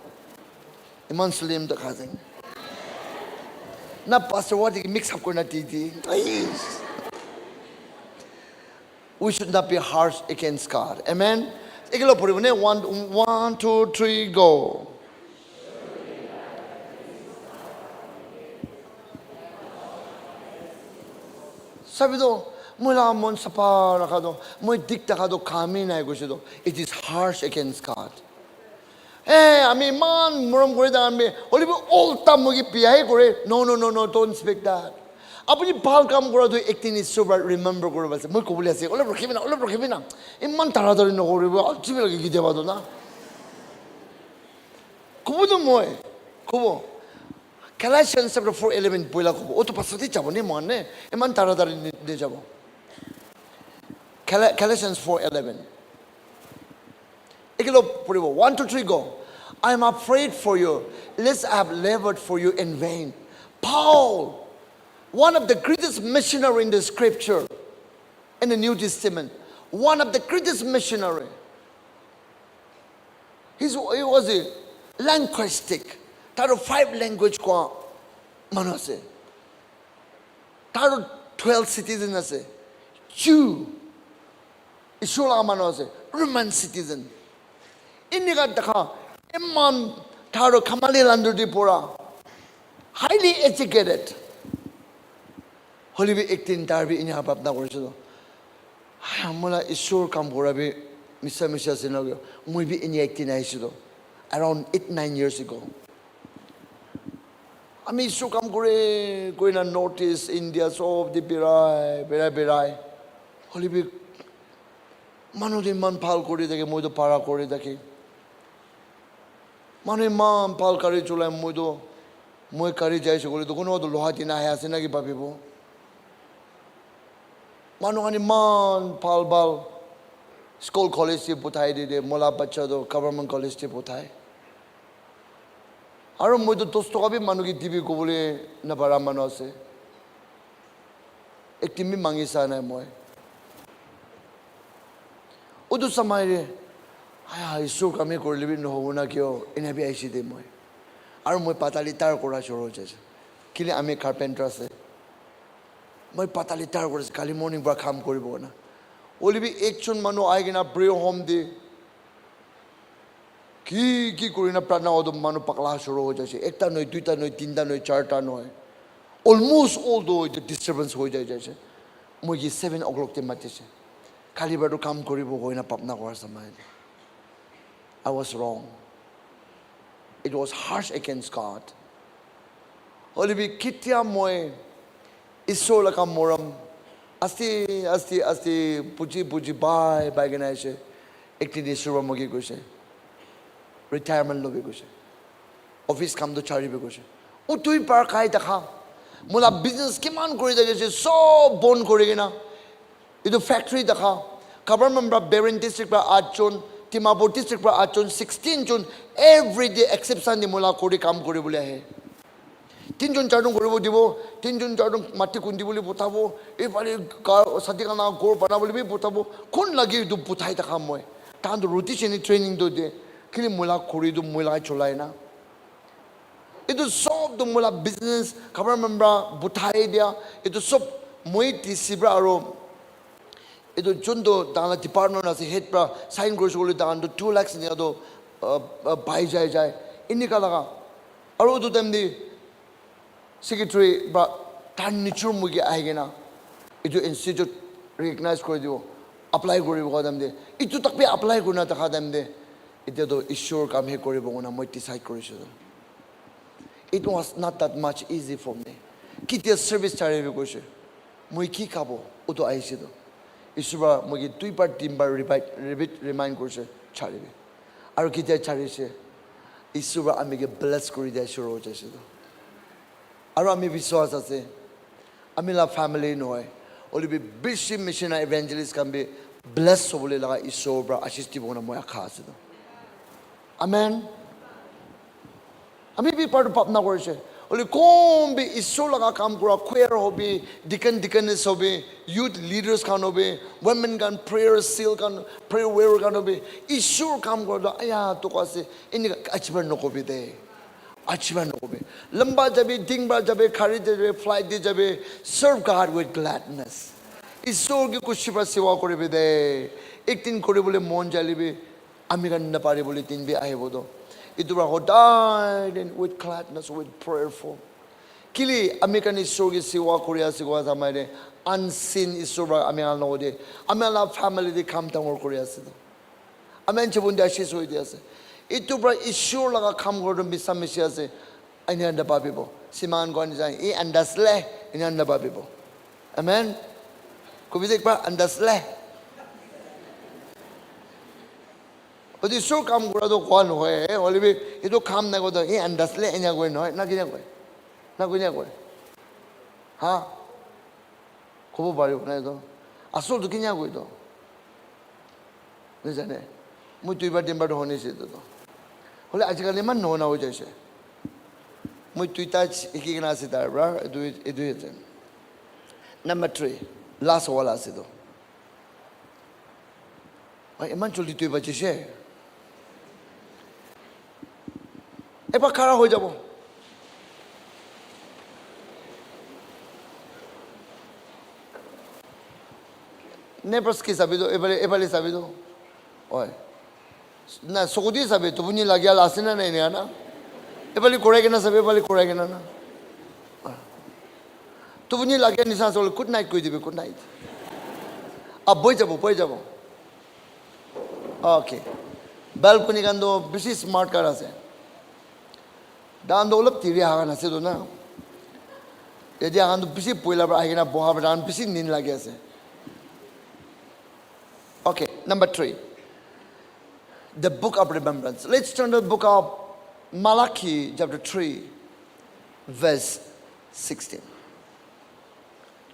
Iman slim to kha ase. Na pastor wa dikhi mix up kurina T V. Aish. We should not be harsh against God. Amen. Ekilo puri bone. One, one, two, three, go. Sabi to, moi la mon sapa rakha to, moi dik thaka to kami nai koise to. It is harsh against God. Eh, ami iman morom kore ta ami, hoile bi olta moi ke biya he kore. No, no, no, no, don't speak that. Apuni bhal kam kora tu ek din Ishwar para remember koribo ase. Moi kobole ase, olop rakhibi na, olop rakhibi na. Iman taratari nokoribo, aji bi lage ketia ba to na. Kobo to moi, kobo. Galatians chapter four eleven poila kobo. O to pasate jabo ne, mohan ne. Iman taratari ne, ne jabo. Gala-, Galatians four eleven. Ekilo puribo. One, two, three, go. I am afraid for you, lest I have labored for you in vain. Paul, one of the greatest missionary in the scripture, in the New Testament, one of the greatest missionary. He's, he was a linguistic. Taro five language kwa manu ase. Taro twelve citizen ase. Jew. Ishwar laga manu ase. Roman citizen. Inika dakha. Iman taro kamali landu di pora. Highly educated. Hoile bi ek din tar bi enia bhabna korise to. Hai, mola Ishwar kam kora bi misa misa ase na kyo. Moi bi enia ek din ahise to. Around eight, nine years ago. Ami Ishwar kam kore, kore na North East, India, sob de birai, birai, birai. Hoile bi manu de iman bhal kori thake, moi to para kori thake. Manu iman bhal gari cholai, moi to, moi gari jai ase koile to, kunuba to loha dina ahi ase na ki bhabibo. Manu khan iman bhal bhal school college te puthai di de, mola bacha to government college te puthai. Aru moi to dos toka bi manu ke dibi kobole nabara manu ase. Ek din bi mangi sa nai moi. Utu samai de, "Hai, hai, Isor kam he korile bi nohobo na kyo?" Ena bi aise de moi. Aru moi patali tar kora shuru hoi jaise. Kile ami carpenter ase. Moi patali tar kora ase, kali morning para kam koribo na. Hoile bi ekjon manu ahi kena prayer home de ki, ki kuri na pratna hoto manu pakla shuru hoi jaise. Ekta nohoi, duita nohoi, tinta nohoi, charta nohoi. Almost all the, the disturbance hoi jai jaise. Moi ki seven o'clock te matise. Kali bara tu kam koribo koi na papna kora samai te. I was wrong. It was harsh against God. Hoile bi ketia moi Isor laga morom aste, aste, aste buji, buji pai, pai kena aise. Ek din Isor para moi ke koise, "Retirement lobi," koise. "Office kam tu charibi," koise. Utui par khai thaka, mola business kiman kuri thaki ase, sob bon kuri kena, etu factory thaka, government para Peren district para aatjon, Dimapur district para aatjon, sixteen jon, every day except Sunday mola kuri kam kuri bole ahe. Tinjon charjon koribo dibo, tinjon charjon mati khundi bole pothabo, efale ghor, sati khan laga ghor bana bole bi pothabo, kon lage etu pothai thaka moi. Tahan tu roti chini training tu de, kile mola khuri tu mola cholai na. Etu sob tu mola business, government para pothai dia, etu sob moi D C para aro etu juntu tahan la department ase, head para sign kurise koile tahan tu two lakhs enia tu, uh, uh, pai jai jai. Enika laga. Aro etu time te secretary para tahan nijor moi ke ahi kena etu institute recognize kuri dibo, apply kuribo koa time te, etu tak bi apply kurina thaka time te, etia tu Isor kam he kuribo kona moi decide kurise tu. It was not that much easy for me. Ketia service charibi koise, moi ki khabo, utu ahise tu. Isor para moi ke duibar, tinbar repeat, repeat remind kurise, charibi. Aru ketia charise, Isor para ami ke bless kuri dia shuru hoi jaise tu. Aru ami biswas ase, ami la family nohoi, hoile bi bishi missionary evangelist khan bi bless hobole laga Isor para ashish dibo na moi akha ase tu. Amen. Ami bi part pap na korise. Hoile kon bi Isor laga kam kura, choir hobi, deacon, deaconess hobi, youth leaders khan hobi, women khan, prayer cell khan, prayer warrior khan hobi, Isor kam kura toh aya toka ase, enika achibar nokobi de. Achibar nokobi. Lamba jabi, dingbar jabi, khari jabi, flight de jabi, serve God with gladness. Isor ki khushi pra sewa kuribi de. Ek din kuribole mon jale bi, ami khan napari bole din bi ahibo toh. Itu pra hodai din with gladness, with prayerful. Kile ami khan Isor ki sewa kuri ase koa samai de, unseen Isor pra ami khan logot de, ami khan la family de kam dangor kuri ase toh. Ami khan jibon de ashish hoi de ase. Itu pra Isor laga kam kura toh misa mishi ase. Enya napabibo. Siman khan jai, "I andas le," enya napabibo. Amen. Kubi de ekbar andas le. Odi sur kam kura toh koa nohoi, hoile bi etu kam nai koa toh, "I andas le," enya koi nohoi, na kinya koi? Na kinya koi? Ha? Kobo paribo na etu. Asol toh kinya koi toh? Nijane. Moi duibar tinbar toh honi se etu toh. Hoile ajikali iman nohona hoi jaise. Moi duita hiki kena ase tar pra, etu, etu ase. Number three, last wala ase toh. Oi, iman joldi dui baji she. Ebar khara hoi jabo. Neighbors ke sabi do, ebale, ebale sabi do. Oi. Na, sokodi sabi, tupuni lagia la ase na, na, na, na. Ebale korai kena sabi, ebale korai kena na. Tupuni lagia nisa ase hoile, "Good night," koi dibi, "Good night." Ah, boi jabo, boi jabo. Okay. Balcony khan toh bishi smart khan ase. Dan toh olop tiri aha khan ase toh na. Yate aha khan toh bishi poila pra ahi kena boha pra dan bishi nin lagi ase. Okay, number three. The book of remembrance. Let's turn to the book of Malachi, chapter three, verse sixteen.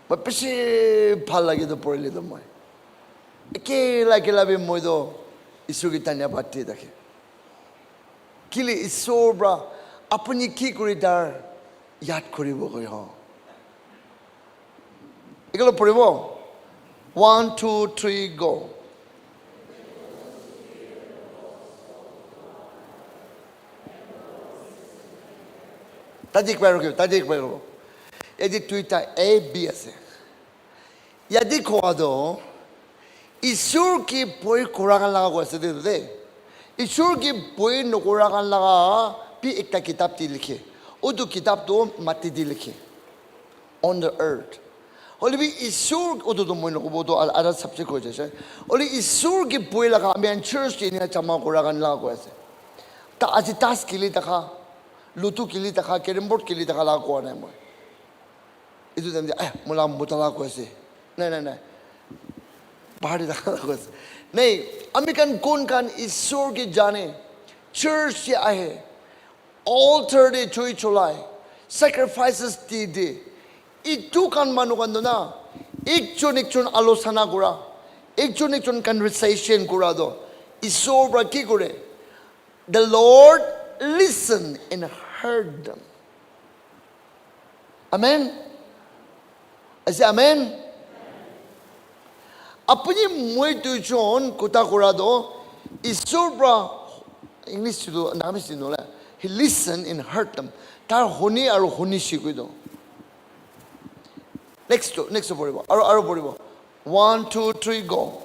Moi bishi bhal lage toh porile toh moi. Ekela ekela bi moi toh Isor ke dhanyabad di thake. Kile Isor pra apuni ki kuri tar yad kuribo koi ho. Ekela poribo. One, two, three, go. Tadi ekbar rukhibo, tadi ekbar rukhibo. Yate duita A, B ase. Yate koa toh, Isor ke bhoi kura khan laga koi ase de, de. Isor ke bhoi nokura khan laga bi ekta kitab te likhe. Utu kitab toh mati te likhe. On the earth. Hoile bi Isor, utu toh moi nokobo toh al-, other subject hoi jaise. Hoile Isor ke bhoi laga ami khan church te enia jama kura khan laga koi ase. Ta aji tas kheli thaka, lutu kheli thaka, carrom board kheli thaka laga koa nai moi. Etu time te, "Eh, moi laga mota laga koi ase." Nai, nai, nai. Bahar te thaka laga koi ase. Nai, ami khan kon khan Isor ke jane, church te ahe, altar te jui cholai, sacrifices di di. Etu khan manu khan toh na, ekjon ekjon alochana kura, ekjon ekjon conversation kura toh, Isor pra ki kore? The Lord listened and heard them. Amen. I say amen. Apuni moi duijon kotha kura toh Isor pra, English tu Nagamese tu nola. He listened and heard them. Tar huni aru huni shikoi toh. Next to, next to poribo. Aru, aru poribo. One, two, three, go.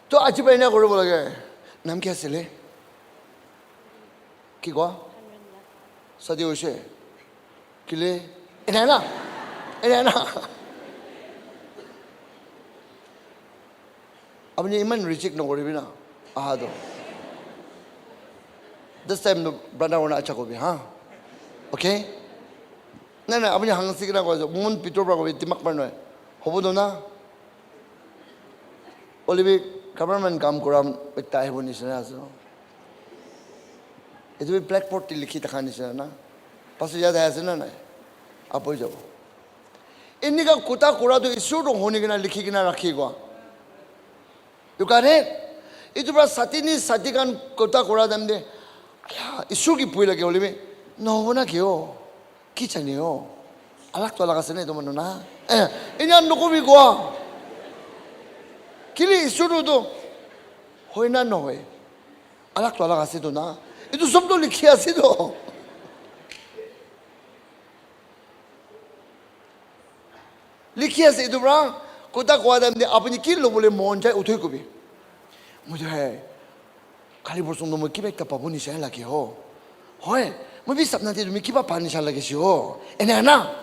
To aji pa ena koribo lage. Naam kya asile? Ki koa? Shadi hoise? Kile? Ena na? Ena na? Apuni iman reject nokoribi na, aha toh. This time toh brother hoina acha kobi, ha? Okay? Nai, nai, apuni hangsi kena koi ase, mon bitor pra kobi, dimag pra nohoi. Hobo toh na? Hoile bi government kam kura ekta ahibo nishina ase. Etu bi blackboard te likhi thaka nishina na? Pastor yat ahi ase na nai? Apoi jabo. Enika kotha kura toh Isor toh huni kena likhi kena rakhi koa. You got it? Itu pra sati ni sati khan kotha kura time te, "Aya, Isur ke bhoi lage hoile bi, nohobo na ki ho? Ki jane ho? Alag to alag ase na itu manu na?" Eh, ena nokobi koa. Kile Isur tu, tu hoi na nohoi? Alag to alag ase tu na. Itu sob to likhi ase tu. Likhi ase itu pra, kotha koa time te apuni ki lobole mon jai uthoi kobi. Mujhe hai, kali porsu to moi kiba ekta pabo nisha lage ho. Hoi, moi bi sapna te tumi kiba pa nisha lage si ho. Ene na?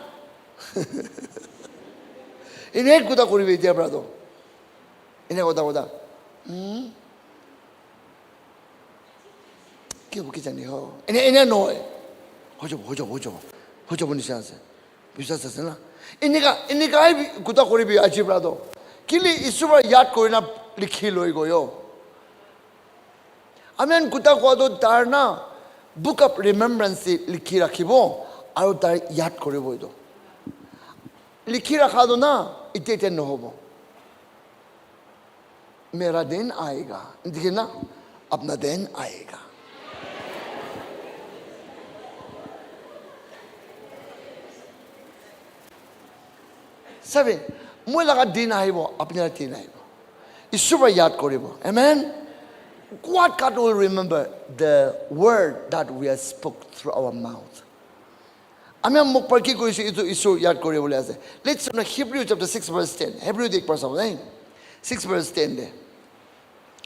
Ene kotha koribi etia pra to. Ene kotha kotha. Hmm? Ki hobo ki jane ho. Ene, ene nohoi. Hoi jabo, hoi jabo, hoi jabo. Hoi jabo nisha ase. Biswas ase na? Eneka, eneka hai bi kotha koribi aji pra to. Kile Isur pra yad kurina likhi loi goyo. Amen kotha koa to tar na Book of Remembrance te likhi rakhibo aru tar yad koribo etu. Likhi rakha to na, ite ite nohobo. Mera din aayega. Dikhe na? Apna din aayega. Sabi, moi laga din ahibo, apni laga din ahibo. Isur pra yad koribo. Amen. What God will remember the word that we have spoke through our mouth. Ami khan mukh para ki koise, etu Isor yad kori bole ase. Let's read Hebrew chapter six verse ten. Hebrew te ek baar sabo, eh? Six verse ten te.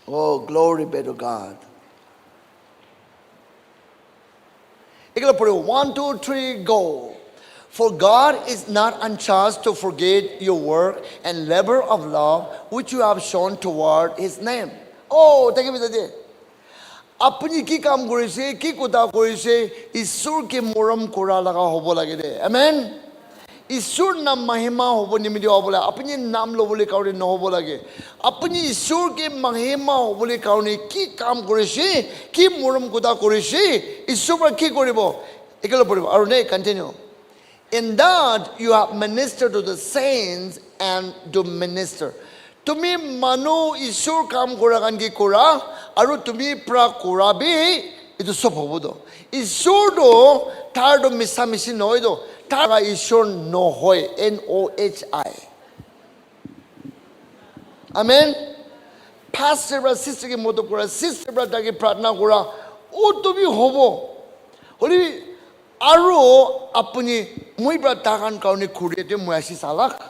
Oh, glory be to God. Ekla pore, one, two, three, go. For God is not unjust to forget your work and labor of love which you have shown toward his name. Oh, thank you, Mister J. Apuni ki kam korise, ki kotha korise, Isor ke morom kora laga hobo lage de. Amen. Isor nam mahima hobo nimite hobo lage. Apuni nam lobole karone nohobo lage. Apuni Isor ke mahima hobole karone ki kam korise, ki morom kotha korise, Isor para ki koribo? Ekelo poribo. Aru ne, continue. In that you have ministered to the saints and do minister. Tumi manu Isor kam kora khan ke kora, aru tumi pra kora bi, etu sob hobo do. Isor do, tar do misa misi nohoi do, tar Isor nohoi, N O H I. Amen. Pastor pra sister ke modot kora, sister pra tai ke pratna kora, utu bi hobo. Hoile bi, aru apuni moi pra tai khan karone khuri te moi ashi salak.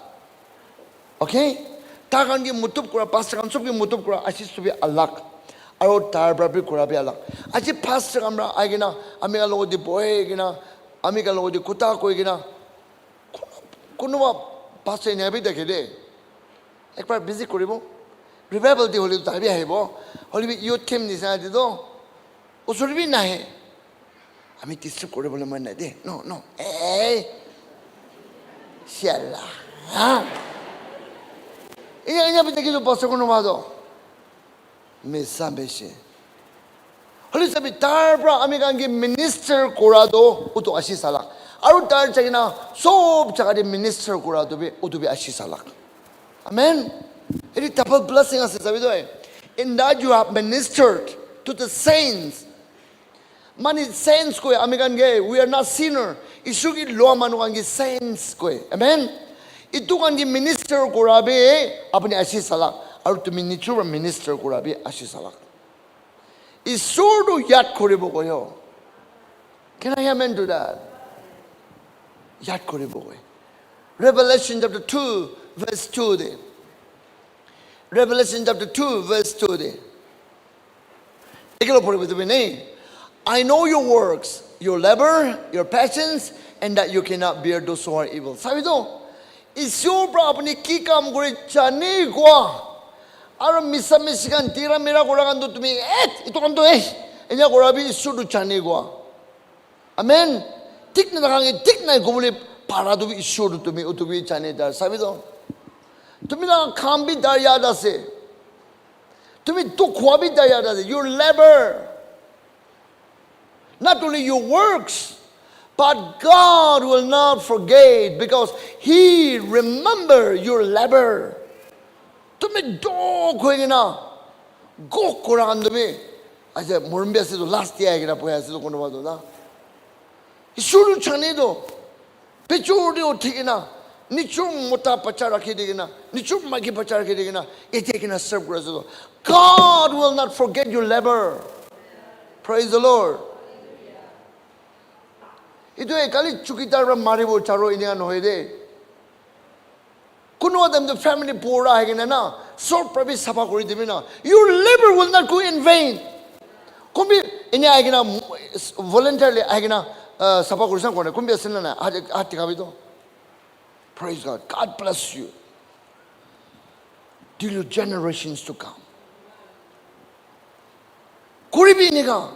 Okay? Tai khan ke modot kora, pastor khan sob ke modot kora, ashi sob bi alag. Aru tar pra bi kora bi alag. Aji pastor khan pra ahi kena, ami khan logot te bohi kena, ami khan logot te kotha koi kena, kunuba pastor ena bi thake de. Ekbar visit koribo. Revival te hole tai bi ahibo. Hole bi youth camp nisina te to usor bi nahe. Ami disturb koribole mon nai de. No, no. Hey. Siala. Ha? Iya, iya, bi thaki to pastor kunuba to. Misa bishi. Hoile sabi, tar pra ami khan ke minister kora to utu ashi salak. Aru tar jai kena sob jaga te minister kora to bi, utu bi ashi salak. Amen. Eti double blessing ase sabi to, eh? In that you have ministered to the saints. Mane saints koi, ami khan ke, we are not sinner. Isor ke loa manu khan ke saints koi. Amen. Itu khan ke minister kora bi apuni ashi salak. Aru tumi nichur pra minister kora bi ashi salak. Isor tu yad koribo koyo. Can I amen to that? Yad koribo koi. Revelation chapter two, verse two de. Revelation chapter two, verse two de. Ekelo poribo tumi ne. I know your works, your labor, your patience, and that you cannot bear those who are evil. Sabi to? Isor pra apuni ki kam kore jane koa. Aru misa misi khan tira mira kora khan to tumi, eh, itu khan to, eh, enya kora bi Isor tu jane koa. Amen. Thik na thaka nge thik nai kobole para tu bi Isor tu tumi, utu bi jane dar. Sabi to? Tumi la kam bi dar yad ase. Tumi dukh hua bi dar yad ase. Your labor. Not only your works, but God will not forget because He remember your labor. Tumi dukh hoi kena, Gok kora khan tu bi, aise morom bi ase tu last te ahi kena bohi ase tu kono ba tu na. Isor tu chane tu, pechor te uthi kena, nichor mota bacha rakhi di kena, nichor maiki bacha rakhi di kena, ete kena serve kuri ase tu. God will not forget your labor. Praise the Lord. Itu ekali chukidar ra maribo charo inika nohoi de. Kunuba time tu family pura ahi kena na, sob pra bi sapha kuri dibi na. Your labor will not go in vain. Kumbi ene ahi kena, voluntarily ahi kena, uh, sapha kuri sang kone. Kumbi ase na na, hat, hat dikhabi to. Praise God. God bless you. Till your generations to come. Kuribi enika.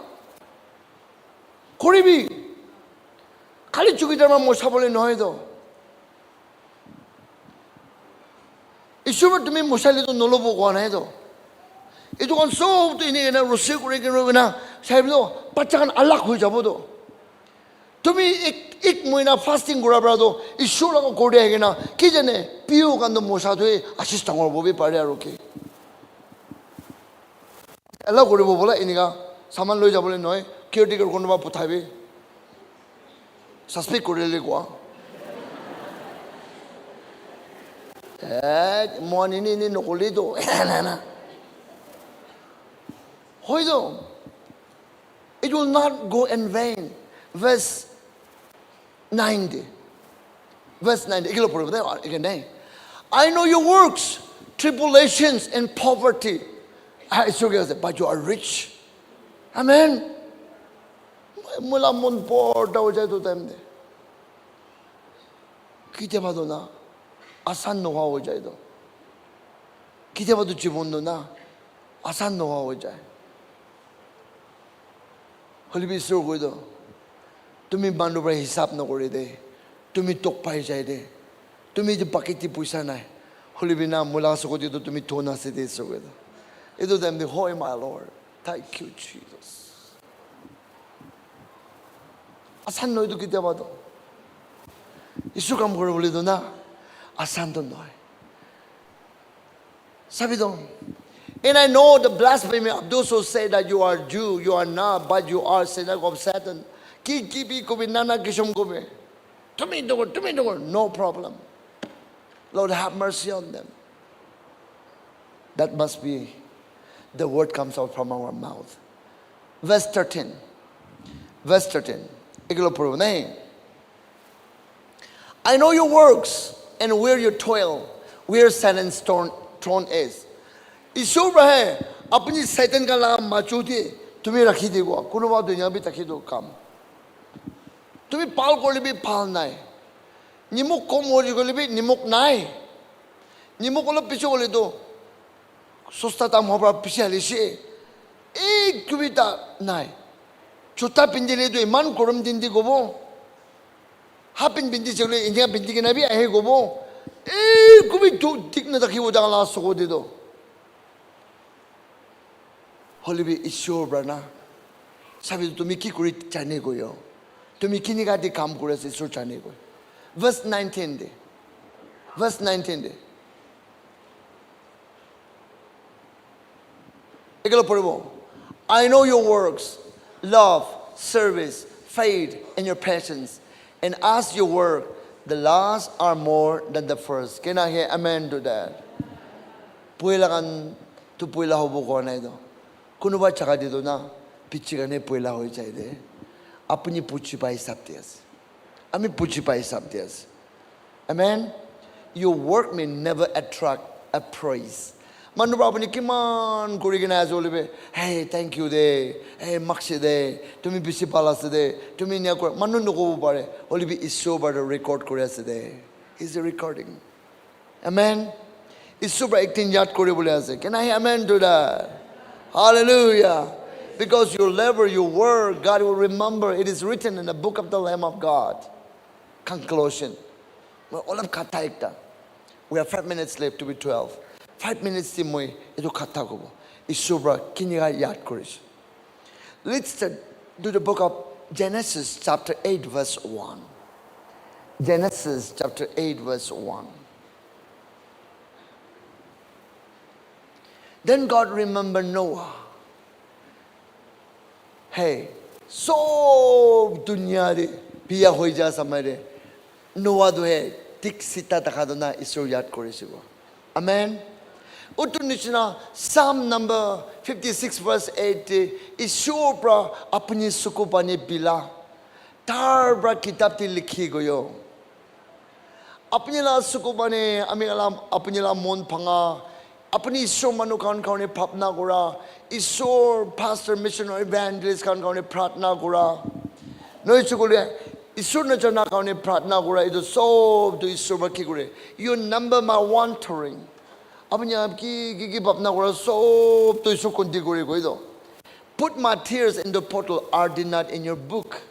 Kuribi. Khali chukidar ma mosa bole nohoi to. Isor pra tumi mosa le to nolobo koa nai to. Itu khan sob to ini ena rosi kuri kena roi kena sai to bacha khan alag hoi jabo to. Tumi ek, ek mohina fasting kura pra to Isor laga ghor te ahi kena ki jane piu khan to mosa to ashish dangor hobo bi pare aro ki. Allow kuribo bola enika saman loi jabole nohoi, caretaker konoba pothabi. Suspect kurile kwa. Eh, moi nini ni nokoli to. Na, na. Hoi to. It will not go in vain. Verse ninety. Verse ninety. Ekilo puribo de, again, eh? I know your works, tribulations and poverty. Ah, it's okay, but you are rich. Amen. Mula mon por da ho jai to time de. Kitiaba to na, asan nohoi jai to. Kitiaba to jibon to na, asan nohoi jai. Hoilebi Isor koi to, tumi manu pra hisab nokore de, tumi tok pai jai de, tumi je pocket te poisa nai, hoilebi na, moi laga soko te to tumi thon ase de, Isor koi to. Etu time te, hoi my Lord, thank you, Jesus. Asan nohoi to kitiaba to. Isor kam kore bole to na, asan to nohoi. Sabi to. And I know the blasphemy of those who say that you are Jew, you are not, but you are synagogue of Satan. Ki ki bi kobi, nana kishom kobi. Tumi dogor, tumi dogor, no problem. Lord, have mercy on them. That must be the word comes out from our mouth. Verse thirteen. Verse thirteen. Ekilo puribo nai. I know your works and where your toil, where Satan's throne, throne is. Isor pra hai, apni Satan ka la machu te tumi rakhi dibo. Kunuba dunia bi thaki to kam. Tumi pal korle bi pal nai. Nimok kom hoi gole bi nimok nai. Nimok olop bishi hole to sosta dam hoba bishi halishe. Ek bi ta nai. Juta pindile to iman gorom din te kobo. Half pant pindi chule India pindi kena bi ahi kobo. Ek bi to thik na thaki bo jang la soko de to. Hoilebi Isor pra na. Sabi tumi ki kuri jane koi yo. Tumi kinika de kam kuri ase Isor jane koi. Verse nineteen de. Verse nineteen de. Ekilo puribo. I know your works, love, service, faith, and your patience. And as you work, the last are more than the first. Can I hear amen to that? Puila khan tu puila hobo koa nai to. Kunuba jaga te to na, pichi khan he puila hoi jai de. Apuni puchi pa hisab de ase. Ami puchi pa hisab de ase. Amen. Your work may never attract a praise. Manu pra apuni kiman kuri kena ase hoile bi, "Hey, thank you de. Hey, maksi de. Tumi bishi bhal ase de. Tumi enia kura." Manu nokobo pare. Hoile bi Isor pra record kuri ase de. He's recording. Amen. Isor pra ek din yad kuri bole ase. Can I hear amen to that? Hallelujah. Because your labor, your work, God will remember. It is written in the book of the Lamb of God. Conclusion. Moi olop kotha ekta. We have five minutes left to be twelve. Five minutes te moi etu kotha kobo. Isor pra kinika yad kurise. Let's turn to the book of Genesis chapter eight verse one. Genesis chapter eight verse one. Then God remembered Noah. Hey, sob dunia de biya hoi ja samay de Noah tu he thik sita thaka tu na Isor yad kore sibo. Amen. Utu nishina Psalm number fifty-six verse eight de Isor pra apni suku pani bila tar pra kitab te likhi goyo. Apni la suku pani ami la apni la mon phanga. Apni Isor manu khan karne bhabna kura. Isor pastor, missionary, evangelist khan karne pratna kura. Noi chukule Isor na jana karne pratna kura. Itu sob tu Isor ba ki kure. You number my wandering. Apni ap ki ki ki bhabna kura sob tu Isor kunti kure koi do. Put my tears in the bottle, are they not in your book?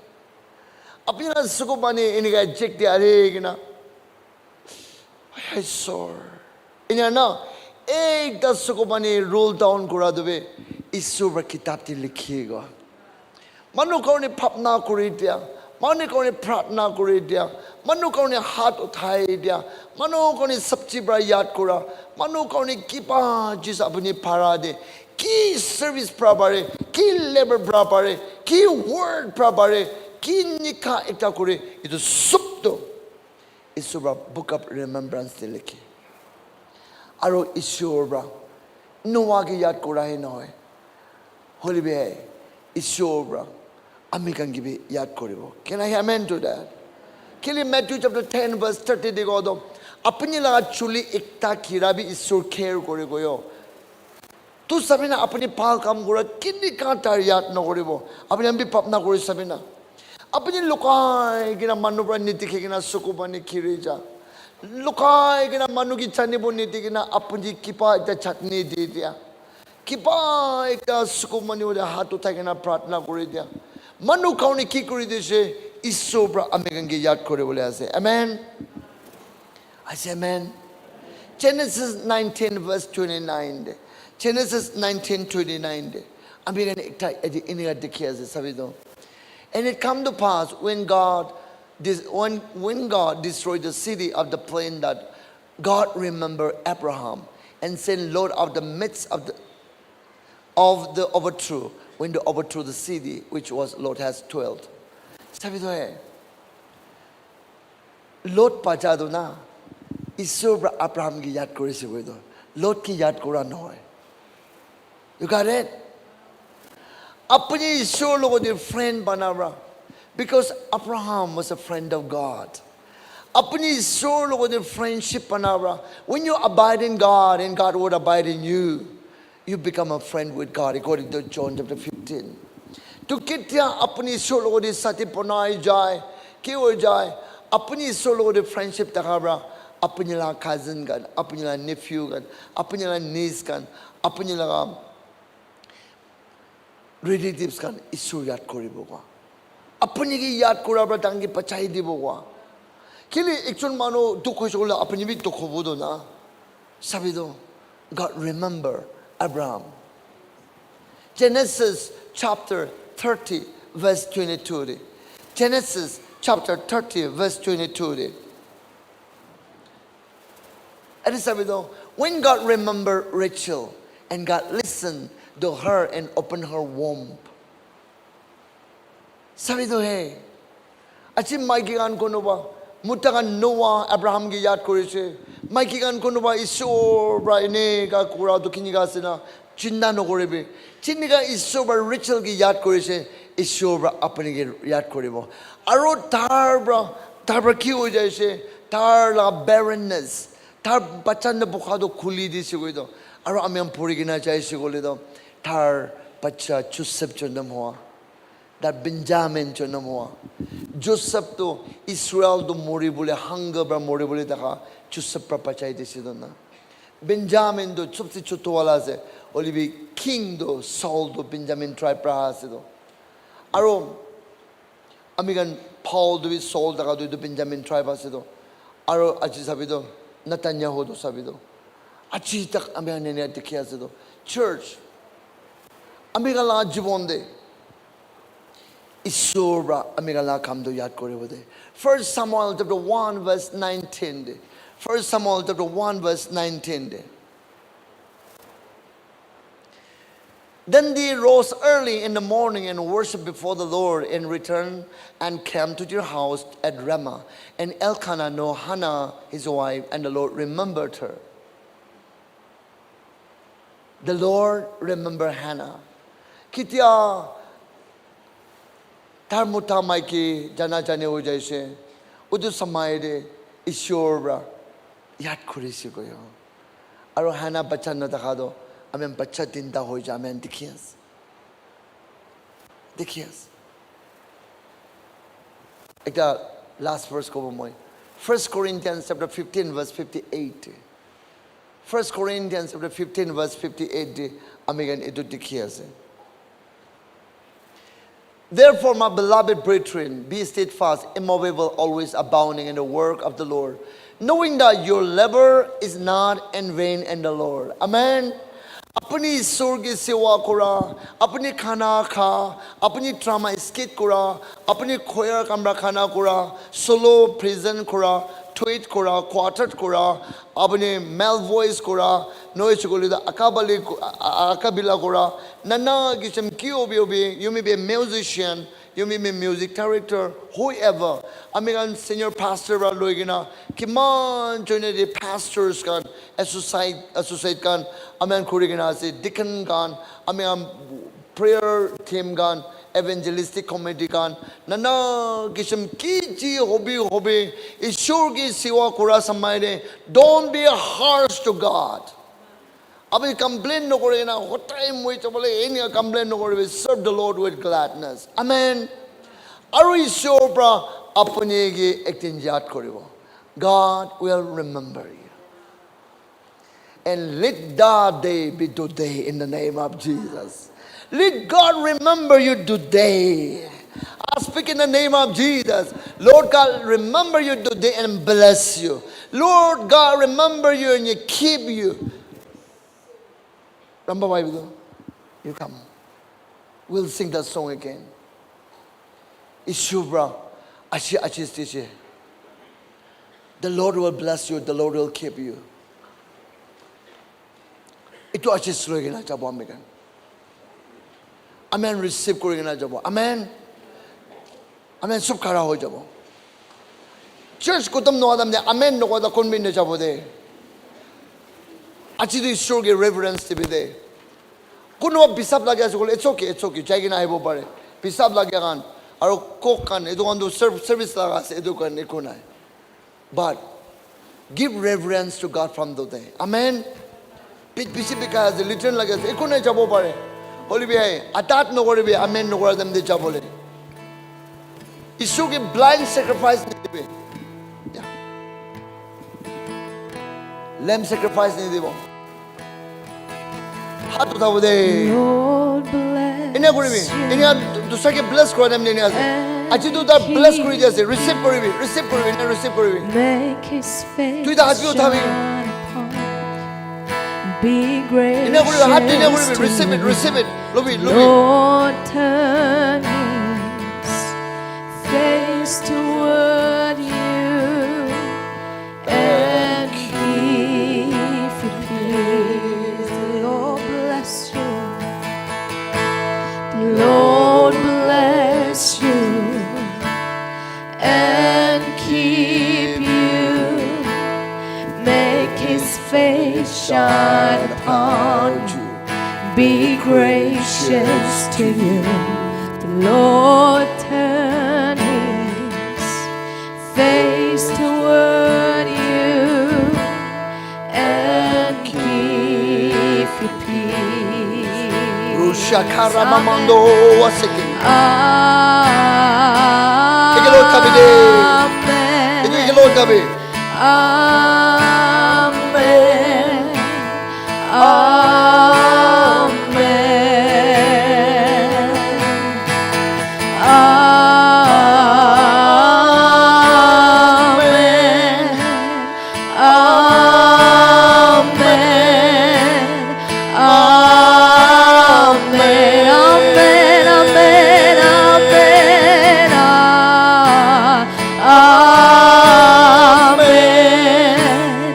Apni la suku pani enika check dia re kina. I saw. Enya na, ekta suku pani roll down kura tu be Isor pra kitab te likhi go. Manu karne bhabna kuri dia, manu karne pratna kuri dia, manu karne hat uthai dia, manu karne sabji pra yad kura, manu karne kiba jis apni para de, ki service pra bare, ki labor pra bare, ki word pra bare, ki nikha ekta kure, itu sob tu Isor pra book of remembrance te likhe. Aro Isor pra Noah ke yad kura he nohoi. Hoile bi hai, Isor pra ami khan ke bi yad kuribo. Can I amen to that? Kile Matthew chapter ten verse thirty de go do, apni laga chuli ekta kira bi Isor care kuri goyo. Tu sabi na apni bhal kam kura kini ka tar yad nokuribo. Apni khan bi bhabna kuri sabi na. Apni lukai kina manu pra nidikhi kina suku pani khiri ja. Lukai kina manu ki janibo nidi kina apni kiba ekta chutney di dia. Kiba ekta suku pani hoile hat uthai kina pratna kuri dia. Manu karne ki kuri dise, Isor pra ami khan ke yad kuri bole ase. Amen. I say amen. Genesis nineteen verse twenty-nine de. Genesis nineteen twenty-nine de. Ami khan ekta edi inika dikhi ase sabi do. And it come to pass when God dis- when, when God destroyed the city of the plain that God remembered Abraham and sent Lot out of the midst of the of the overthrew, when they overthrew the city which was Lot has dwelt. Sabi do hai. Lot bacha tu na, Isor pra Abraham ki yad kuri se koi do. Lot ki yad kura nohoi. You got it? Apni Isor logot te friend banabra. Because Abraham was a friend of God. Apni Isor logot te friendship banabra. When you abide in God and God would abide in you, you become a friend with God, according to John chapter fifteen. To ketia apni Isor logot te sati banai jai, ki hoi jai, apni Isor logot te friendship thaka pra, apni la cousin khan, apni la nephew khan, apni la niece khan, apni la relatives khan Isor yad kuribo kwa. Apni ki yad kura pra tangi pachai dibo kwa. Kile ekjon manu dukh hoise koile apni bi dukh hobo do na. Sabi do, God remember Abraham. Genesis chapter thirty verse twenty-two de. Genesis chapter thirty verse twenty-two de. Adi sabi do, when God remembered Rachel and God listened to her and opened her womb. Sabi do he. Achi maiki khan konoba, muta khan Noah, Abraham ki yad korise. Maiki khan konoba Isor pra ene ka kura tu kini ka ase na, chinta nokoribi. Jinika Isor pra Rachel ki yad korise, Isor pra apni ki yad koribo. Aro tar pra, tar pra ki hoi jaise, tar la barrenness, tar bacha na bukha tu khuli dise koi to. Aro ami khan puri kena jaise koile to, tar bacha Joseph jondam hoa. That Benjamin jondam hoa. Joseph to Israel to mori bole, hunger pra mori bole thaka Joseph pra bachai dise to na. Benjamin to sobse chotu wala ase. Hoile bi king to Saul to Benjamin tribe pra ase to. Aro ami khan Paul tu bi Saul thaka tu etu Benjamin tribe ase to. Aro aji sabi to Netanyahu tu sabi to. Aji tak ami khan enia dikhi ase to. Church, ami khan la jibon de Isor pra ami khan la kam tu yad koribo de. First Samuel chapter one verse nineteen de. First Samuel chapter one verse nineteen de. Then they rose early in the morning and worshipped before the Lord, and returned and came to their house at Ramah. And Elkanah knew Hannah, his wife, and the Lord remembered her. The Lord remembered Hannah. Ketia tar mota maiki jana jani hoi jaise, utu samay te Ishwar pra yad kurise koyo. Aru Hannah bacha nataka toh, amen, bacha tinta hoi ja, amen, dikhi ase. Dikhi ase. Ekta last verse kobo moi. First Corinthians chapter fifteen, verse fifty-eight. First Corinthians chapter fifteen, verse fifty-eight te ami khan etu dikhi ase. Therefore, my beloved brethren, be steadfast, immovable, always abounding in the work of the Lord, knowing that your labor is not in vain in the Lord. Amen. Apuni Isor ke sewa kura, apuni khana kha, apuni drama skit kura, apuni choir kamra khana kura, solo present kura, tweet kura, quartet kura, apuni male voice kura, noise kuri da akabali ku-, a-, a-, akabila kura, nana kisam ki obi obi, you may be a musician, you may be a music director, whoever. Ami khan senior pastor pra loi kena, kiman joine de pastors khan, associate, associate khan, ami khan kuri kena ase, deacon khan, ami khan prayer team khan, evangelistic committee khan, nana kisam ki chi hobi hobi, Ishwar ki sewa kura samay de, don't be harsh to God. Apuni complain nokori na, hotai moi chabole, enia complain nokori, serve the Lord with gladness. Amen. Aru Ishwar pra apuni ki ek din yad koribo. God will remember you. And let that day be today in the name of Jesus. Let God remember you today. I speak in the name of Jesus. Lord God, remember you today and bless you. Lord God, remember you and you keep you. Ramba Bible, you come. We'll sing that song again. Ishwar pra ashi ashi tiche. The Lord will bless you, the Lord will keep you. Itu ashi sroi kena jabo ami khan. Amen, receive kori kena jabo. Amen. Amen, sob khara hoi jabo. Church khotom nohoa time te amen nokoa ta kon bi najabo de. Aji tu Ishwar ke reverence dibi de. Kunuba bisap lagi ase koile, it's okay, it's okay. Jai kena ahibo pare. Bisap lagi khan, aru coke khan, etu khan tu serv-, service laga ase, etu khan eku nai. But give reverence to God from today. Amen. Pit bishi bikai ase, little lagi ase, eku nai jabo pare. Hoile bi hai, atat nokoribi, amen nokora time te jabole. Ishwar ke blind sacrifice nidibi. Yeah. Lamb sacrifice nidibo. Hat uthabo de. Lord bless Enia koribi. Enia du-, dusra ke bless kora time te enia ase. Aji tu ta bless kori di ase. Receive koribi. Receive koribi. Enia receive koribi. Make his face Tuita hat bi uthabi. Shine upon you. Be gracious Enia koribi. Hat enia koribi. Receive it. Receive it. Lobi, lobi. Lord turn his face toward you and give you peace. The Lord bless you. The Lord bless you and keep you. Make his face shine upon you. Be gracious to you. The Lord turn his face toward you and give you peace. Rusha karamamando waseke. Amen. Eke Lord kabi de. Eke Lord kabi. Amen. Amen. Amen. Amen. Amen. Amen. Amen. Amen. Ah, amen.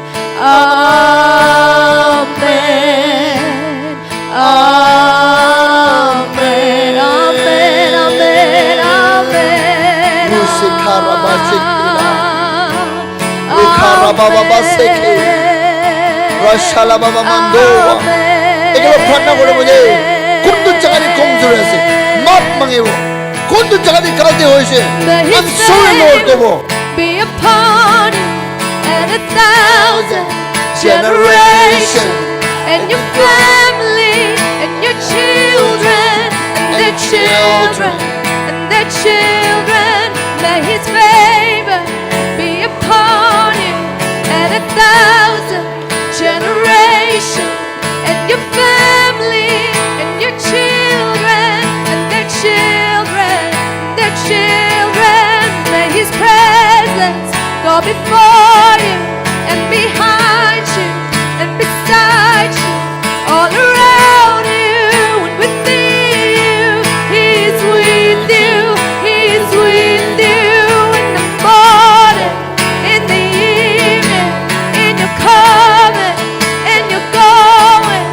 Seke. Rashala baba mando. Ekala pratna kore boje. Kuntu jaga de komjori ase. Maaf mangibo. Kuntu jaga de galti hoise. I'm sorry, Lord, kobo. Be upon you and a thousand generation and your family and your children and their children and their children. May his favor be upon you and a thousand generation and your family and your children and their children, their children. May his presence go before you and behind you and beside you, all around you and within you. He's with you, he's with you in the morning, in the evening, in your coming, in your going,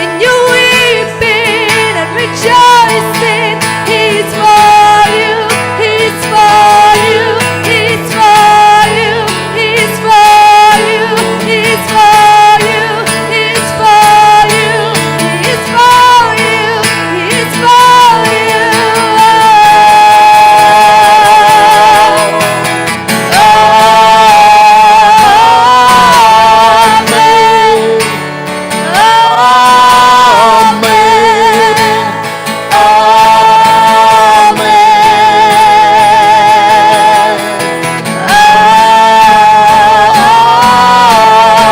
in your weeping and rejoicing. He's for you, he's for you, he's for you, he's for you, he's for you, he's for you, he's for you, he's for you. Amen. Amen. Amen.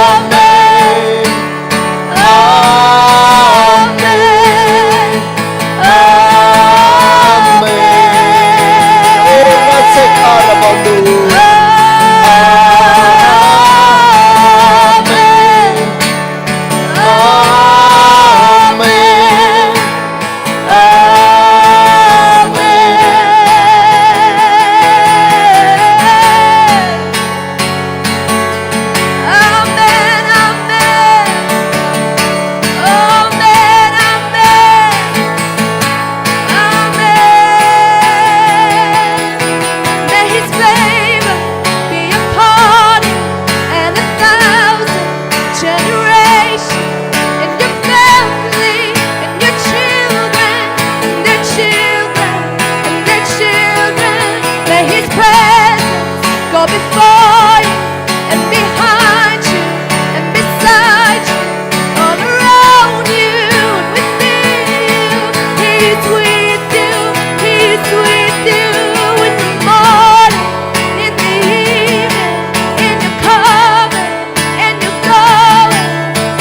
Amen. Amen. Amen. Oh, that's it. Amen. Amen. Amen. Amen, amen. Amen, amen. Amen. May his favor be upon you and a thousand generations, and your family, and your children, and their children, and their children. May his presence go before you and behind you and beside you, all around you and within you. He's with you, he's with you in the morning, in the evening, in your coming and your going,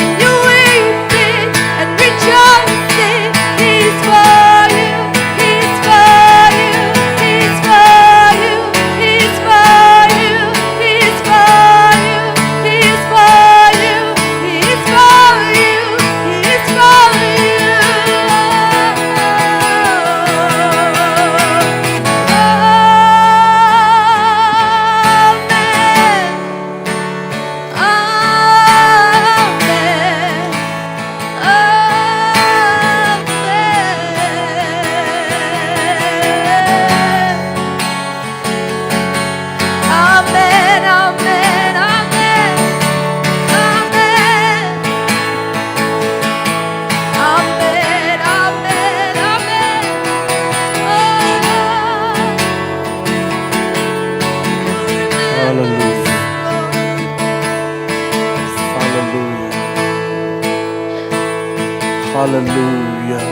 and your weeping and rejoicing. He's for you, he's for you, he's for you, he's for you, he's for you, he's for you, he's for you, he's for you. Amen. Amen. Amen. Amen, amen, amen. Amen. Amen, amen, amen. Oh, Lord. Hallelujah. Hallelujah. Hallelujah.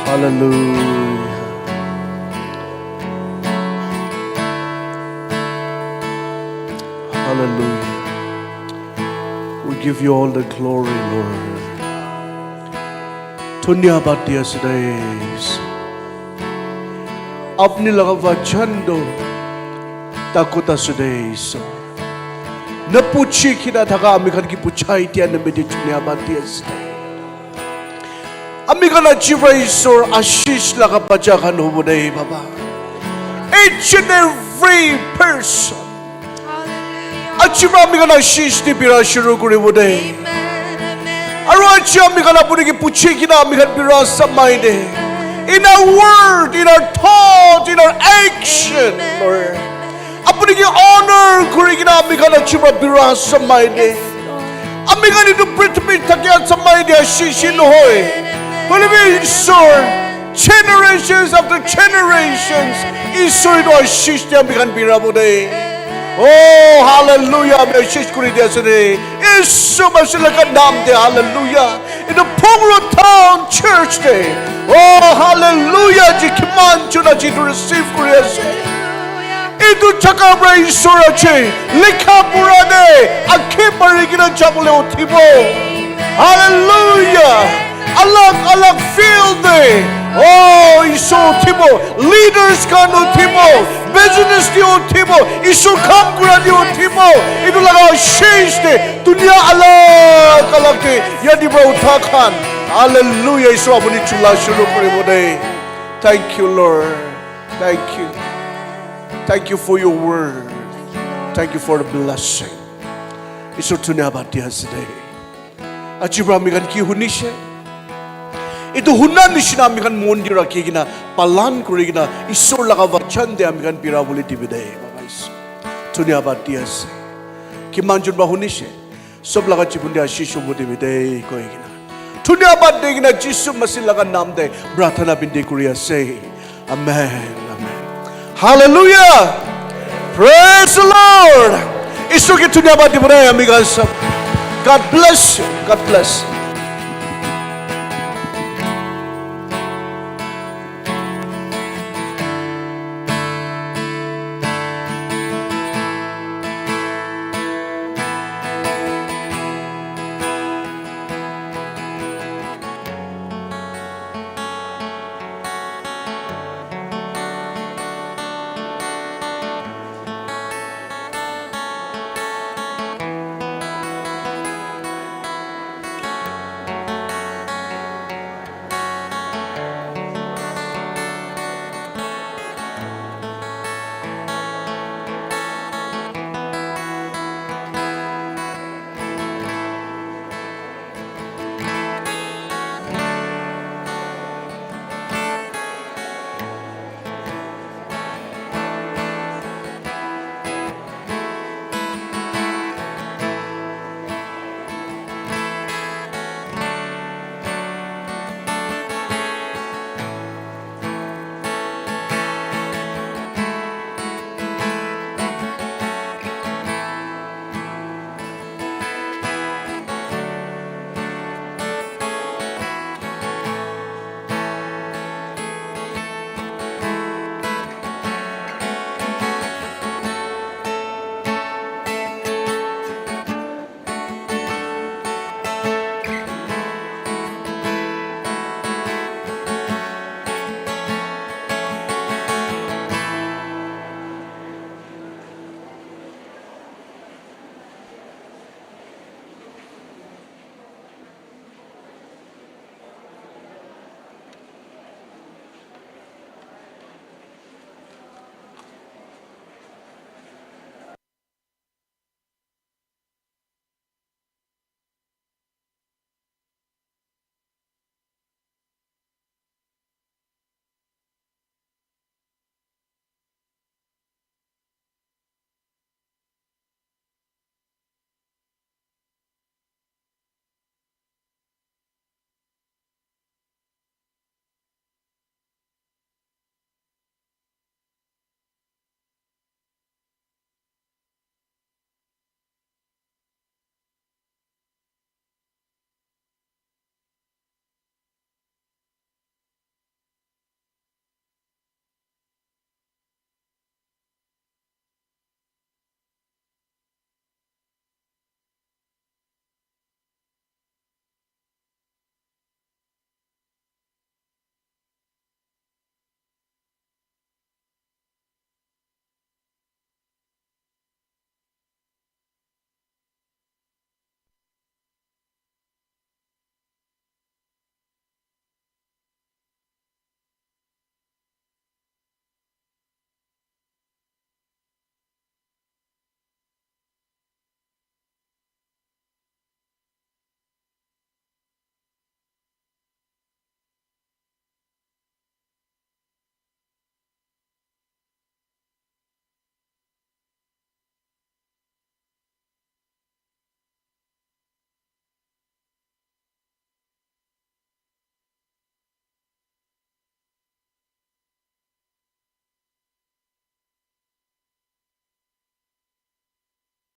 Hallelujah. Hallelujah. We give you all the glory, Lord. Dhanyabad di ase de. Apni laga vachan toh takut ase de, Isor. Napuchi kina thaka ami khan ke puchai dia nimite dhanyabad di ase de. Ami khan aji para Isor ashish laga bacha khan hobo de, Baba. Each and every person. Hallelujah. Aji para ami khan ashish di bira shuru kuribo de. Amen, amen. Aru aji ami khan apuni ke puchi kina ami khan bira samai de. In our word, in our thought, in our action, Lord. Apuni ke honor kuri kena ami khan aji pra bira samai de. Ami khan etu prithvi thakia samai de ashish nohoi. Hoile bi Isor, generations after generations, Isor etu ashish de ami khan birabo de. Oh, hallelujah, ami ashish kuri di ase de. Isu Masih laga naam de, hallelujah. Etu Phongro Town Church de. Oh, hallelujah, ji kiman jun aji etu receive kuri ase. Etu jaga pra Isor aji likha pura de age bari kena jabole uthibo. Hallelujah. Alag alag field de. Oh, Isor uthibo. Leaders khan uthibo. Business de uthibo. Isor kam kura de uthibo. Etu laga shesh de dunia alag alag de yate pra utha khan. Hallelujah. Isor apuni chula shuru kuribo de. Thank you, Lord. Thank you. Thank you for your word. Thank you for the blessing. Isor dhanyabad di ase de. Aji pra ami khan ki hunishe? Etu huna nishina ami khan mon de rakhi kena, palan kuri kena, Isor laga vachan de ami khan bira bole dibi de. Baba Isor, dhanyabad di ase. Kiman jun ba hunishe? Sob laga jibon de ashish hobo dibi de koi kena. Dhanyabad di kena Jisu Masih laga naam de prathana binti kuri ase. Amen. Amen. Hallelujah. Praise the Lord. Isor ke dhanyabad dibo de ami khan sob. God bless you. God bless you.